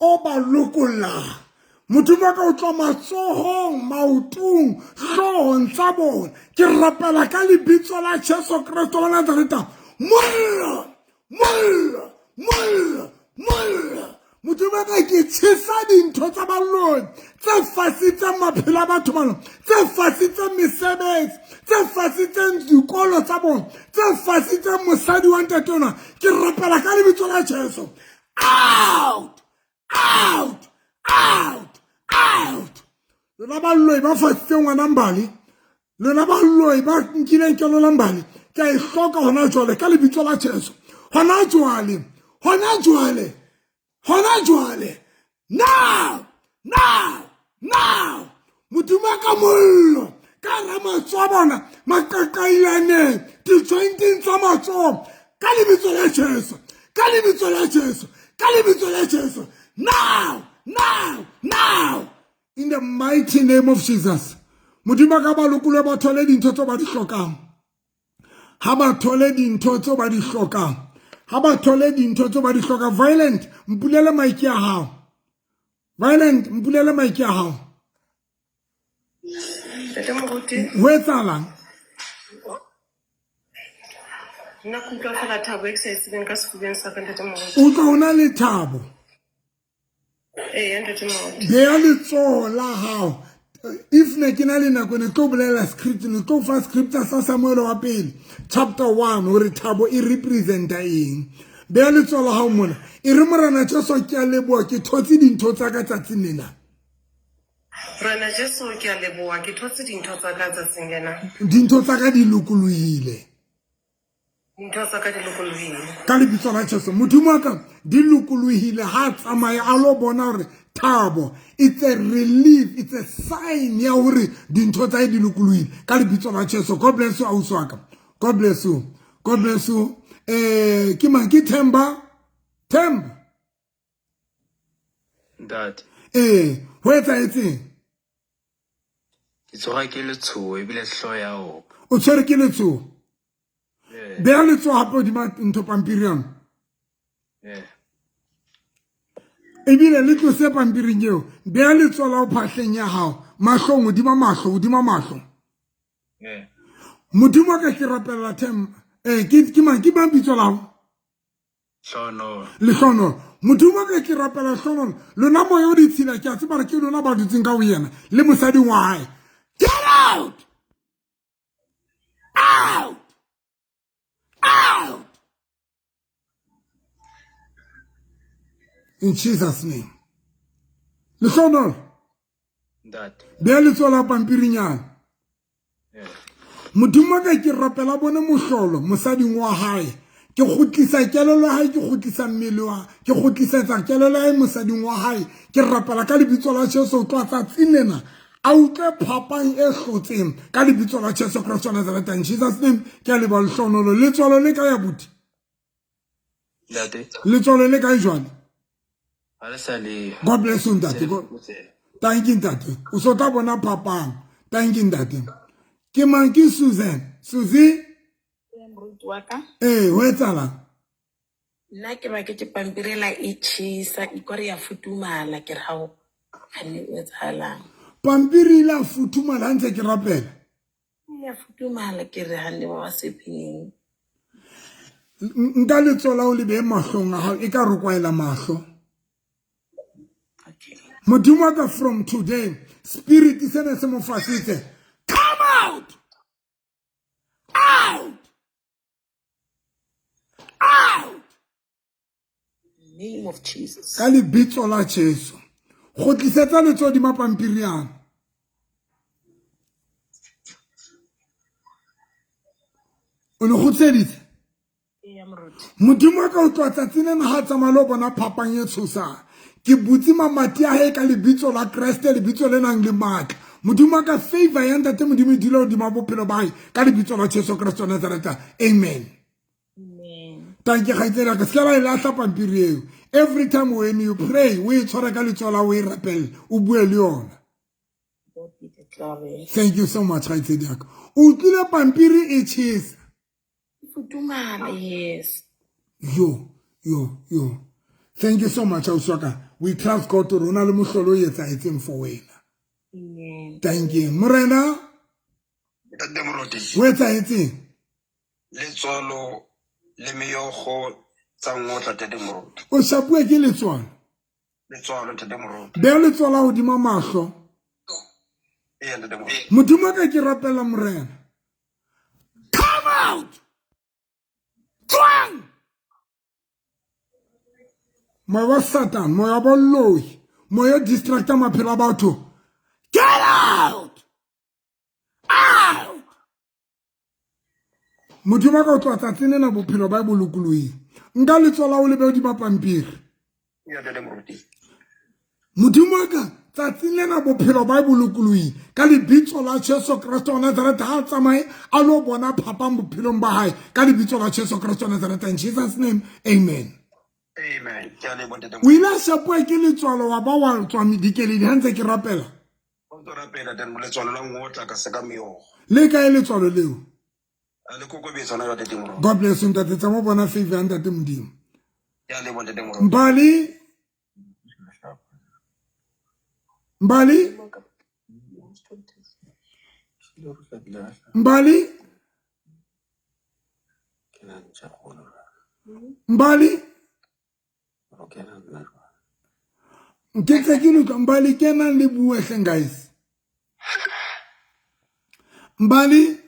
o ba lokollang. Modimo wa ka, o tswa matsohong, maotong, hloohong tsa bona. Ke rapela ka lebitso la Jesu Kreste wa Nazareta, mollo, mollo, mollo, mollo. Modimo wa ka, ke tjhesa dintho tsa baloi tse fasitseng maphelo a batho bana, tse fasitseng mesebetsi, tse fasitseng dikolo tsa bona, tse fasitseng mosadi wa ntate ona. Ke rapela ka lebitso la Jesu, out, out, out, out. Lona baloi ba fasitseng ngwana Mbali, lona baloi ba nkileng kelo la Mbali, ke a e hloka hona jwale ka lebitso la Jesu. Hona jwale, hona jwale, hona jwale, now, now, now. Modimo wa ka, mollo ka hara matsoho a bona, maqaqailaneng, di-jointeng tsa matsoho, ka lebitso la Jesu, ka lebitso la Jesu, ka lebitso la Jesu, now, now, now, in the mighty name of Jesus. Modimo ka ba lokolohe, ba thole dintho tseo ba di hlokang. Ha ba thole dintho tseo ba di hlokang, ha ba thole dintho tseo ba di hlokang. Violent, mpulele mic ya hao. Violent, mpulele mic ya hao. Ntate Moruti. Ho etsahalang? Nna ke utlwa fela thabo e ke sa e tsebeng ka sefubeng sa ka, Ntate Moruti. Utlwa o na le thabo. Ee, Ntate Moruti. Beya letsoho la hao. If ne ke na le nako, ne tlo bolela script, ne tlo fa scripture sa Samuel wa pele chapter 1 hore thabo e representa eng. Beya letsoho la hao mona, e re, Morena Jesu, ke a leboha, ke thotse dintho tsa ka tsatsing lena. Morena Jesu, ke a leboha, ke thotse dintho tsa ka tsatsing lena. Dintho tsa ka di lokolohile. Dintho tsa ka di lokolohile. Ka lebitso la Jesu. Modimo wa ka, di lokolohile. Ha tsamaye a lo bona hore thabo, it's a relief, it's a sign ya hore dintho tsa hae di lokolohile, ka lebitso la Jesu. God bless you, ausi wa ka. God bless you, God bless you. Ke mang? Ke Themba, Themba. Ntate. Ee, ho etsahetseng? Ke tshwarwa ke letshoho ebile hlooho ya opa. O tshwere ke letshoho? Beya letsoho hape hodima ntho, pampiri yona. Ebile le tlose pampiring eo. Beya letsoho la ho phahleng ya hao, mahlong, hodima mahlo, hodima mahlo. Modimo wa ka, ke rapella Themba. Ke mang? Ke mang bitso la hao? Hlono. Lehlono. Modimo wa ka, ke rapela hlono. Lona moya o ditshila, ke a tseba re ke lona ba dutseng ka ho yena le mosading wa hae. Get out, out, out, in Jesus' name. Lehlono. Ntate. Beya letsoho la pampirinyana. Modimo wa ka, ke rapela bone mohlolo mosading wa hae. Ke kgutlisa kelello ya hae, ke kgutlisa mmele wa, ke kgutlisetsa kelello ya hae mosading wa hae. Ke rapela ka lebitso la Jesu, ho tloha tsatsing lena a utlwe phapang e hlotseng, ka lebitso la Jesu Kreste wa Nazareta. In Jesus' name. Ke a leboha, lehlohonolo. Letswalo le ka ya buti? Ntate. Letswalo le kae jwale? Ha le sa le. God bless you, ntate. Thank you, ntate. O so tla bona phapang. Thank you, ntate. Ke mang? Ke Susan, Susie. Moruti wa ka. Ee, ho etsahalang? Nna ke baketse pampiri ela e tjhesa, ikore ya futumala. Ke re hao, gane o etsahalang? Pampiri ile a futhumala ha ntse ke rapela? Ya futumala. Ke re hane ba sepeng. Nka letsoho la ho le behe mahlong a hao, e ka re kwaela mahlo. Okay. Modimo wa ka, from today, spirit sena se mo fasitse, come out, out, out. Name of Jesus. Ka lebitso la Jesu. Kgutlisetsa letsoho hodima pampiri yana. O le kgutliseditse? Eya, moruti. Modimo wa ka, o tloha tsatsing lena, ha tsamaya le ho bona phapang e tshosang. Ke butse mamati a hae ka lebitso la Kreste, lebitso le nang le matla. Modimo wa ka, favor ya ntate Modimo e dula hodima bophelo ba hae ka lebitso la Jesu Kreste wa Nazareta. Amen. Thank you, kgaitsedi ya ka. Se ka la e lahla pampiri eo. Every time when you pray, o e tshware ka letsoho la o e rapelle, o bue le yona. Thank you so much, kgaitsedi ya ka. O utlwile pampiri e tjhesa. Futumala, yes. Yo, yo, yo. Thank you so much, ausi wa ka. We trust God hore o na le mohlolo o etsahetseng for wena. Amen. Thank you. Morena, Ntate Moruti. o etsahetseng? Letswalo le meokgo tsa ngotla, Ntate Moruti. O shapuwe ke letswalo? Letswalo, Ntate Moruti. Beha letswalo hodima mahlo. Ee, Ntate Moruti. Modimo ka ke rapela Morena. Come out! Tswang! Moya wa Satan, moya wa boloi, moya o distracta maphelo a batho. Get out! Out! Modimo ka o tloha tsatsing lena bophelo ba bo lokolohile. Nka letsoho la hao le behe hodima pampiri. Ee, Ntate Moruti. Modimo ka tsatsing lena bophelo ba bo lokolohile ka lebitso la Jesu Kreste wa Nazareth. Ha a tsamaye a lo bona phapang bophelong ba hae ka lebitso la Jesu Kreste wa Nazareth. In Jesus name, amen. Amen. Ke a leboha, Ntate O ile a shapuwa ke letswalo wa ba wa tswa dikeledi ha ntse ke rapela. O ntso rapela, Ntate Moruti. Letswalo la ngotla ka se ka meokgo. Le kae letswalo leo? A le kokobetsa hona jwale, Ntate Moruti. God bless you, ntate. Tsa mo bona favor ya ntate Modimo. Ke a leboha, Ntate Moruti. Mbali. Mbali. Mbali. Mbali. Ke tse ke utlwa Mbali kenang le bue hleng guys. Mbali.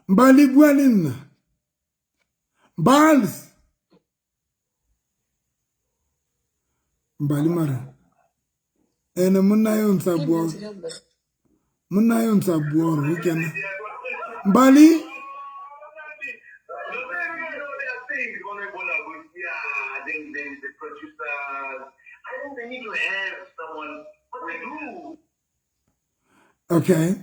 Mbali bua le nna. Mbals. Mbali mara. Ene monna yo ntsa bua. Monna yo ntsa bua hore ho kena. Mbali. Okay.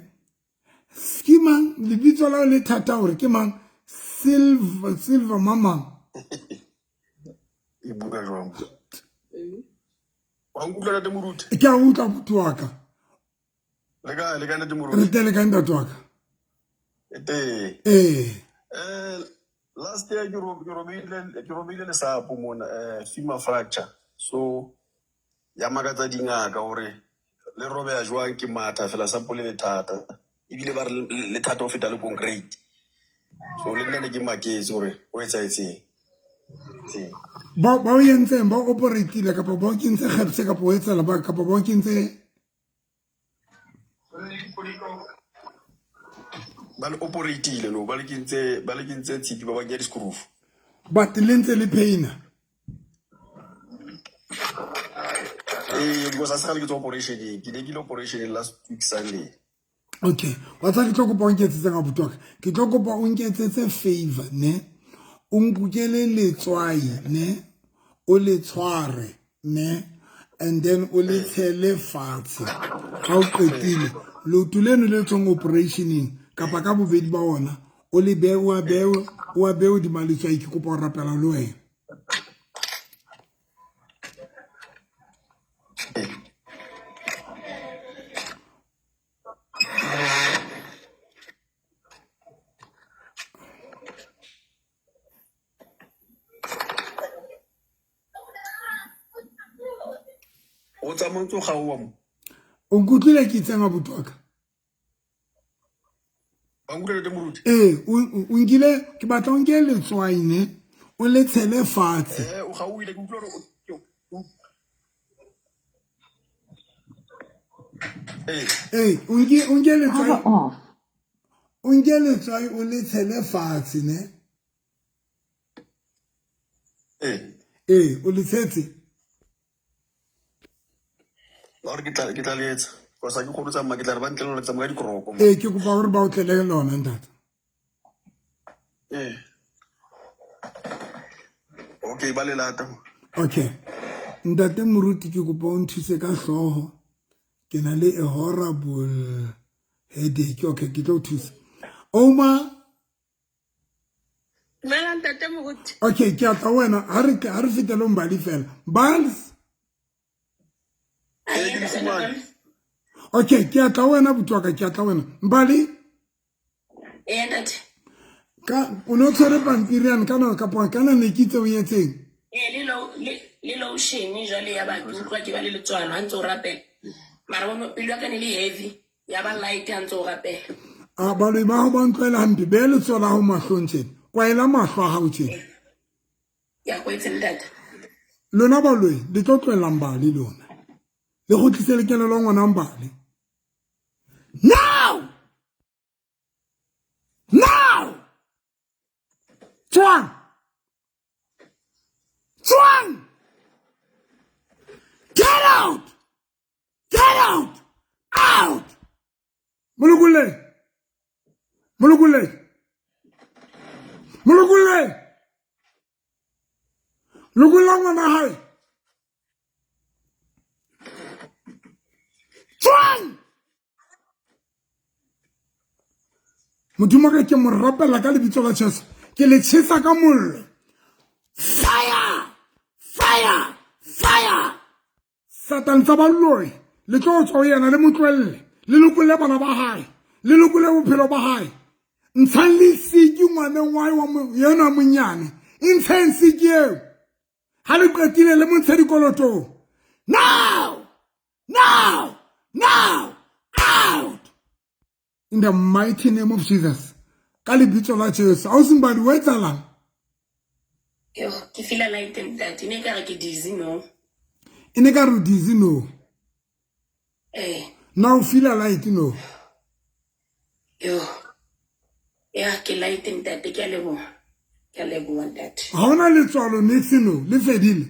Ke mang lebitso la le thata hore ke mang? Silver, Silver mamang. E bua jwang? Wa nkutlwa, Ntate Moruti? Ke a utlwa motho wa ka. Le kae, le kae, Ntate Moruti? Re teng le kae ntate wa ka? Teng. Ee. Last year ke robehile lesapo mona, femur fracture. So ya makatsa dingaka hore le robeha jwang, ke matha fela sapo le le thata. Ebile ba re le thata ho feta le concrete. So le nna ne ke maketse hore ho etsahetseng. Ee. Ba o entseng, ba o operatile kapa ba o kentse kgepse kapa o etsala ba kapa ba o kentse Ba le operatile no, ba le kentse tshipi, ba ba kenya di-screw. But le ntse le paina. Ee, because a se kgale ke tswa operation-eng. Ke ne ke ile operation last week Sunday. Okay, wa tsa ke tlo kopa o nketsetse nga buti wa ka. Ke tlo kopa o nketsetse favor ne. O nkukele letswai ne. O le tshware ne. And then o le tshele fatshe. Ha o qetile leoto leno le tswang operationeng kapa ka bobedi ba ona o le behe o a behe o a behe hodima letswai. Ke kopa ho rapela le wena. O tsamaya ntse o kgaoha mo. O nkutlwile ke itseng abuti wa ka? Wa nkutlwa, Ntate Moruti? Ee, o nkile ke batla o nke letswai ne o le tshele fatshe. O kgaohile, ke utlwa hore ee. Ee, o nke letswai Power off. O nke letswai o le tshele fatshe ne. Ee. Ee, o le tshetse. Ba gore ke tla le etsa. Because ha ke kgone ho tsamaya, ke tla re ba ntle le lona, ke tsamaya ka dikroko. Ee, ke kopa hore ba o tlele lona ntate. Ee. Okay, ba le lata. Okay. Ntate moruti ke kopa o nthuse ka hlooho. Ke na le a horrible headache. Okay, ke tlo o thusa. Oma. Dumela ntate moruti. Okay, ke a tla wena. Ha re ha re fetele Mbali fela. Bals. Okay, ke a tla wena buti wa ka, ke a tla wena. Mbali. Ee ntate. Ka o ne o tshwere pampiri yane kana kapa kana ne ke itse o etseng? Ee, le lo le lotion jwale ya ba ke utlwa ke ba le letswalo ha ntse o rapela. Mara bono pelo ya ka ne le heavy ya ba light ha ntse o rapela. A baloi ba hao ba ntlwaela hampe, beha letsoho la hao mahlong tjena. Kwaela mahlo a hao tjena. Ke a kwetse ntate. Lona baloi le tlo tlohella Mbali lona. Le kgutlise le kelello ngwana Mbali. Now! Now! Tswang! Tswang! Get out! Get out! Out! Molokolle! Molokolle! Molokolle! Lokolla ngwana hae! Tswang! Modimo ka ke mo rapela ka lebitso la Jesu. Ke le tjhesa ka mollo. Fire! Fire! Fire! Satan tsa baloi le tlo tswa ho yena le mo tlohelle le lokolle bana ba hae le lokolle bophelo ba hae ntshang le siki ngwaneng wa wa yena monyane e ntsheng siki eo ha le qetile le mo ntshe dikolotong now now now out in the mighty name of Jesus ka lebitso la Jesu a o sembadi o etsalang ke feel light ntate ne ka re ke dizzy no e ne ka re dizzy no eh now feel light no yo ya ke light ntate ke a leboha ke a leboha ntate ha ona letswalo nix no le fedile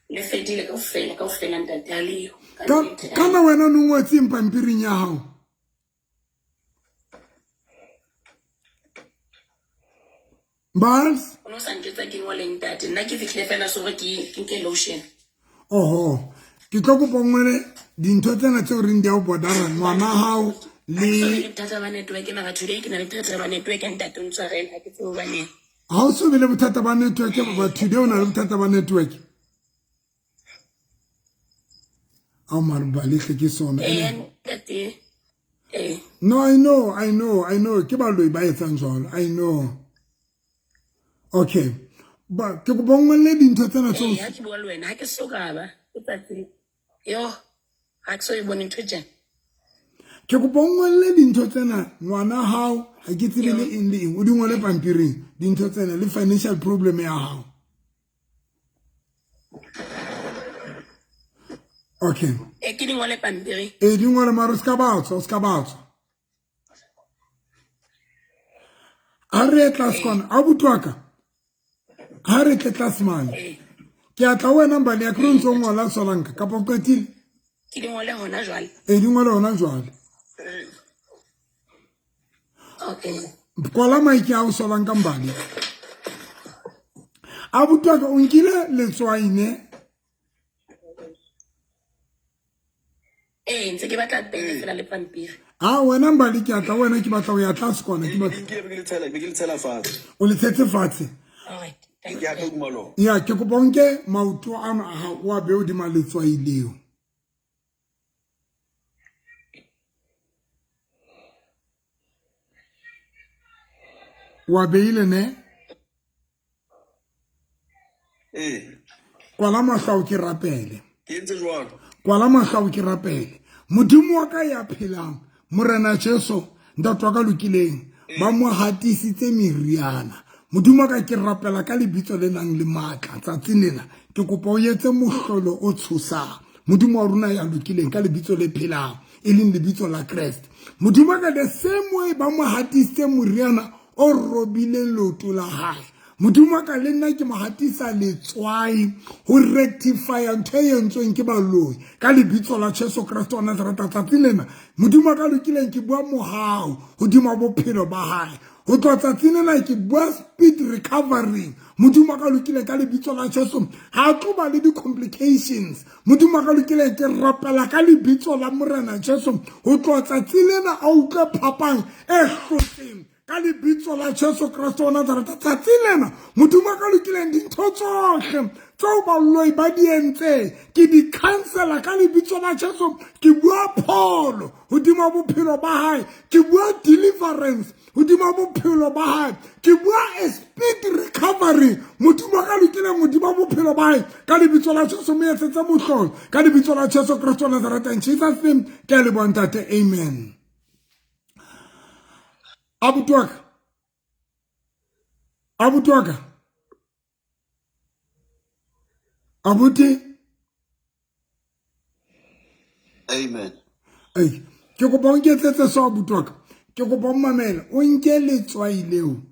le fedile kaofela kaofela ntate ha leyo kana wena no ngwetseng pampiring ya hao Bals o no sa ntjwetsa ke ngole ntate nna ke fihlile fela so ke ke nke lotion oho ke tlo kopa ngwele dintho tsena tseo reng di a o bodara ngwana hao le bothata ba network mara today ke na le bothata ba network ntate o ntshwarele ha ke tsebe hobaneng ha o so be le bothata ba network ba today o na le bothata ba network ao mare balehle ke sona no I know I know I know ke baloi ba etsang jwalo I know okay ba ke kopa o ngolle dintho tsena tseo ha ke bua le wena ha ke so ka ba ke tsatsi yo ha ke so e bone ntho tjena ke kopa o ngolle dintho tsena ngwana hao ha ke tsebe le eng le eng o di ngole pampiring dintho tsena le financial problem ya hao okay e ke di ngole pampiri e di ngole mara o ska ba tswa o ska ba tswa ha re ye tlase kwana a butwaka ha re tle tlase mane ke a tla wena mbali ya kere o ntse o ngola solanka kapa o qetile ke di ngole hona jwale e di ngole hona jwale okay kwala maike a o solanka mbali a butwaka o nkile letswai ne Ee, ntse ke batla pene fela le pampiri. A wena Mbali ke atla wena ke batla ho ya tlase kwana ke batla. Ke le tshela, ke le tshela fatshe. O le tshetse fatshe. Alright. Ke ya ka hodima lona. Ya ke kopa o nke maoto ano a hao o a behe hodima letswai leo. Wa beile ne? Ee. Kwala mahlo ao ke rapele. Ke entse jwalo. Kwala mahlo ao ke rapele. Modimo wa ka ya phelang, Morena Jesu, ntate wa ka lokileng, ba mo hatisitse meriana. Modimo wa ka ke rapela ka lebitso le nang le matla tsatsing lena. Ke kopa o etse mohlolo o tshosang. Modimo wa rona ya lokileng ka lebitso le phelang, e leng lebitso la Kreste. Modimo wa ka the same way ba mo hatisitse moriana o robileng leoto la hae. Modimo wa ka le nna ke mo hatisa letswai ho rectifya ntho e entsweng ke baloi ka lebitso la Jesu Kreste wa Nazareta tsatsing lena. Modimo wa ka lokileng ke bua mohau hodima bophelo ba hae. Ho tloha tsatsing lena ke bua speed recovery. Modimo wa ka lokile ka lebitso la Jesu. Ha tlo ba le di-complications. Modimo wa ka lokile ke rapela ka lebitso la Morena Jesu. Ho tloha tsatsing lena a utlwe phapang e hlotseng ka lebitso la Jesu Kreste wa Nazareta. Tsatsing lena Modimo wa ka lokileng dintho tsohle tseo baloi ba di entseng ke di cancela ka lebitso la Jesu. Ke bua pholo hodima bophelo ba hae, ke bua deliverance hodima bophelo ba hae, ke bua a speed recovery. Modimo ka lokileng hodima bophelo ba hae ka lebitso la Jesu, mo etsetse mohlolo ka lebitso la Jesu Kreste wa Nazareta. In Jesus name ke a leboha ntate, amen. Abuti wa ka, abuti wa ka, abuti. Amen. Ei, ke kopa o nketsetse so abuti wa ka, ke kopa o mamela, o nke letswai leo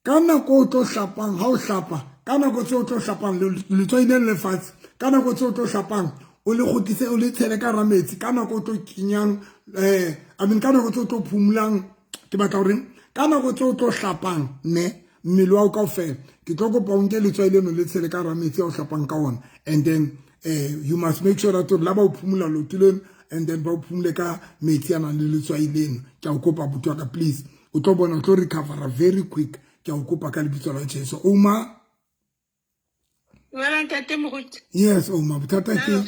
ka nako o tlo hlapang. Ha o hlapa ka nako tse o tlo hlapang letswai le lefatshe, ka nako tse o tlo hlapang o le kgutlise, o le tshele ka hara metsi. Ka nako o tlo kenyang I mean ka nako tse o tlo phumulang, ke batla hore ka nako tse o tlo hlapang ne mmele wa o kaofela, ke tlo kopa o nke letswai leno le tshele ka hara metsi a o hlapang ka ona. And then you must make sure that la ba o phumula loto leno, and then ba o phumule ka metsi a nang le letswai leno. Ke a o kopa abuti wa ka, please, o tlo bona o tlo recovera very quick. Ke a o kopa ka lebitso la Jesu. Oma. Dumela ntate moruti. Yes, Oma, bothata ke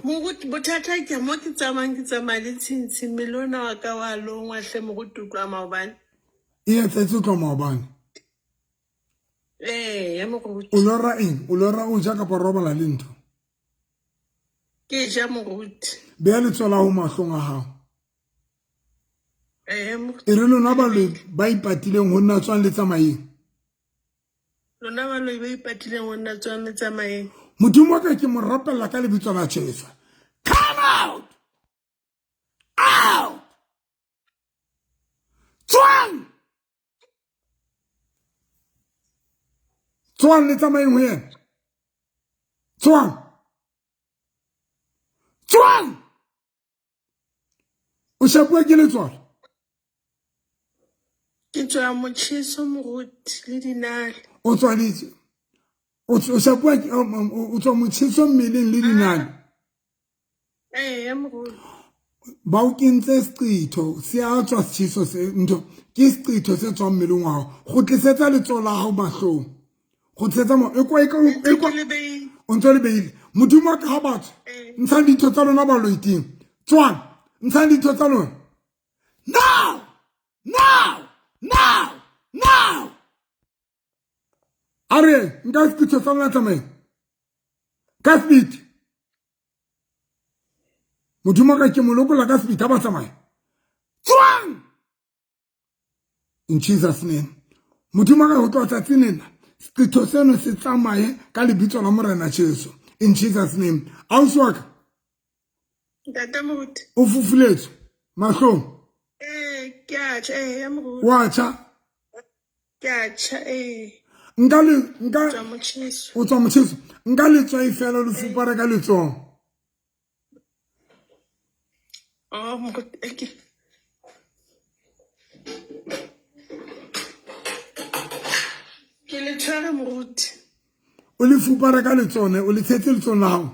Moruti, bothata ke mo ke tsamayang, ke tsamaya le tshintshi, mmele ona wa ka wa longwa hle moruti, o tloha maobane. E etsetse o tloha maobane? Ee, ya moruti. O lora eng? O lora o ja kapa robala le ntho? Ke ja moruti. Beha letsoho la ho mahlong a hao. E re lona baloi ba ipatileng ho nna, tswang le tsamayeng. Lona baloi ba ipatileng ho nna, tswang le tsamayeng. Modimo wa ka, ke mo rapella ka lebitso la Jesu. Come out! Out! Tswang! Tswang le tsamayeng ho yena. Tswang! Tswang! O shapuwa ke letswalo? Ke tswa motjheso moruti le dinale. O tswa o shapuwa, o tswa motjheso mmeleng le dinale? Ee, moruti. Ba o kentse seqetho, se a tswa setjheso se ntho ke seqetho se tswang mmeleng wa hao. Kgutlisetsa letsoho la hao mahlong. Kgutlisetsa mo e kwa e kwa o ntse le beile. Modimo wa ka ha batho ntshang ditho tsa lona baloiting. Tswang, ntshang ditho tsa lona. Now! Now! Now! Now! A re nka seqetho sa lona tsamayeng. Ka speed. Modimo ka ke mo lokolla ka speed ha ba tsamaya. Tswang! In Jesus name. Modimo ka ho tloha tsatsing lena seqetho seno se tsamaye ka lebitso la Morena Jesu. In Jesus name. Ausi wa ka. Ntate moruti. O fufuletswe mahlong? Ee, ke a tjha, ee, ya moruti. Wa tjha? Ke a tjha, ee. Nka le nka Tswa motjheso. O tswa motjheso. Nka letswai fela le fupare ka letsoho. Oh, moruti, ke ke le tshwere moruti. O le fupare ka letsone, o le tshetse letsohong la hao?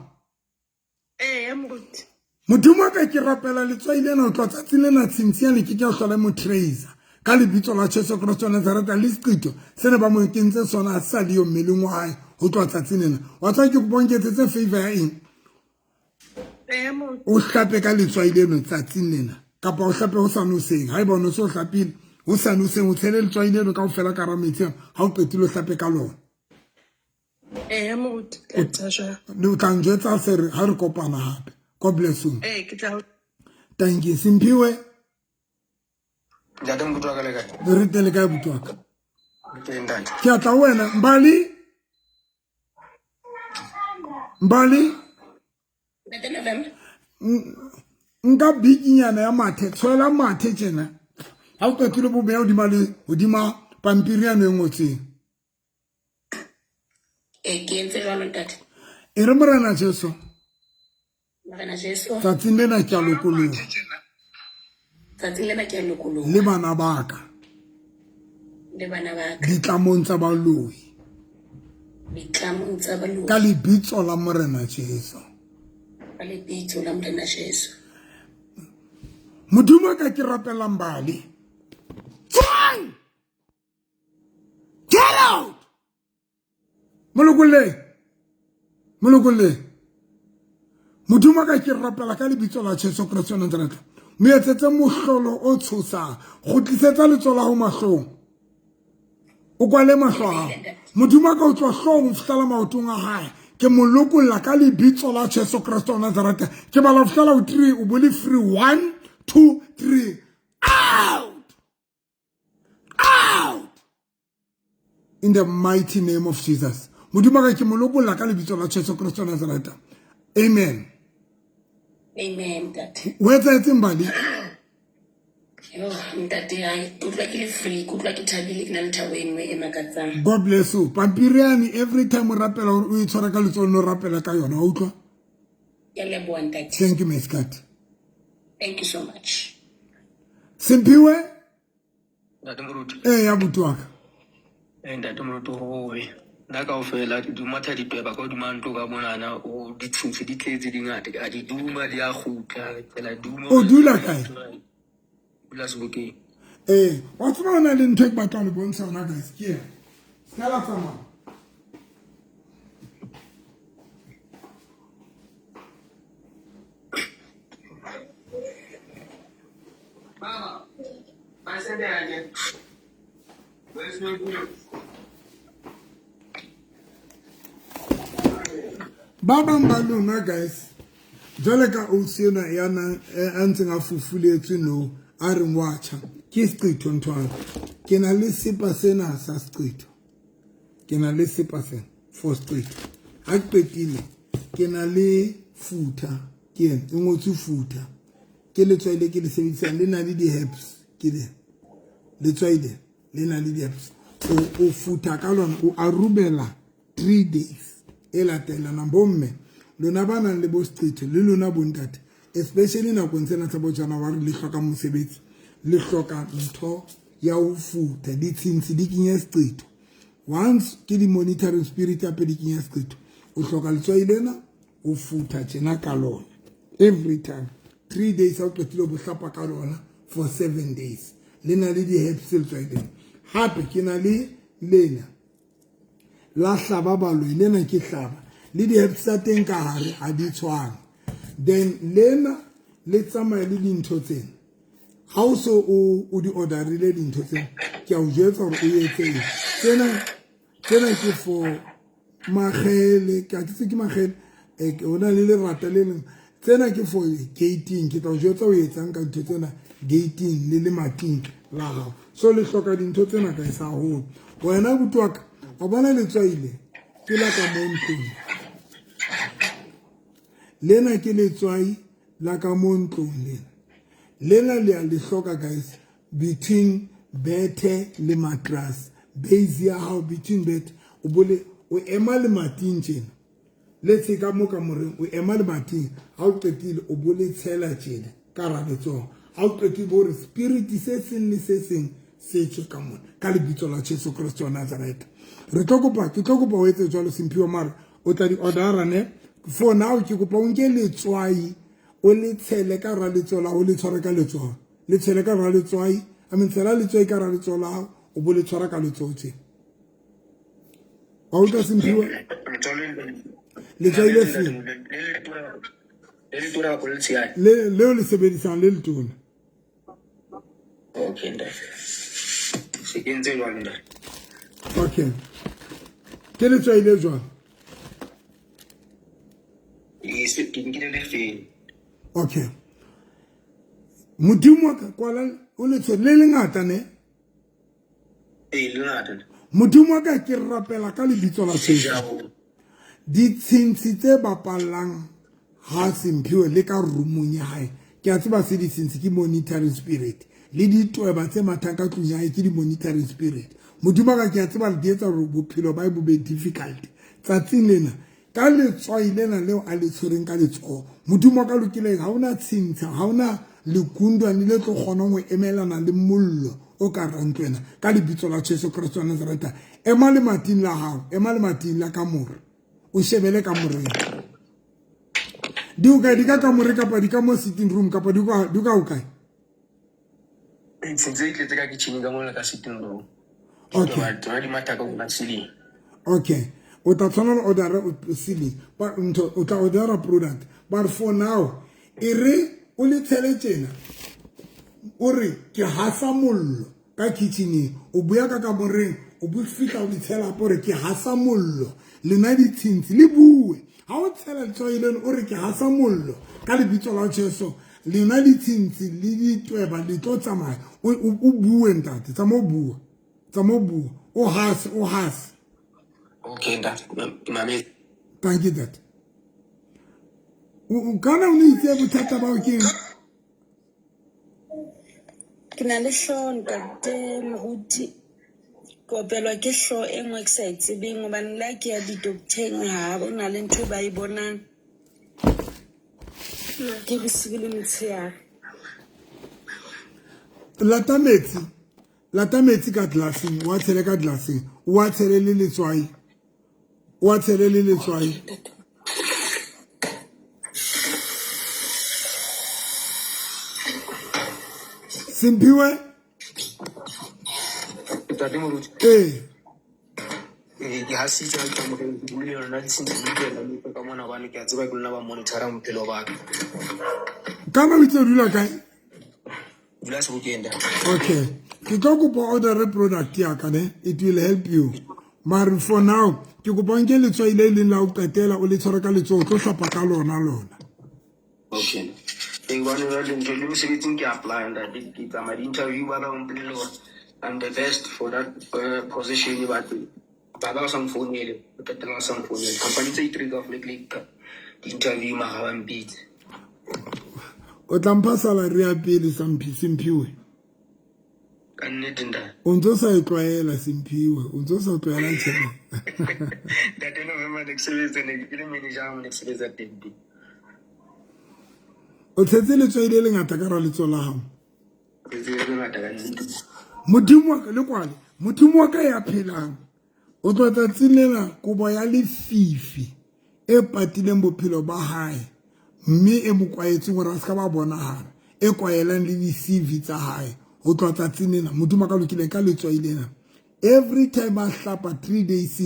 Ee, moruti. Modimo wa ka, ke rapela letswai lena ho tloha tsatsing lena tshintshi ke ke a hlola mo tracer ka lebitso la Jesu Kreste wa Nazareta. Le seqetho se ne ba mo kentse sona a sa le yo mmeleng wa hae ho tloha tsatsing lena. Wa tswa ke kopa o nketsetse favor ya eng? Ee, moruti. O hlape ka letswai leno tsatsing lena, kapa o hlape ho sane hoseng. Haeba o no se o hlapile, ho sane hoseng o tshele letswai leno kaofela ka hara metsi ana. Ha o qetile o hlape ka lona. Ee, moruti, ke tla etsa jwalo. O tla njwetsa se re ha re kopana hape. God bless you. Ee, ke tla. Thank you. Simphiwe. Ntate moruti wa ka le kae? Re teng le kae buti wa ka? Ke ntate. Ke a tla ho wena. Mbali. Mbali. Ntate November. Nka bikinyana ya mathe, tshwela mathe tjena. Ha o qetile bo beha hodima le hodima pampiri yane e ngotsweng. Ee, ke entse jwalo ntate. E re Morena Jesu. Morena Jesu. Tsatsing lena ke a lokoloha. Tsatsing lena ke a lokoloha. Le bana ba ka. Le bana ba ka. Ditlamong tsa baloi. Ditlamong tsa baloi. Ka lebitso la Morena Jesu. Ka lebitso la Morena Jesu. Modimo ka ke rapelang bale. Tswang! Get out! Molokolle. Molokolle. Modimo ka ke rapela ka lebitso la Jesu Kriste wa Nazareth. Mo etsetse mohlolo o tshosang. Kgutlisetsa letsoho la ho mahlong. O kwale mahlo a hao. Modimo ka o tswa hloohong ho fihlela maotong a hae. Ke mo lokolla ka lebitso la Jesu Kriste wa Nazareth. Ke bala ho fihlela ho 3 o bo le free. 1 2 3. Out! Out! In the mighty name of Jesus. Modimo ka ke mo lokolla ka lebitso la Jesu Kriste wa Nazareth. Amen. Amen, ntate. O etsahetseng bali? Yo, ntate, ai, ke utlwa ke le free, ke utlwa ke thabile, ke na le thabo e nngwe e makatsang. God bless you. Pampiri yane every time o rapela o e tshwara ka letsoho o rapela ka yona, wa utlwa? Ke a leboha ntate. Thank you, Miss Kat. Thank you so much. Simphiwe? Ntate Moruti. Ee, ya buti wa ka. Ee, ntate Moruti, hobe. Nna kaofela ke matha ditweba ka hodima ntlo ka monana, o ditshintshi di tletse di ngata, ke a di duma di a kgutla, ke la duma. O dula kae? Dula Sebokeng. Ee, wa tseba ho na le ntho e ke batlang ho le bontsha yona guys, ke ena. Se ka la tsamaya. Ba bang ba lona guys jwale ka ausi ena ya nang a ntseng a fufuletswe no a reng wa tjha ke seqetho nthwana ke na le sepa sena sa seqetho ke na le sepa sena for seqetho ha ke qetile ke na le futha ke ena e ngotswe futha ke letswai le ke le sebedisang le na le di-herbs ke le letswai le le na le di-herbs o futha ka lona o arubela 3 days e latelanang bomme lona ba nang le bo seqetho le lona bontate especially nakong tsena tsa bo January le hloka mosebetsi le hloka ntho ya ho futha ditshintshi di kenye seqetho once ke di-monitoring spirit hape di kenya seqetho o hloka letswai lena o futha tjena ka lona every time 3 days ha o qetile bo hlapa ka lona for 7 days le na le di-herbs letswai lena hape ke na le lena la hlaba baloi lena ke hlaba le di-herbs tsa teng ka hare ha di tshwane then lena le tsamaya le dintho tsena ha o so o di orderile dintho tsena ke a o jwetsa hore o etse eng tsena tsena ke for makgele ke a ke ke makgele o na le lerata le leng tsena ke for gating ke tla o jwetsa o etsang ka ntho tsena gating le lemating la gago so le hloka dintho tsena ka esa haholo wena buti wa ka wa bona letswai le ke la ka mo ntlong lena ke letswai la ka mo ntlong lena lena le a le hloka guys between bethe le mattress base ya hao between bethe o bole o ema lemating tjena le tse ka mo kamoreng o ema lemating ha o qetile o bo le tshela tjena ka ra letsoho ha o qetile bo re spirit se seng le se seng se tswe ka mona ka lebitso la Jesu Kriste wa Nazareth re tlo kopa ke tlo kopa o etse jwalo Simphiwe mara o tla di order ne for now ke kopa o nke letswai o le tshele ka ra letsoho la o le tshware ka letsoho le tshele ka ra letswai I mean tshela letswai ka ra letsoho la hao o bo le tshwara ka letsoho tje wa utlwa Simphiwe letswai le feng le leo le sebedisang le letona Okay, ntate. Se ke ntse jwalo ntate. Okay. Ke letswai le jwang? Ke nkile le feng. Okay. Modimo wa ka kwala o le tshwere le lengata ne? Ee, le lengata. Modimo wa ka ke rapela ka lebitso la Jesu. Ditshintshi tse bapallang ha Simphiwe le ka roomong ya hae ke a tseba se ditshintshi ke monitoring spirit le ditweba tse mathang ka tlung ya hae ke di-monitoring spirit Modimo ka ke a tseba di etsa hore bophelo ba bo be difficult tsatsing lena ka letswai lena leo a le tshwereng ka letsoho Modimo ka lokileng ha ona tshintsha ha ona Lekundwane le tlo kgonang ho emelana le mollo o ka hara ntlo ena ka lebitso la Jesu Kreste wa Nazareta. Ema lemating la hao, ema lemating la kamore, o shebele kamoreng. Di o kae? Di ka kamore kapa di ka mo sitting room kapa di ka o kae? Ntse e tletse ka kitchen ka mona ka sitting room. Okay. Tsona di matha ka hona ceiling. Okay. O tla tshwanela order ceiling. But ntho o tla order product. But for now, e re o le tshele tjena. O re ke hasa mollo ka kitcheneng. O buya ka kamoreng, o bo fihla o di tshela hape o re ke hasa mollo. Lena ditshintshi le bue. Ha o tshela letswai leno o re ke hasa mollo ka lebitso la Jesu. Lena ditshintshi le ditweba le tlo tsamaya. O bue ntate, tsamaya o bua. Tsamaya o bua. O hase, o hase. Okay ntate, ke mametse. Thank you ntate. O kana o ne itse bothata ba o keng? Ke na le hlooho ntate moruti. Ke opelwa ke hlooho e nngwe ke sa e tsebeng hobane le ha ke ya di-doctor-eng ha ho na le ntho e ba e bonang. Ke bosibu le motshehare. Lata metsi. Lata metsi ka glasseng, wa tshele ka glasseng, wa tshele le letswai. Wa tshele le letswai. Simphiwe? Ntate Moruti. Ee. Ke hasitse ha ke kamoreng, ke buile lona ditshintshi di kena le ka mona hobane ke a tseba ke lona ba monitor-ang bophelo ba ka. Kana o itse o dula kae? Dula Sebokeng ntate. Okay. Ke tlo kopa order product ya ka ne, it will help you. Mare for now, ke kopa nke letswai le leng la ho qetela o le tshware ka letsoho, o tlo hlapa ka lona lona. Okay. Ee, hobane jwale ntho le mosebetsing ke apply ntate, ke tsamaya di-interview ba ba mpolelle hore I'm the best for that position, but ba ba sa mfounele, o qetella ba sa mfounele. Company tse three ka fole ke di-interview mara ba mpitse. O tla mpha salary ya pele Simphiwe. Ka nnete ntate. O ntso sa e tlwaela Simphiwe, o ntso sa tlwaela tjhelete. Ntate November ne ke sebetsa, ne ke le manager ne ke sebetsa teng. O tshetse letswai le lengata ka hara letsoho la hao. Letswai le lengata ka nnete. Modimo wa ka le kwale, Modimo wa ka ya phelang. O tlo tsatsing lena kobo ya lefifi e patileng bophelo ba hae mme e mo kwaetseng hore a se ka ba bonahala, e kwaelang le di-CV tsa hae. Ho tloha tsatsing lena, Modimo wa ka lokileng ka letswai lena. Every time a hlapa 3 days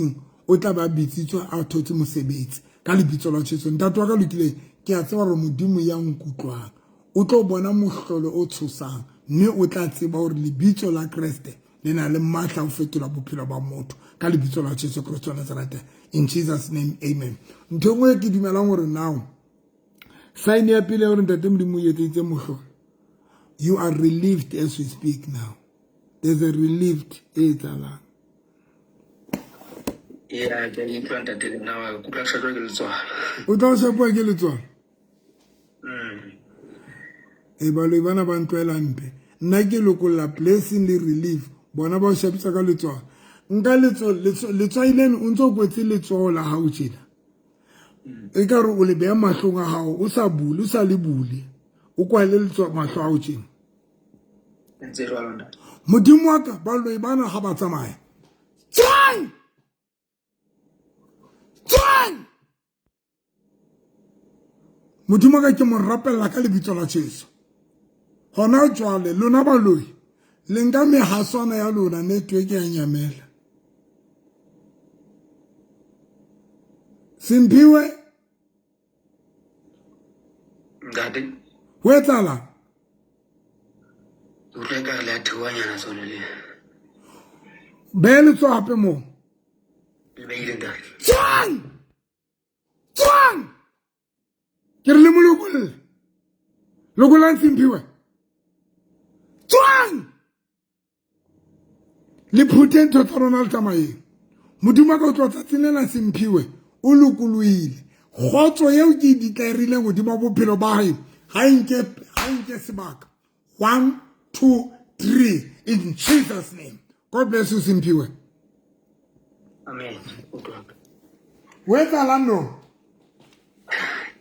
o tla ba bitsitswe a thotse mosebetsi ka lebitso la Jesu. Ntate wa ka lokileng, ke a tseba hore Modimo ya nkutlwang o tlo bona mohlolo o tshosang mme o tla tseba hore lebitso la Kreste le na le matla ho fetola bophelo ba motho ka lebitso la Jesu Kreste wa Nazareth. In Jesus name, amen. Ntho e nngwe ke dumelang hore now sign ya pele hore ntate Modimo o etseditse mohlolo, you are relieved as we speak now. There's a relieved e etsahalang. Yeah, ke utlwa ntate le nna ke utlwa ke shajwa ke letswalo. O tla shapuwa ke letswalo? E baloi bana ba ntlwaela mpe. Nna ke lokolla blessing le relief, bona ba o shapisa ka letswalo. Nka letswai leno o ntso kwetse letsoho la hao tjena. E ka re o le beha mahlong a hao, o sa bule, o sa le bule. O kwale letsoho mahlo a hao tjena. Ntse jwalo ntate. Modimo wa ka, baloi bana ha ba tsamaya. Tswang! Tswang! Modimo wa ka ke mo rapella ka lebitso la Jesu. Hona jwale lona baloi le nka mehaswana ya lona network ya nyamela. Simphiwe? Ntate. Ho etsahalang? Ke utlwa ekare le a theohanyana tsona le. Beha letsoho hape moo. Le behile ntate. Tswang! Tswang! Ke re le mo lokolle. Lokollang Simphiwe. Tswang! Le phuthe ntho tsa rona le tsamayeng. Modimo wa ka o tloha tsatsing lena Simphiwe o lokolohile. Kgotso eo ke e ditlaerileng hodima bophelo ba hae ha nke sebaka. 1 2 3 in Jesus name. God bless you Simphiwe. Amen. O etsahalang no?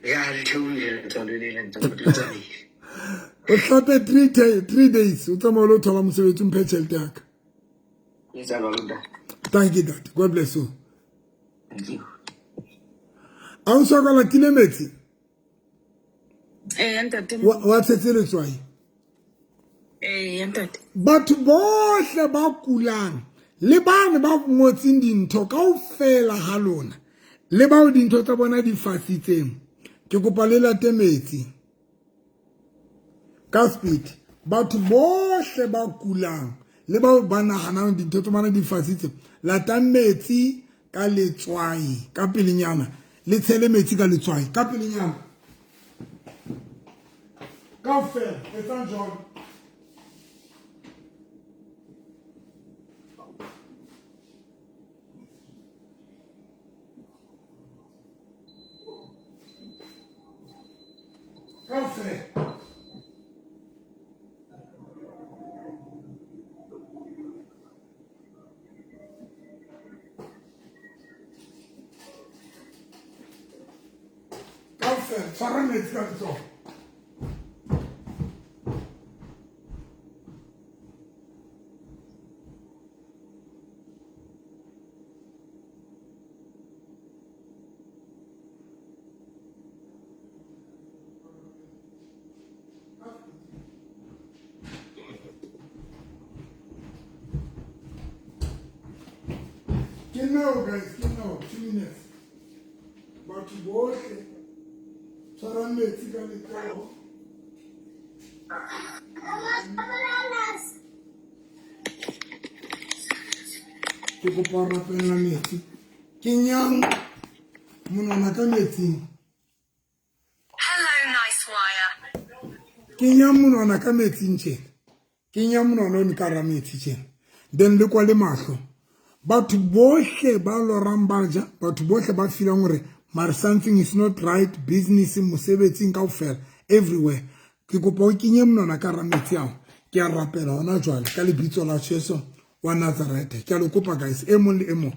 Ya le theohile letswalo le le ntate le tsamaile. O hlape 3 days o tsamaye o lo thola mosebetsi o mphe tšhelete ya ka. Thank you, Dad. God bless you. Thank you. A o sa ka latile metsi? Ee, ntate. Wa tshetse letswai? Ee, ntate. Batho bohle ba kulang le bane ba ngotseng dintho kaofela ha lona le bao dintho tsa bona di fasitseng, ke kopa le late metsi ka speed. Batho bohle ba kulang le bao ba nahanang dintho tsa bona di fasitse, latang metsi ka letswai ka pelenyana, le tshele metsi ka letswai ka pelenyana kaofela. Etsang jwalo. Kaofela. Kaofela, tshwara metsi ka letsoho. Ke now, guys, ke now, 2 minutes. Batho bohle tshwarang metsi ka letsoho. Ke kopa ho rapella metsi. Kenyang monwana ka metsing. Kenyang monwana ka metsing tjena. Kenyang monwana ono ka hara metsi tjena. Then le kwale mahlo. Batho bohle ba lorang ba ja, batho bohle ba feelang hore mare something is not right, business, mosebetsing kaofela, everywhere. Ke kopa o kenye monwana ka hara metsi ao. Ke a rapela hona jwale ka lebitso la Jesu wa Nazareth. Ke a le kopa guys, e mong le e mong.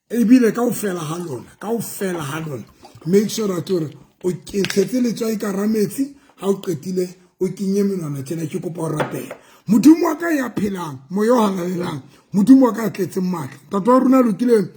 Ebile kaofela ha lona, kaofela ha lona. Make sure that hore o tshetse letswai ka hara metsi, ha o qetile o kenye menwana tjena. Ke kopa ho rapela. Modimo wa ka ya phelang, moya o halalelang, Modimo wa ka ya tletseng matla. Ntate wa rona lokileng,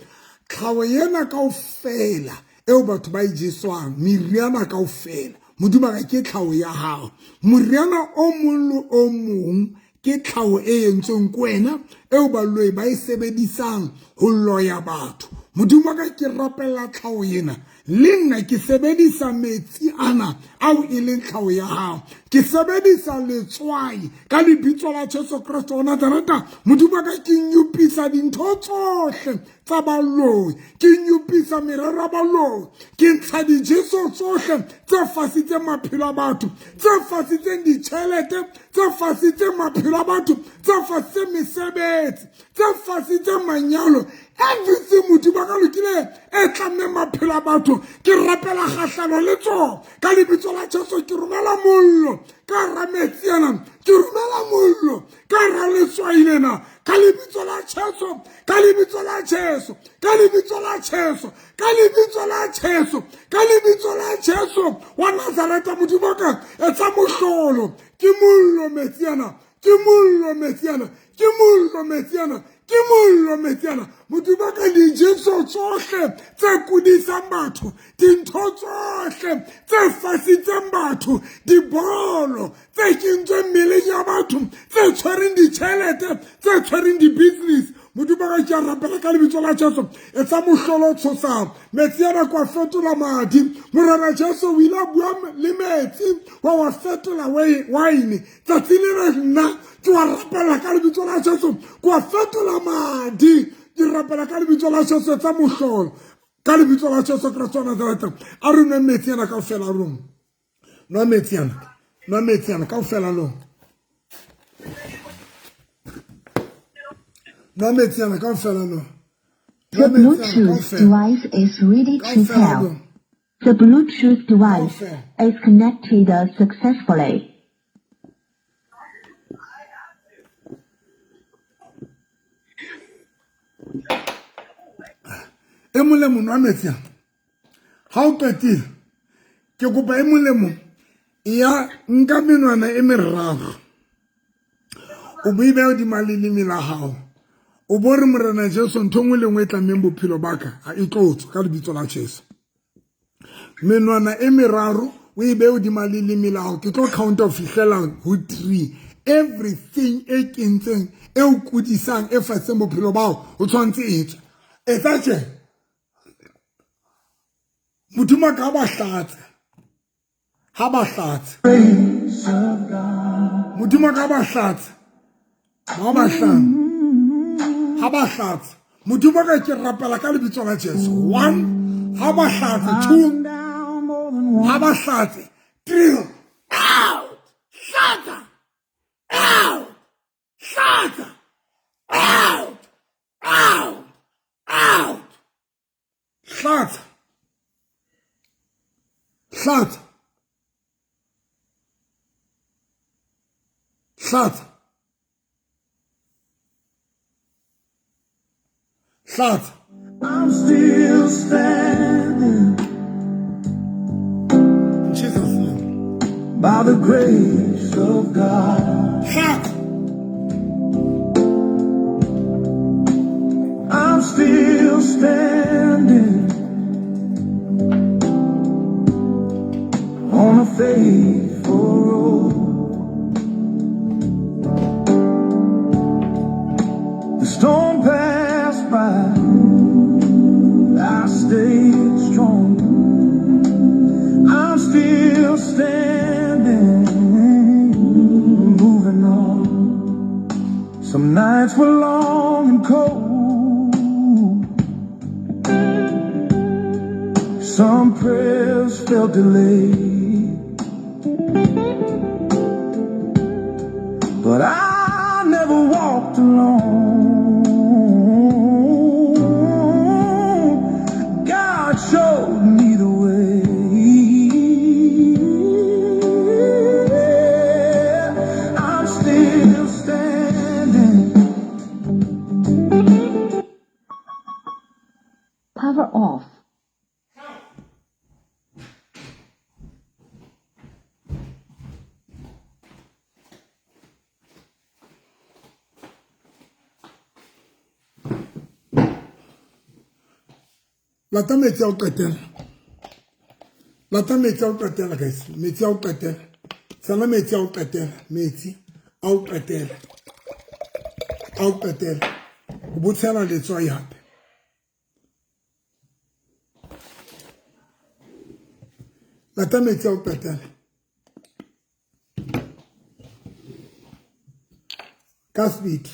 tlhaho ena kaofela eo batho ba e jeswang, meriana kaofela, Modimo wa ka ke tlhaho ya hao. Moriana o mong le o mong ke tlhaho e entsweng ke wena, eo baloi ba e sebedisang ho loya batho. Modimo wa ka ke rapella tlhaho ena. Le nna ke sebedisa metsi ana ao e leng tlhaho ya hao. Ke sebedisa letswai ka lebitso la Jesu Kreste wa Nazareta. Modimo wa ka ke nyopisa dintho tsohle tsa baloi, ke nyopisa merero ya baloi, ke ntsha dijeso tsohle tse fasitseng maphelo a batho, tse fasitseng ditjhelete, tse fasitseng maphelo a batho, tse fasitseng mesebetsi, tse fasitseng manyalo. Everything Modimo wa ka lokile e tlammeng maphelo a batho, ke rapela kgahlano le tsona ka lebitso la Jesu. Ke romela mollo ka hara metsi ana, ke romela mollo ka hara letswai lena ka lebitso la Jesu, ka lebitso la Jesu, ka lebitso la Jesu, ka lebitso la Jesu, ka lebitso la Jesu wa Nazareta. Modimo wa ka etsa mohlolo. Ke mollo metsi ana, ke mollo metsi ana, ke mollo metsi ana, ke mollo metsi ana. Modimo wa ka, dijeso tsohle tse kudisang batho, dintho tsohle tse fasitseng batho, dibolo tse kentsweng mmeleng ya batho, tse tshwereng ditjhelete, tse tshwereng di-business. Modimo wa ka ke a rapela ka lebitso la Jesu, etsa mohlolo o tshosang. Metsi ana kwa fetola madi. Morena Jesu o ile a bua le metsi wa fetola wine. Tsatsi lena nna ke wa rapela ka lebitso la Jesu, kwa fetola madi. Ke rapela ka lebitso la Jesu, etsa mohlolo ka lebitso la Jesu Kreste wa Nazareta. A re nwe metsi ana kaofela rona. Nwa metsi ana, nwa metsi ana kaofela lona. Nwa metsi ana kaofela lona. The Bluetooth device is ready to pair. The Bluetooth device is connected successfully. E mong le mong nwa metsi ana. Ha o qetile, ke kopa e mong le mong Ya nka menwana e meraro o bo e beya hodima leleme la hao, o bo re Morena Jesu, ntho nngwe le nngwe e tlameng bophelo ba ka a e tlotswe ka lebitso la Jesu. Menwana e meraro o e behe hodima leleme la hao, ke tlo count ho fihlela ho 3. Everything e kentseng e o kudisang e faseng bophelo ba hao o tshwanetse e tswe. Etsa tje, Modimo a ka ba hlatse, ha ba hlatse, Modimo a ka ba hlatse, ba ba hlatse, ha ba hlatse. Modimo ka ke rapela ka lebitso la Jesu. 1, ha ba hlatse. 2, ha ba hlatse. 3, out, hlatsa, out, hlatsa, out, out, out, hlatsa, hlatsa, hlatsa, hlatsa. I'm still standing. In Jesus' name. By the grace of God. Hlatsa. I'm still standing on a faithful road. The storm passed by, I stayed strong. I'm still standing, moving on. Some nights were long and cold. Some prayers felt delayed, but I never walked alone. God showed me the way. I'm still standing. Power off. Lata metsi a ho qetela, lata metsi a ho qetela guys, metsi a ho qetela, tshela metsi a ho qetela, metsi a ho qetela, a ho qetela, o bo tshela letswai hape. Lata metsi a ho qetela ka speed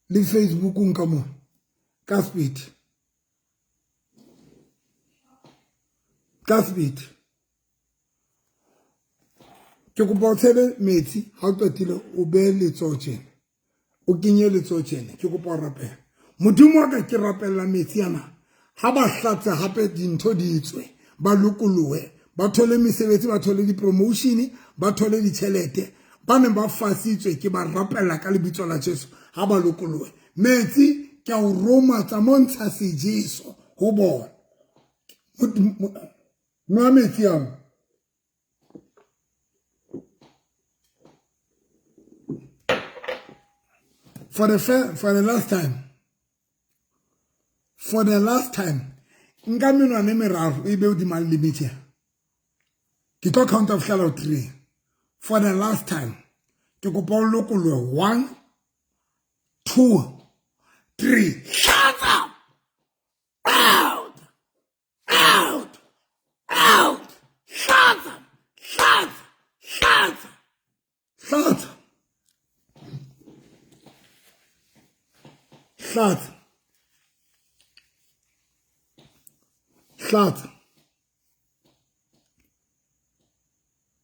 le Facebookong ka mona ka speed, ka speed. Ke kopa o tshele metsi ha o qetile o behe letsoho tjena, o kenye letsoho tjena. Ke kopa o rapela Modimo wa ka, ke rapella metsi ana ha ba hlatse hape dintho di tswe, ba lokolohe, ba thole mesebetsi, ba thole di-promotion, ba thole ditjhelete. Ba neng ba fasitswe ke ba rapella ka lebitso la Jesu, ha ba lokolohe. Metsi ke a o roma tsa montsha sejeso ho bona. Nwa metsi ao. For the last time, for the last time, nka menwana e meraro e be hodima leleme tjena. Ke tlo count ho fihlela ho 3. For the last time, ke kopa o lokolohe. 1, 2, 3. Shut up! Out! Out! Out! Shut up! Shut! Shut! Shut! Shut! Shut!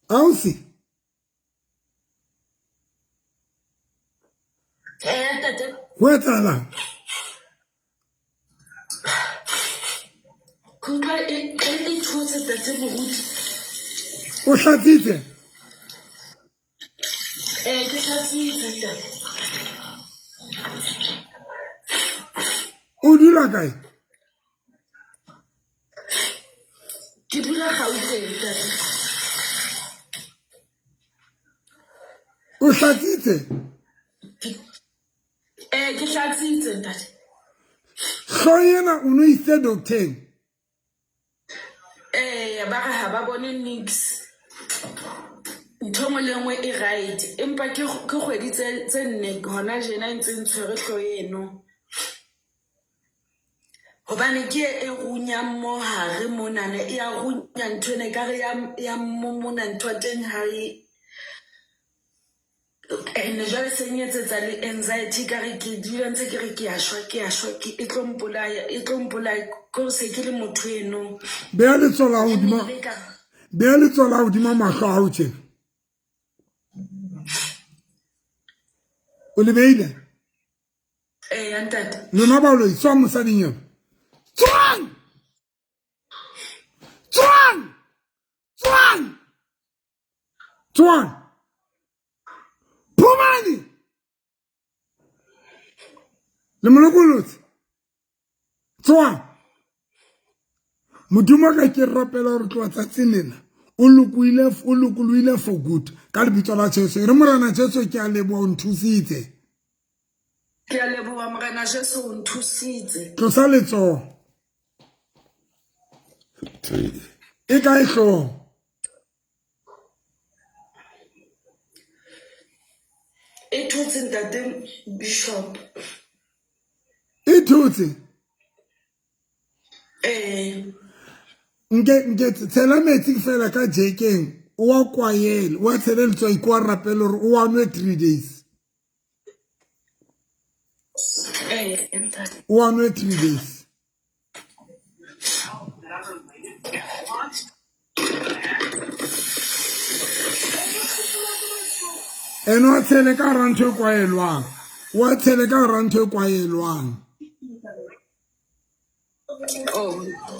Ausi. Ho etsahalang? Ke utlwa e e thotse tate moruti. O hlatsitse? Ee, ke hlatsitse ntate. O dula kae? Ke dula Gauteng. O hlatsitse? Ee, ke hlatsitse ntate. Hlooho ena o no isitse docteng? Ee, ba re ha ba bone nix. Ntho e nngwe le e nngwe e right. Empa ke ke kgwedi tse tse nne hona jena e ntse ntshwere hlooho eno. Hobane ke e runyang mo hare monana, e ya runya ntho ena ekare ya ya momona ntho ya teng ha e and jwale se nyetsetsa le anxiety ekare ke dula ntse ke re ke a shwa ke a shwa ke e tlo mpolaya e tlo mpolaya kore se ke le motho eno. Beha letsoho la hodima beha letsoho la hodima mahlo a hao tjena. O le beile? Ee, ntate. Lona baloi tswang mosading eo. Tswang! Tswang! Tswang! Tswang! Phumani! Le mo lokolotse. Tswang! Modimo ka ke rapela gore tloa tsatsing lena o lokoile o lokolohile for good ka lebitso la Jesu. E re Morena Jesu ke a leboha o nthusitse. Ke a leboha Morena Jesu o nthusitse. Tlosa letsoho. E kae hlooho? E thotse ntate Bishop. E thotse? Ee. Nke nke tshela metsi fela ka jekeng o wa kwayele o wa tshele letswai ko wa rapele gore o wa nwe 3 days. Ee ntate. O wa nwe 3 days. Ene wa tshele ka gara ntho e kwaelwang wa tshele ka gara ntho e kwaelwang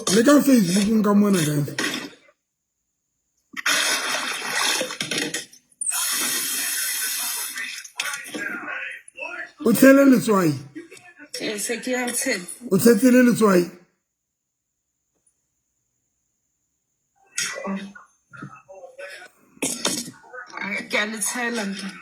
le ka Facebookong ka mona guys. O tshele letswai. O tshetse le letswai. Ke a le tshela ntate.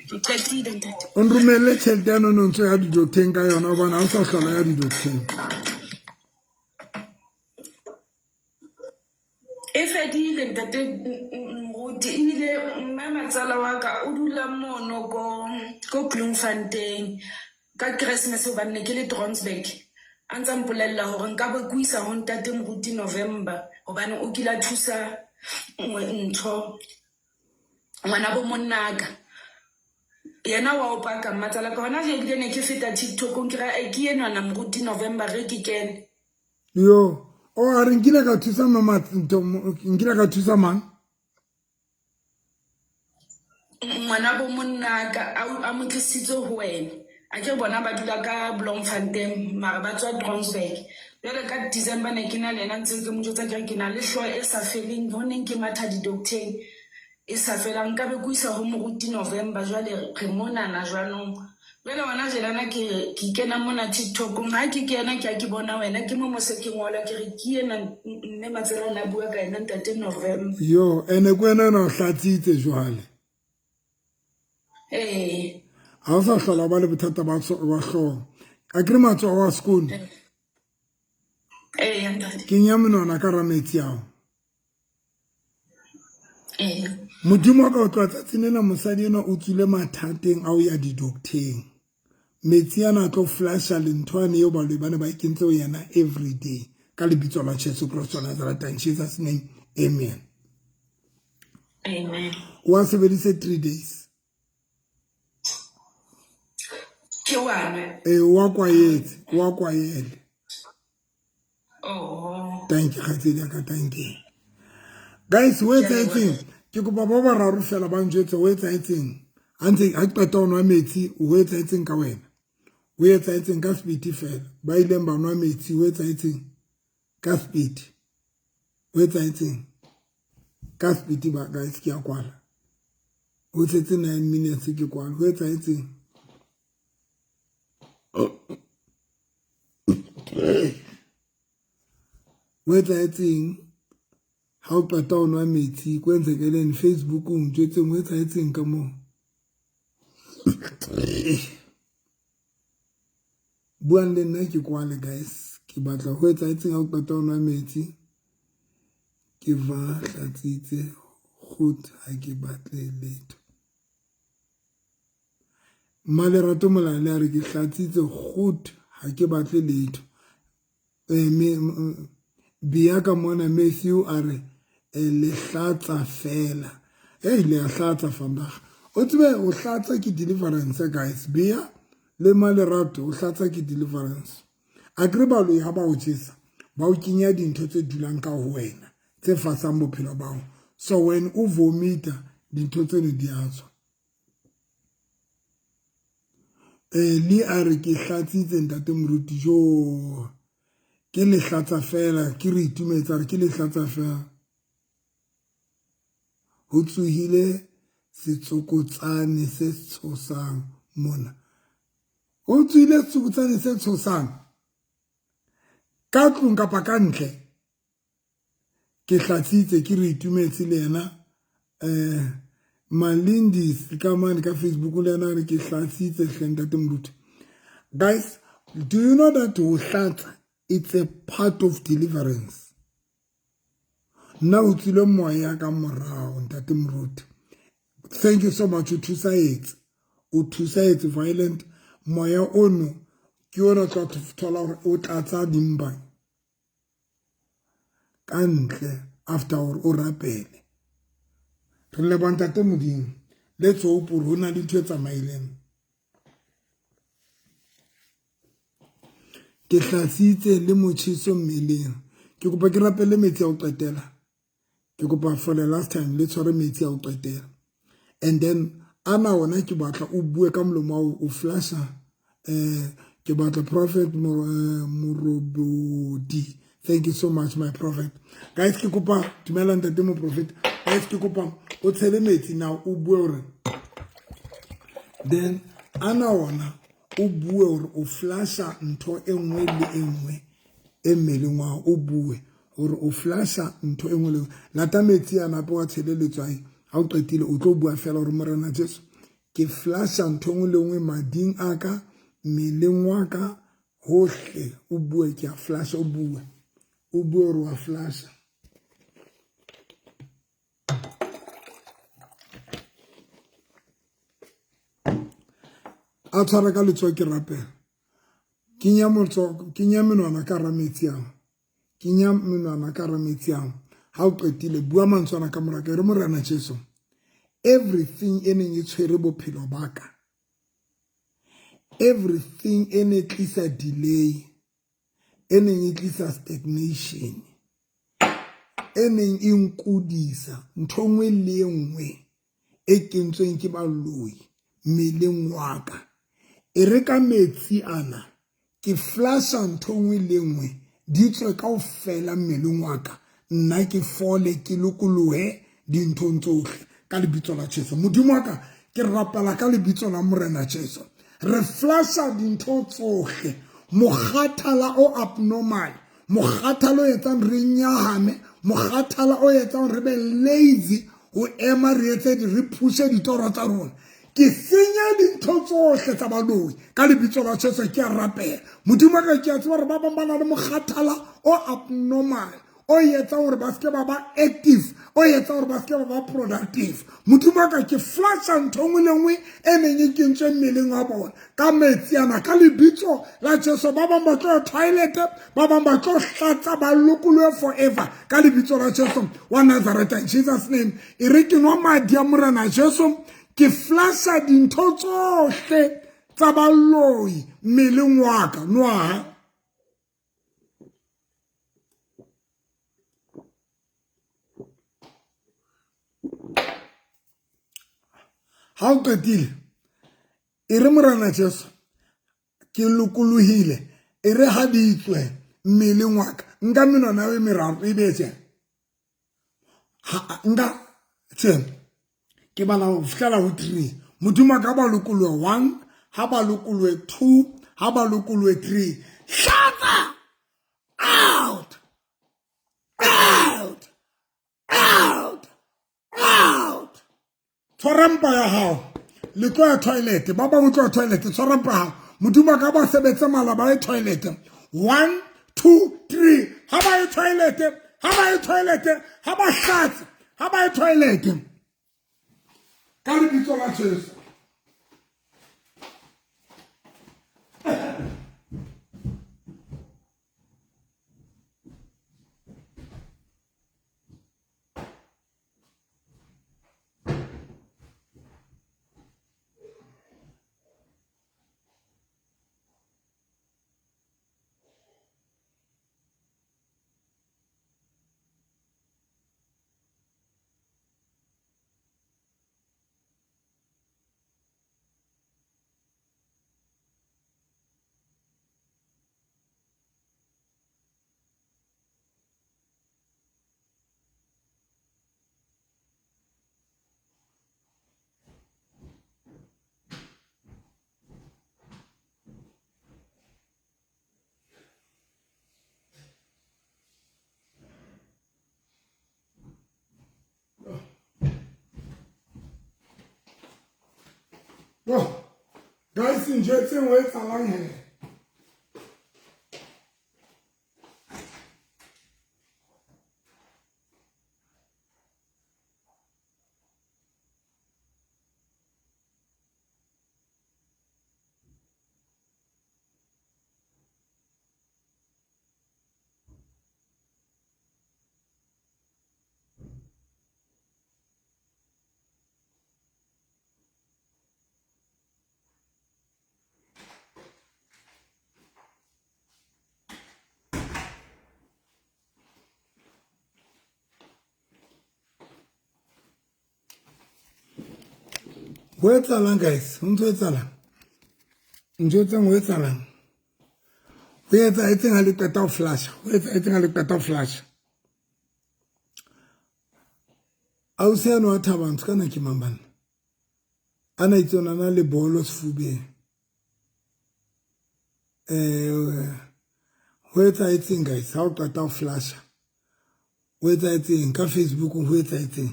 Ke qetile ntate. O nromelle tjhelete ya nonontso ya di-docteng ka yona hobane ha o sa hlola ya di-docteng. E fedile ntate Moruti ebile mme matsala wa ka o dula mono ko ko Bloemfontein ka Christmas hobane ne ke le Trompsburg a ntsa mpolella hore nka be ko isa ho ntate Moruti November hobane o kile a thusa nngwe ntho ngwana bo monnaka yena wa o paka mmatsala ka hona je ebile ne ke feta TikTokong ke ra ke enwana Moruti November re ke kene. Yo, o a re nkile ka thusa mama nkile ka thusa mang? Ngwana bo monnaka a mo tlisitse ho wena. A ke bona ba dula ka Bloemfontein mara ba tswa Trompsburg. Jwale ka December ne ke na le yena ntse ke mo jwetsa ke re ke na le hlooho e sa feleng ho neng ke matha di-docteng e sa felang nka be ko isa ho moruti November jwale re monana jwanong. Jwale hona jelana ke ke kena mona TikTokong ha ke kena ke a ke bona wena ke mo mo se ke ngola ke re ke ena mme Matsela na bua ka ena ntate November. Yo ene ko ena na o hlatsitse jwale. Ee. Ha o sa hlola ba le bothata ba wa hlooho. A ke re matsoho wa sekolo. Ee ntate. Kenya monwana ka rametsi ao. Modimo wa ka o tloha tsatsing lena mosadi enwa o tswile mathateng a ho ya di-docteng. Metsi ana a tlo flasha lentho ane eo baloi ba ne ba e kentse ho yena every day. Ka lebitso la Jesu Christ wa Nazareth in Jesus name, amen. Amen. Wa sebedise 3 days. Ke wa nwe. Eh, wa kwayetse, wa kwayele. Oh. Thank you, kgaitsedi ya ka, thank you. Guys, o etsahetseng? Ke kopa ba bararo fela ba njwetse o etsahetseng. Ha ntse ha ke qeta ho nwa metsi, o etsahetseng ka wena? O etsahetseng ka speed fela? Ba ileng ba nwa metsi, o etsahetseng ka speed? O etsahetseng ka speed ba guys ke a kwala. O setse 9 minutes ke kwala. O etsahetseng? O etsahetseng ha o qeta ho nwa metsi kwenzekeleng Facebook o ntjwetseng o etsahetseng ka moo? Buang le nna ke kwale guys. Ke batla ho etsahetseng ha o qeta ho nwa metsi. Ke va hlatsitse goed ha ke batle letho. Mmalerato Molale a re ke hlatsitse goed ha ke batle letho. Bia ka mona Matthew a re le hlatsa fela. Hey le a hlatsa vandag. O tsebe o hlatsa ke deliverance guys. Bia le Malerato o hlatsa ke deliverance. A kre baloi ha ba o jesa ba o kenya dintho tse dulang ka ho wena tse fasang bophelo ba hao. So when o vomita dintho tseno di a tswa. Li a re ke hlatsitse ntate moruti jo ke le hlatsa fela ke re itumetsa re ke le hlatsa fela. Ho tsohile setsokotsane se tshosang mona. Ho tsohile setsokotsane se tshosang ka tlung kapa ka ntle. Ke hlatsitse ke re itumetse le yena Malindis ka mane ka Facebook le yena re ke hlatsitse hle ntate moruti. Guys, do you know that ho hlatsa it's a part of deliverance? Nna o tswile moya ka morao ntate moruti. Thank you so much. O thusaetse. O thusaetse violent moya ono ke ona tla thola hore o tlatsa dimpa ka ntle after hore o rapele. Re leboha ntate Modimo. Let's hope hore ho na le ntho e tsamaileng. Ke hlatsitse le motjheso mmeleng. Ke kopa ke rapele metsi a ho qetela. Ke kopa for the last time le tshware metsi a ho qetela. And then ana wona ke batla o bue ka molomo wa o flasha ke batla prophet Morobodi. Thank you so much my prophet. Guys ke kopa dumela ntate mo prophet. Guys ke kopa o tshele metsi now o bue hore then ana wona o bue hore o flasha ntho e nngwe le e nngwe e mmeleng wa o bue hore o flasha ntho e nngwe le lata metsi ana po wa tshele letswai ha o qetile o tlo bua fela hore Morena Jesu ke flasha ntho e nngwe le nngwe mading a ka mmeleng wa ka hohle o bue ke a flasha o bue hore wa flasha. A tshwara ka letsoho ke rapela. Kenya motso kenya menwana ka hara metsi ao. Kenya menwana ka hara metsi ao. Ha o qetile bua mantswe ana ka mora ka re Morena Jesu. Everything e neng e tshwere bophelo ba ka. Everything e ne tlisa delay. E neng e tlisa stagnation. E neng e nkudisa ntho nngwe le nngwe e kentsweng ke baloi mmeleng wa ka. E re ka metsi ana ke flasha ntho nngwe le nngwe di tswe kaofela mmeleng wa ka. Nna ke fole ke lokolohe dinthong tsohle ka lebitso la Jesu. Modimo wa ka ke rapela ka lebitso la Morena Jesu. Re flasha dintho tsohle mokgathala o abnormal, mokgathala o etsang re nyahame, mokgathala o etsang re be lazy ho ema re etse re phushe ditoro tsa rona. Ke senya dintho tsohle tsa baloi ka lebitso la Jesu ke a rapela. Modimo ka ke a tseba hore ba bang ba na le mokgathala o abnormal o etsang hore ba seke ba ba active, o etsang hore ba seke ba ba productive. Modimo ka ke flasha ntho nngwe le nngwe e neng e kentswe mmeleng wa bona ka metsi ana ka lebitso la Jesu. Ba bang ba tlo toilet, ba bang ba tlo hlatsa ba lokolohe forever ka lebitso la Jesu wa Nazareth. In Jesus name, e re ke nwa madi a Morena Jesu ke flasha dintho tsohle tsa baloi mmeleng wa ka. Nwa ha o qetile e re Morena Jesu ke lokolohile e re ha di tswe mmeleng wa ka. Nka menwana e meraro e be tje nka tje ke bala ho fihlela ho 3. Modimo ka ba lokolohe 1, ha ba lokolohe 2, ha ba lokolohe 3. Hlatsa Tshwara mpa ya hao. Le tlo ya toilet. Ba bang o tlo ya toilet. Tshwara mpa ya hao. Modimo a ka ba sebetse mala ba ye toilet. 1 2 3. Ha ba ye toilet. Ha ba ye toilet. Ha ba hlatse. Ha ba ye toilet. Ka lebitso la Jesu. Oh, guys, njwetseng ho etsahalang he? Ho etsahalang guys? Ho ntso etsahalang? Njwetseng ho etsahalang? Ho etsahetseng ha le qeta ho flasha? Ho etsahetseng ha le qeta ho flasha? Ausi eno wa Thabantsho kana ke mang banna? A na itse o na le bolo sefubeng. Ho etsahetseng guys ha o qeta ho flasha? Ho etsahetseng ka Facebook ho etsahetseng?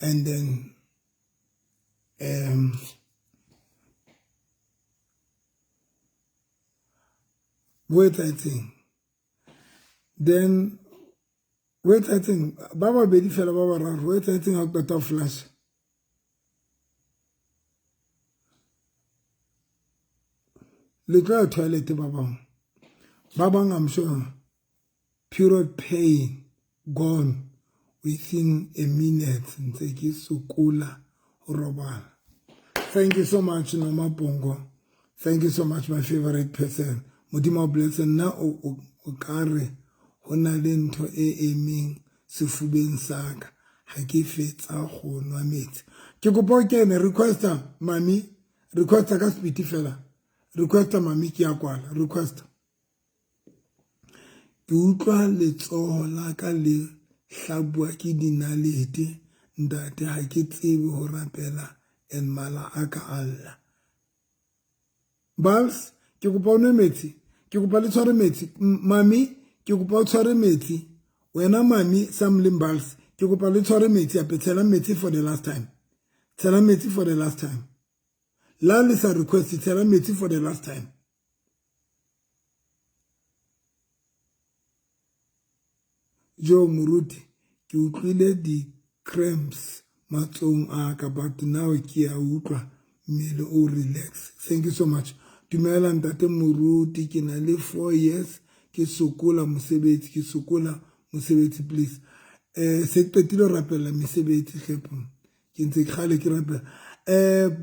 And then ho etsahetseng? Then ho etsahetseng? Ba babedi fela ba bararo. Ho etsahetseng ha o qeta ho flasha? Le tlo ya toilet ba bang. Ba bang I'm sure period pain gone within a minute. Ntse ke sokola ho robala. Thank you so much Noma Pongo. Thank you so much my favorite person. Modimo o bless nna o ka re ho na le ntho e emeng sefubeng sa ka ha ke fetsa go nwa metsi. Ke kopa o kene requester mami, requester ka speed fela. Requester mami ke ya kwala, requester. Ke utlwa letsoho la ka le hlabua ke dinalete ntate ha ke tsebe ho rapela and mala a ka alla. Bals, ke kopa o nwe metsi, ke kopa le tshware metsi. Mami, ke kopa o tshware metsi. Wena mami Samlin Bals, ke kopa le tshware metsi hape. Tshela metsi for the last time. Tshela metsi for the last time. La le sa request, tshela metsi for the last time. Jo Moruti, ke utlwile di cramps matsohong a ka, but now ke a utlwa mmele o relax. Thank you so much. Dumela ntate Moruti, ke na le 4 years ke sokola mosebetsi, ke sokola mosebetsi please. Se qetile ho rapella mesebetsi hlepo. Ke ntse ke kgale ke rapela.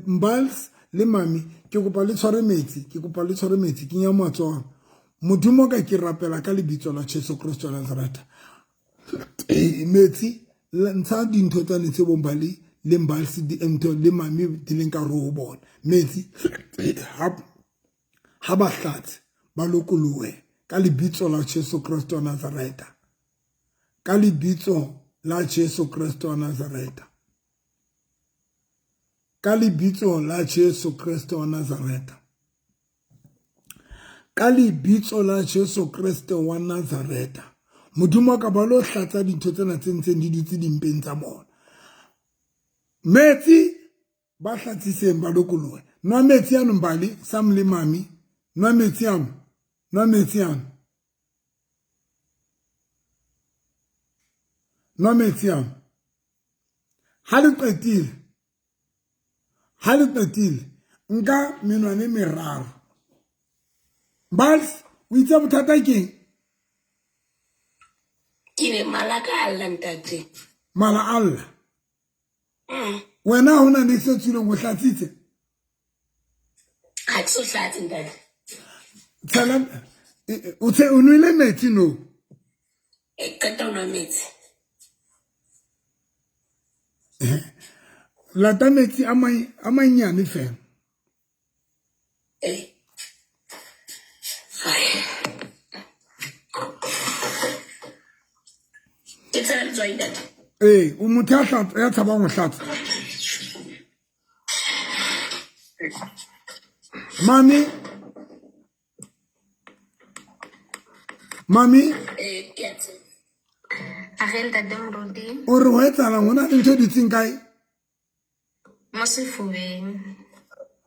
Mbals le mami, ke kopa le tshware metsi, ke kopa le tshware metsi, ke nya matsoho. Modimo ka ke rapela ka lebitso la Jesu Kristo wa Nazareth. Metsi ntsha dintho tsa tse bombali le Mbals di ntho le mami di leng ka ro bona. Metsi ha ba hlatse ba lokolohe ka lebitso la Jesu Kristo wa Nazareth. Ka lebitso la Jesu Kristo wa Nazareth. Ka lebitso la Jesu Kristo wa Nazareth. Ka lebitso la Jesu Kristo wa Nazareth. Modimo ka ba lo hlatsa dintho tsena tse ntseng di dutse dimpeng tsa bona. Metsi ba hlatsiseng ba lokolohe. Nwa metsi ano Mbali, Sam le Mami. Nwa metsi ano. Nwa metsi ano. Nwa metsi ano. Ha le qetile. Ha le qetile nka menwana e meraro. Bals, o itse bothata keng? Ke ne mala ka alla ntate. Mala alla. Wena ha hona le se tswileng o hlatsitse? Ha ke so hlatse ntate. Tshela o tse o nwele metsi no? E qeta ho nwa metsi. Lata metsi a mannyane fela. Ke tshela letswai ntate. Ee, o motho ya tshabang ho hlatsa. Mami, mami, A ge ntate moruti. O re ho etsahalang? Ho na le ntho e dutseng kae? Mo sefubeng.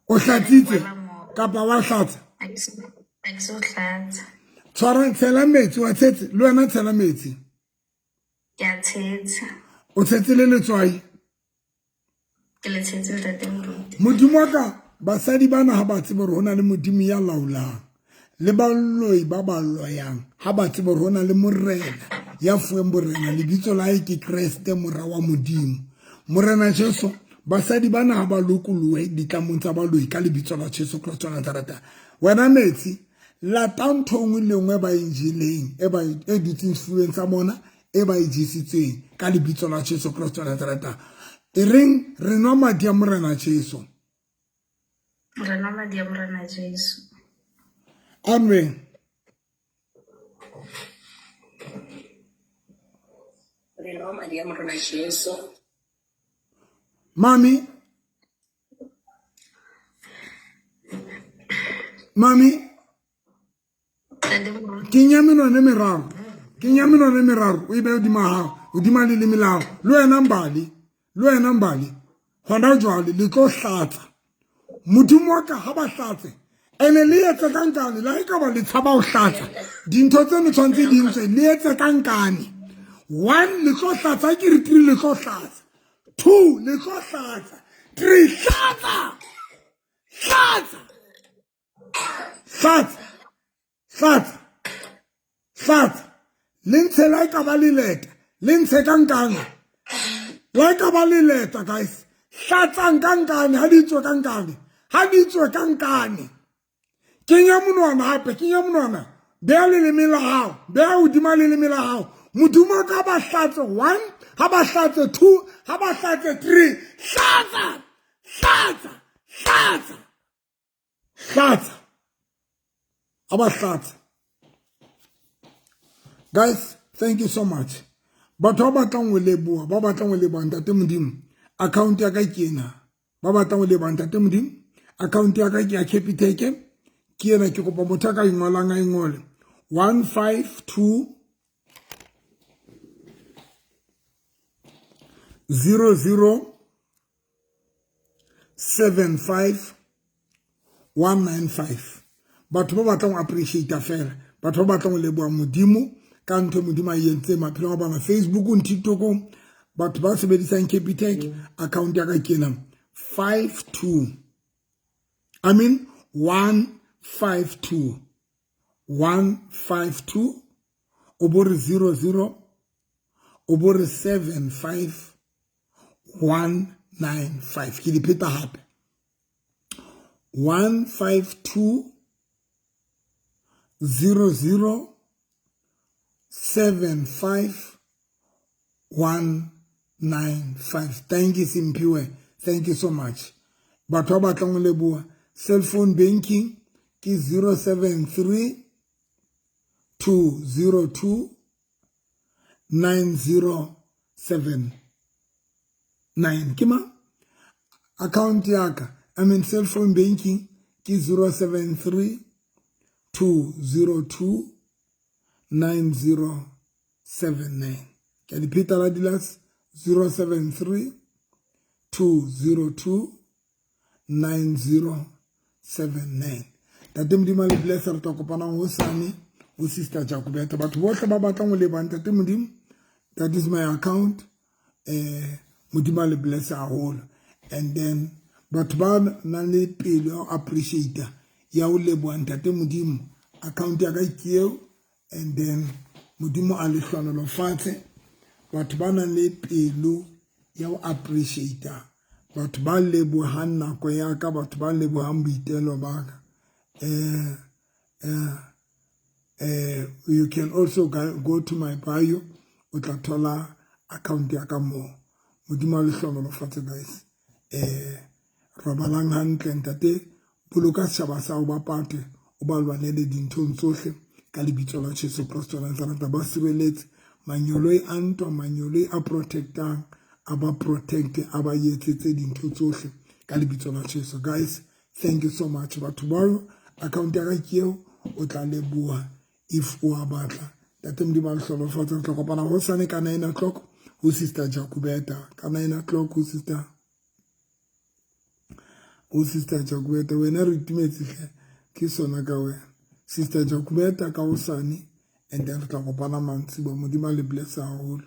O hlatsitse kapa wa hlatsa? Ha ke so hlatsa. Tshwara, tshela metsi, wa tshetse le wena, tshela metsi. Ke a tshetse. O tshetse le letswai? Ke le tshetse ntate moruti. Modimo wa ka, basadi bana ha ba tsebe hore ho na le modimo ya laolang, le baloi ba ba loyang ha ba tsebe hore ho na le morena ya fuweng borena, lebitso la hae ke Kreste mora wa Modimo. Morena Jesu, basadi bana ha ba lokolohe ditlamong tsa baloi ka lebitso la Jesu Kreste wa Nazareta. Wena metsi, lata ntho e nngwe le nngwe ba e jeleng, e ba e dutseng sefubeng sa bona, e ba e jesitsweng ka lebitso la Jesu Kreste wa Nazareta. E reng re nwa madi a Morena Jesu. Re nwa madi a Morena Jesu. Amen. Re nwa madi a Morena Jesu. Mami. Mami. Kenya menwana e meraro. Kenya menwana e meraro o e behe hodima hao, hodima leleme la hao. Le wena Mbali, le wena Mbali. Hona jwale le tlo hlatsa. Modimo wa ka ha ba hlatse. Ene le etse ka nkane, le ha ekaba le tshaba ho hlatsa. Dintho tseno tshwanetse di ntswe, le etse ka nkane. 1, le tlo hlatsa, ke re 3 le tlo hlatsa. 2, le tlo hlatsa. 3, hlatsa! Hlatsa! Hlatsa! Hlatsa! Hlatsa! Le ntshe la ekaba leleta, le ntshe ka nkane. La ekaba leleta, guys. Hlatsang ka nkane, ha di tswe ka nkane. Ha di tswe ka nkane. Kenya monwana hape, kenya monwana. Beha leleme la hao, beha hodima leleme la hao. Modimo ka ba hlatse 1, ha ba hlatse 2, ha ba hlatse 3. Hlatsa! Hlatsa! Hlatsa! Hlatsa! Ha ba hlatsa. Guys, thank you so much. Batho ba batlang ho leboha, ba batlang ho leboha Ntate Modimo. Account ya ka ke ena. Ba batlang ho leboha Ntate Modimo. Account ya ka ke ya Capitec. Ke ena, ke kopa motho a ka ingwalang a ingole. 152 00 75 195. Batho ba batlang ho appreciate fela, batho ba batlang ho leboha Modimo ka ntho Modimo a e entseng maphelong a bona. Facebookong, TikTokong, batho ba sebedisang Capitec, account ya ka ke ena 52 I mean 152 152 o bo re 00 o bo re 75 195. Ke di pheta hape. 152 00 75 195. Thank you Simphiwe, thank you so much. Batho ba batlang ho leboha, cell phone banking ke 073 202 9079. Ke mang? Account ya ka, I mean cell phone banking ke 073 202 9079. Ke a di pheta la dilas, 073 202 9079. Ntate Modimo a le bless, re tla kopanang hosane ho Sister Jacobeta. Batho bohle ba batlang ho leba Ntate Modimo, that is my account. Modimo a le bless haholo. And then batho ba nang le pelo ya ho appreciate, ya ho leboha Ntate Modimo, account ya ka ke eo. And then Modimo a le hlohonolofatse. Batho ba nang le pelo ya ho appreciate, batho ba lebohang nako ya ka, batho ba lebohang boitelo ba ka, you can also go to my bio, o tla thola account ya ka moo. Modimo a le hlohonolofatse, guys. Robalang hantle. Ntate, boloka setjhaba sa hao, ba pate, o ba lwanele dinthong tsohle ka lebitso la Jesu Kristo wa Nazareth. Ba sireletse, manyoloi a ntwa, manyoloi a protectang, a ba protect, a ba etsetse dintho tsohle ka lebitso la Jesu. Guys, thank you so much. Batho bao, account ya ka ke eo, o tla leboha if o a batla. Ntate Modimo a le hlohonolofatse. Re tla kopana hosane ka 9 o'clock ho Sister Jacobeta, ka 9 o'clock ho Sister Jacobeta. Wena, re itumetse hle, ke sona ka wena, Sister Jacobeta, ka hosane. And then re tla kopana mantsiboya. Modimo a le bless haholo.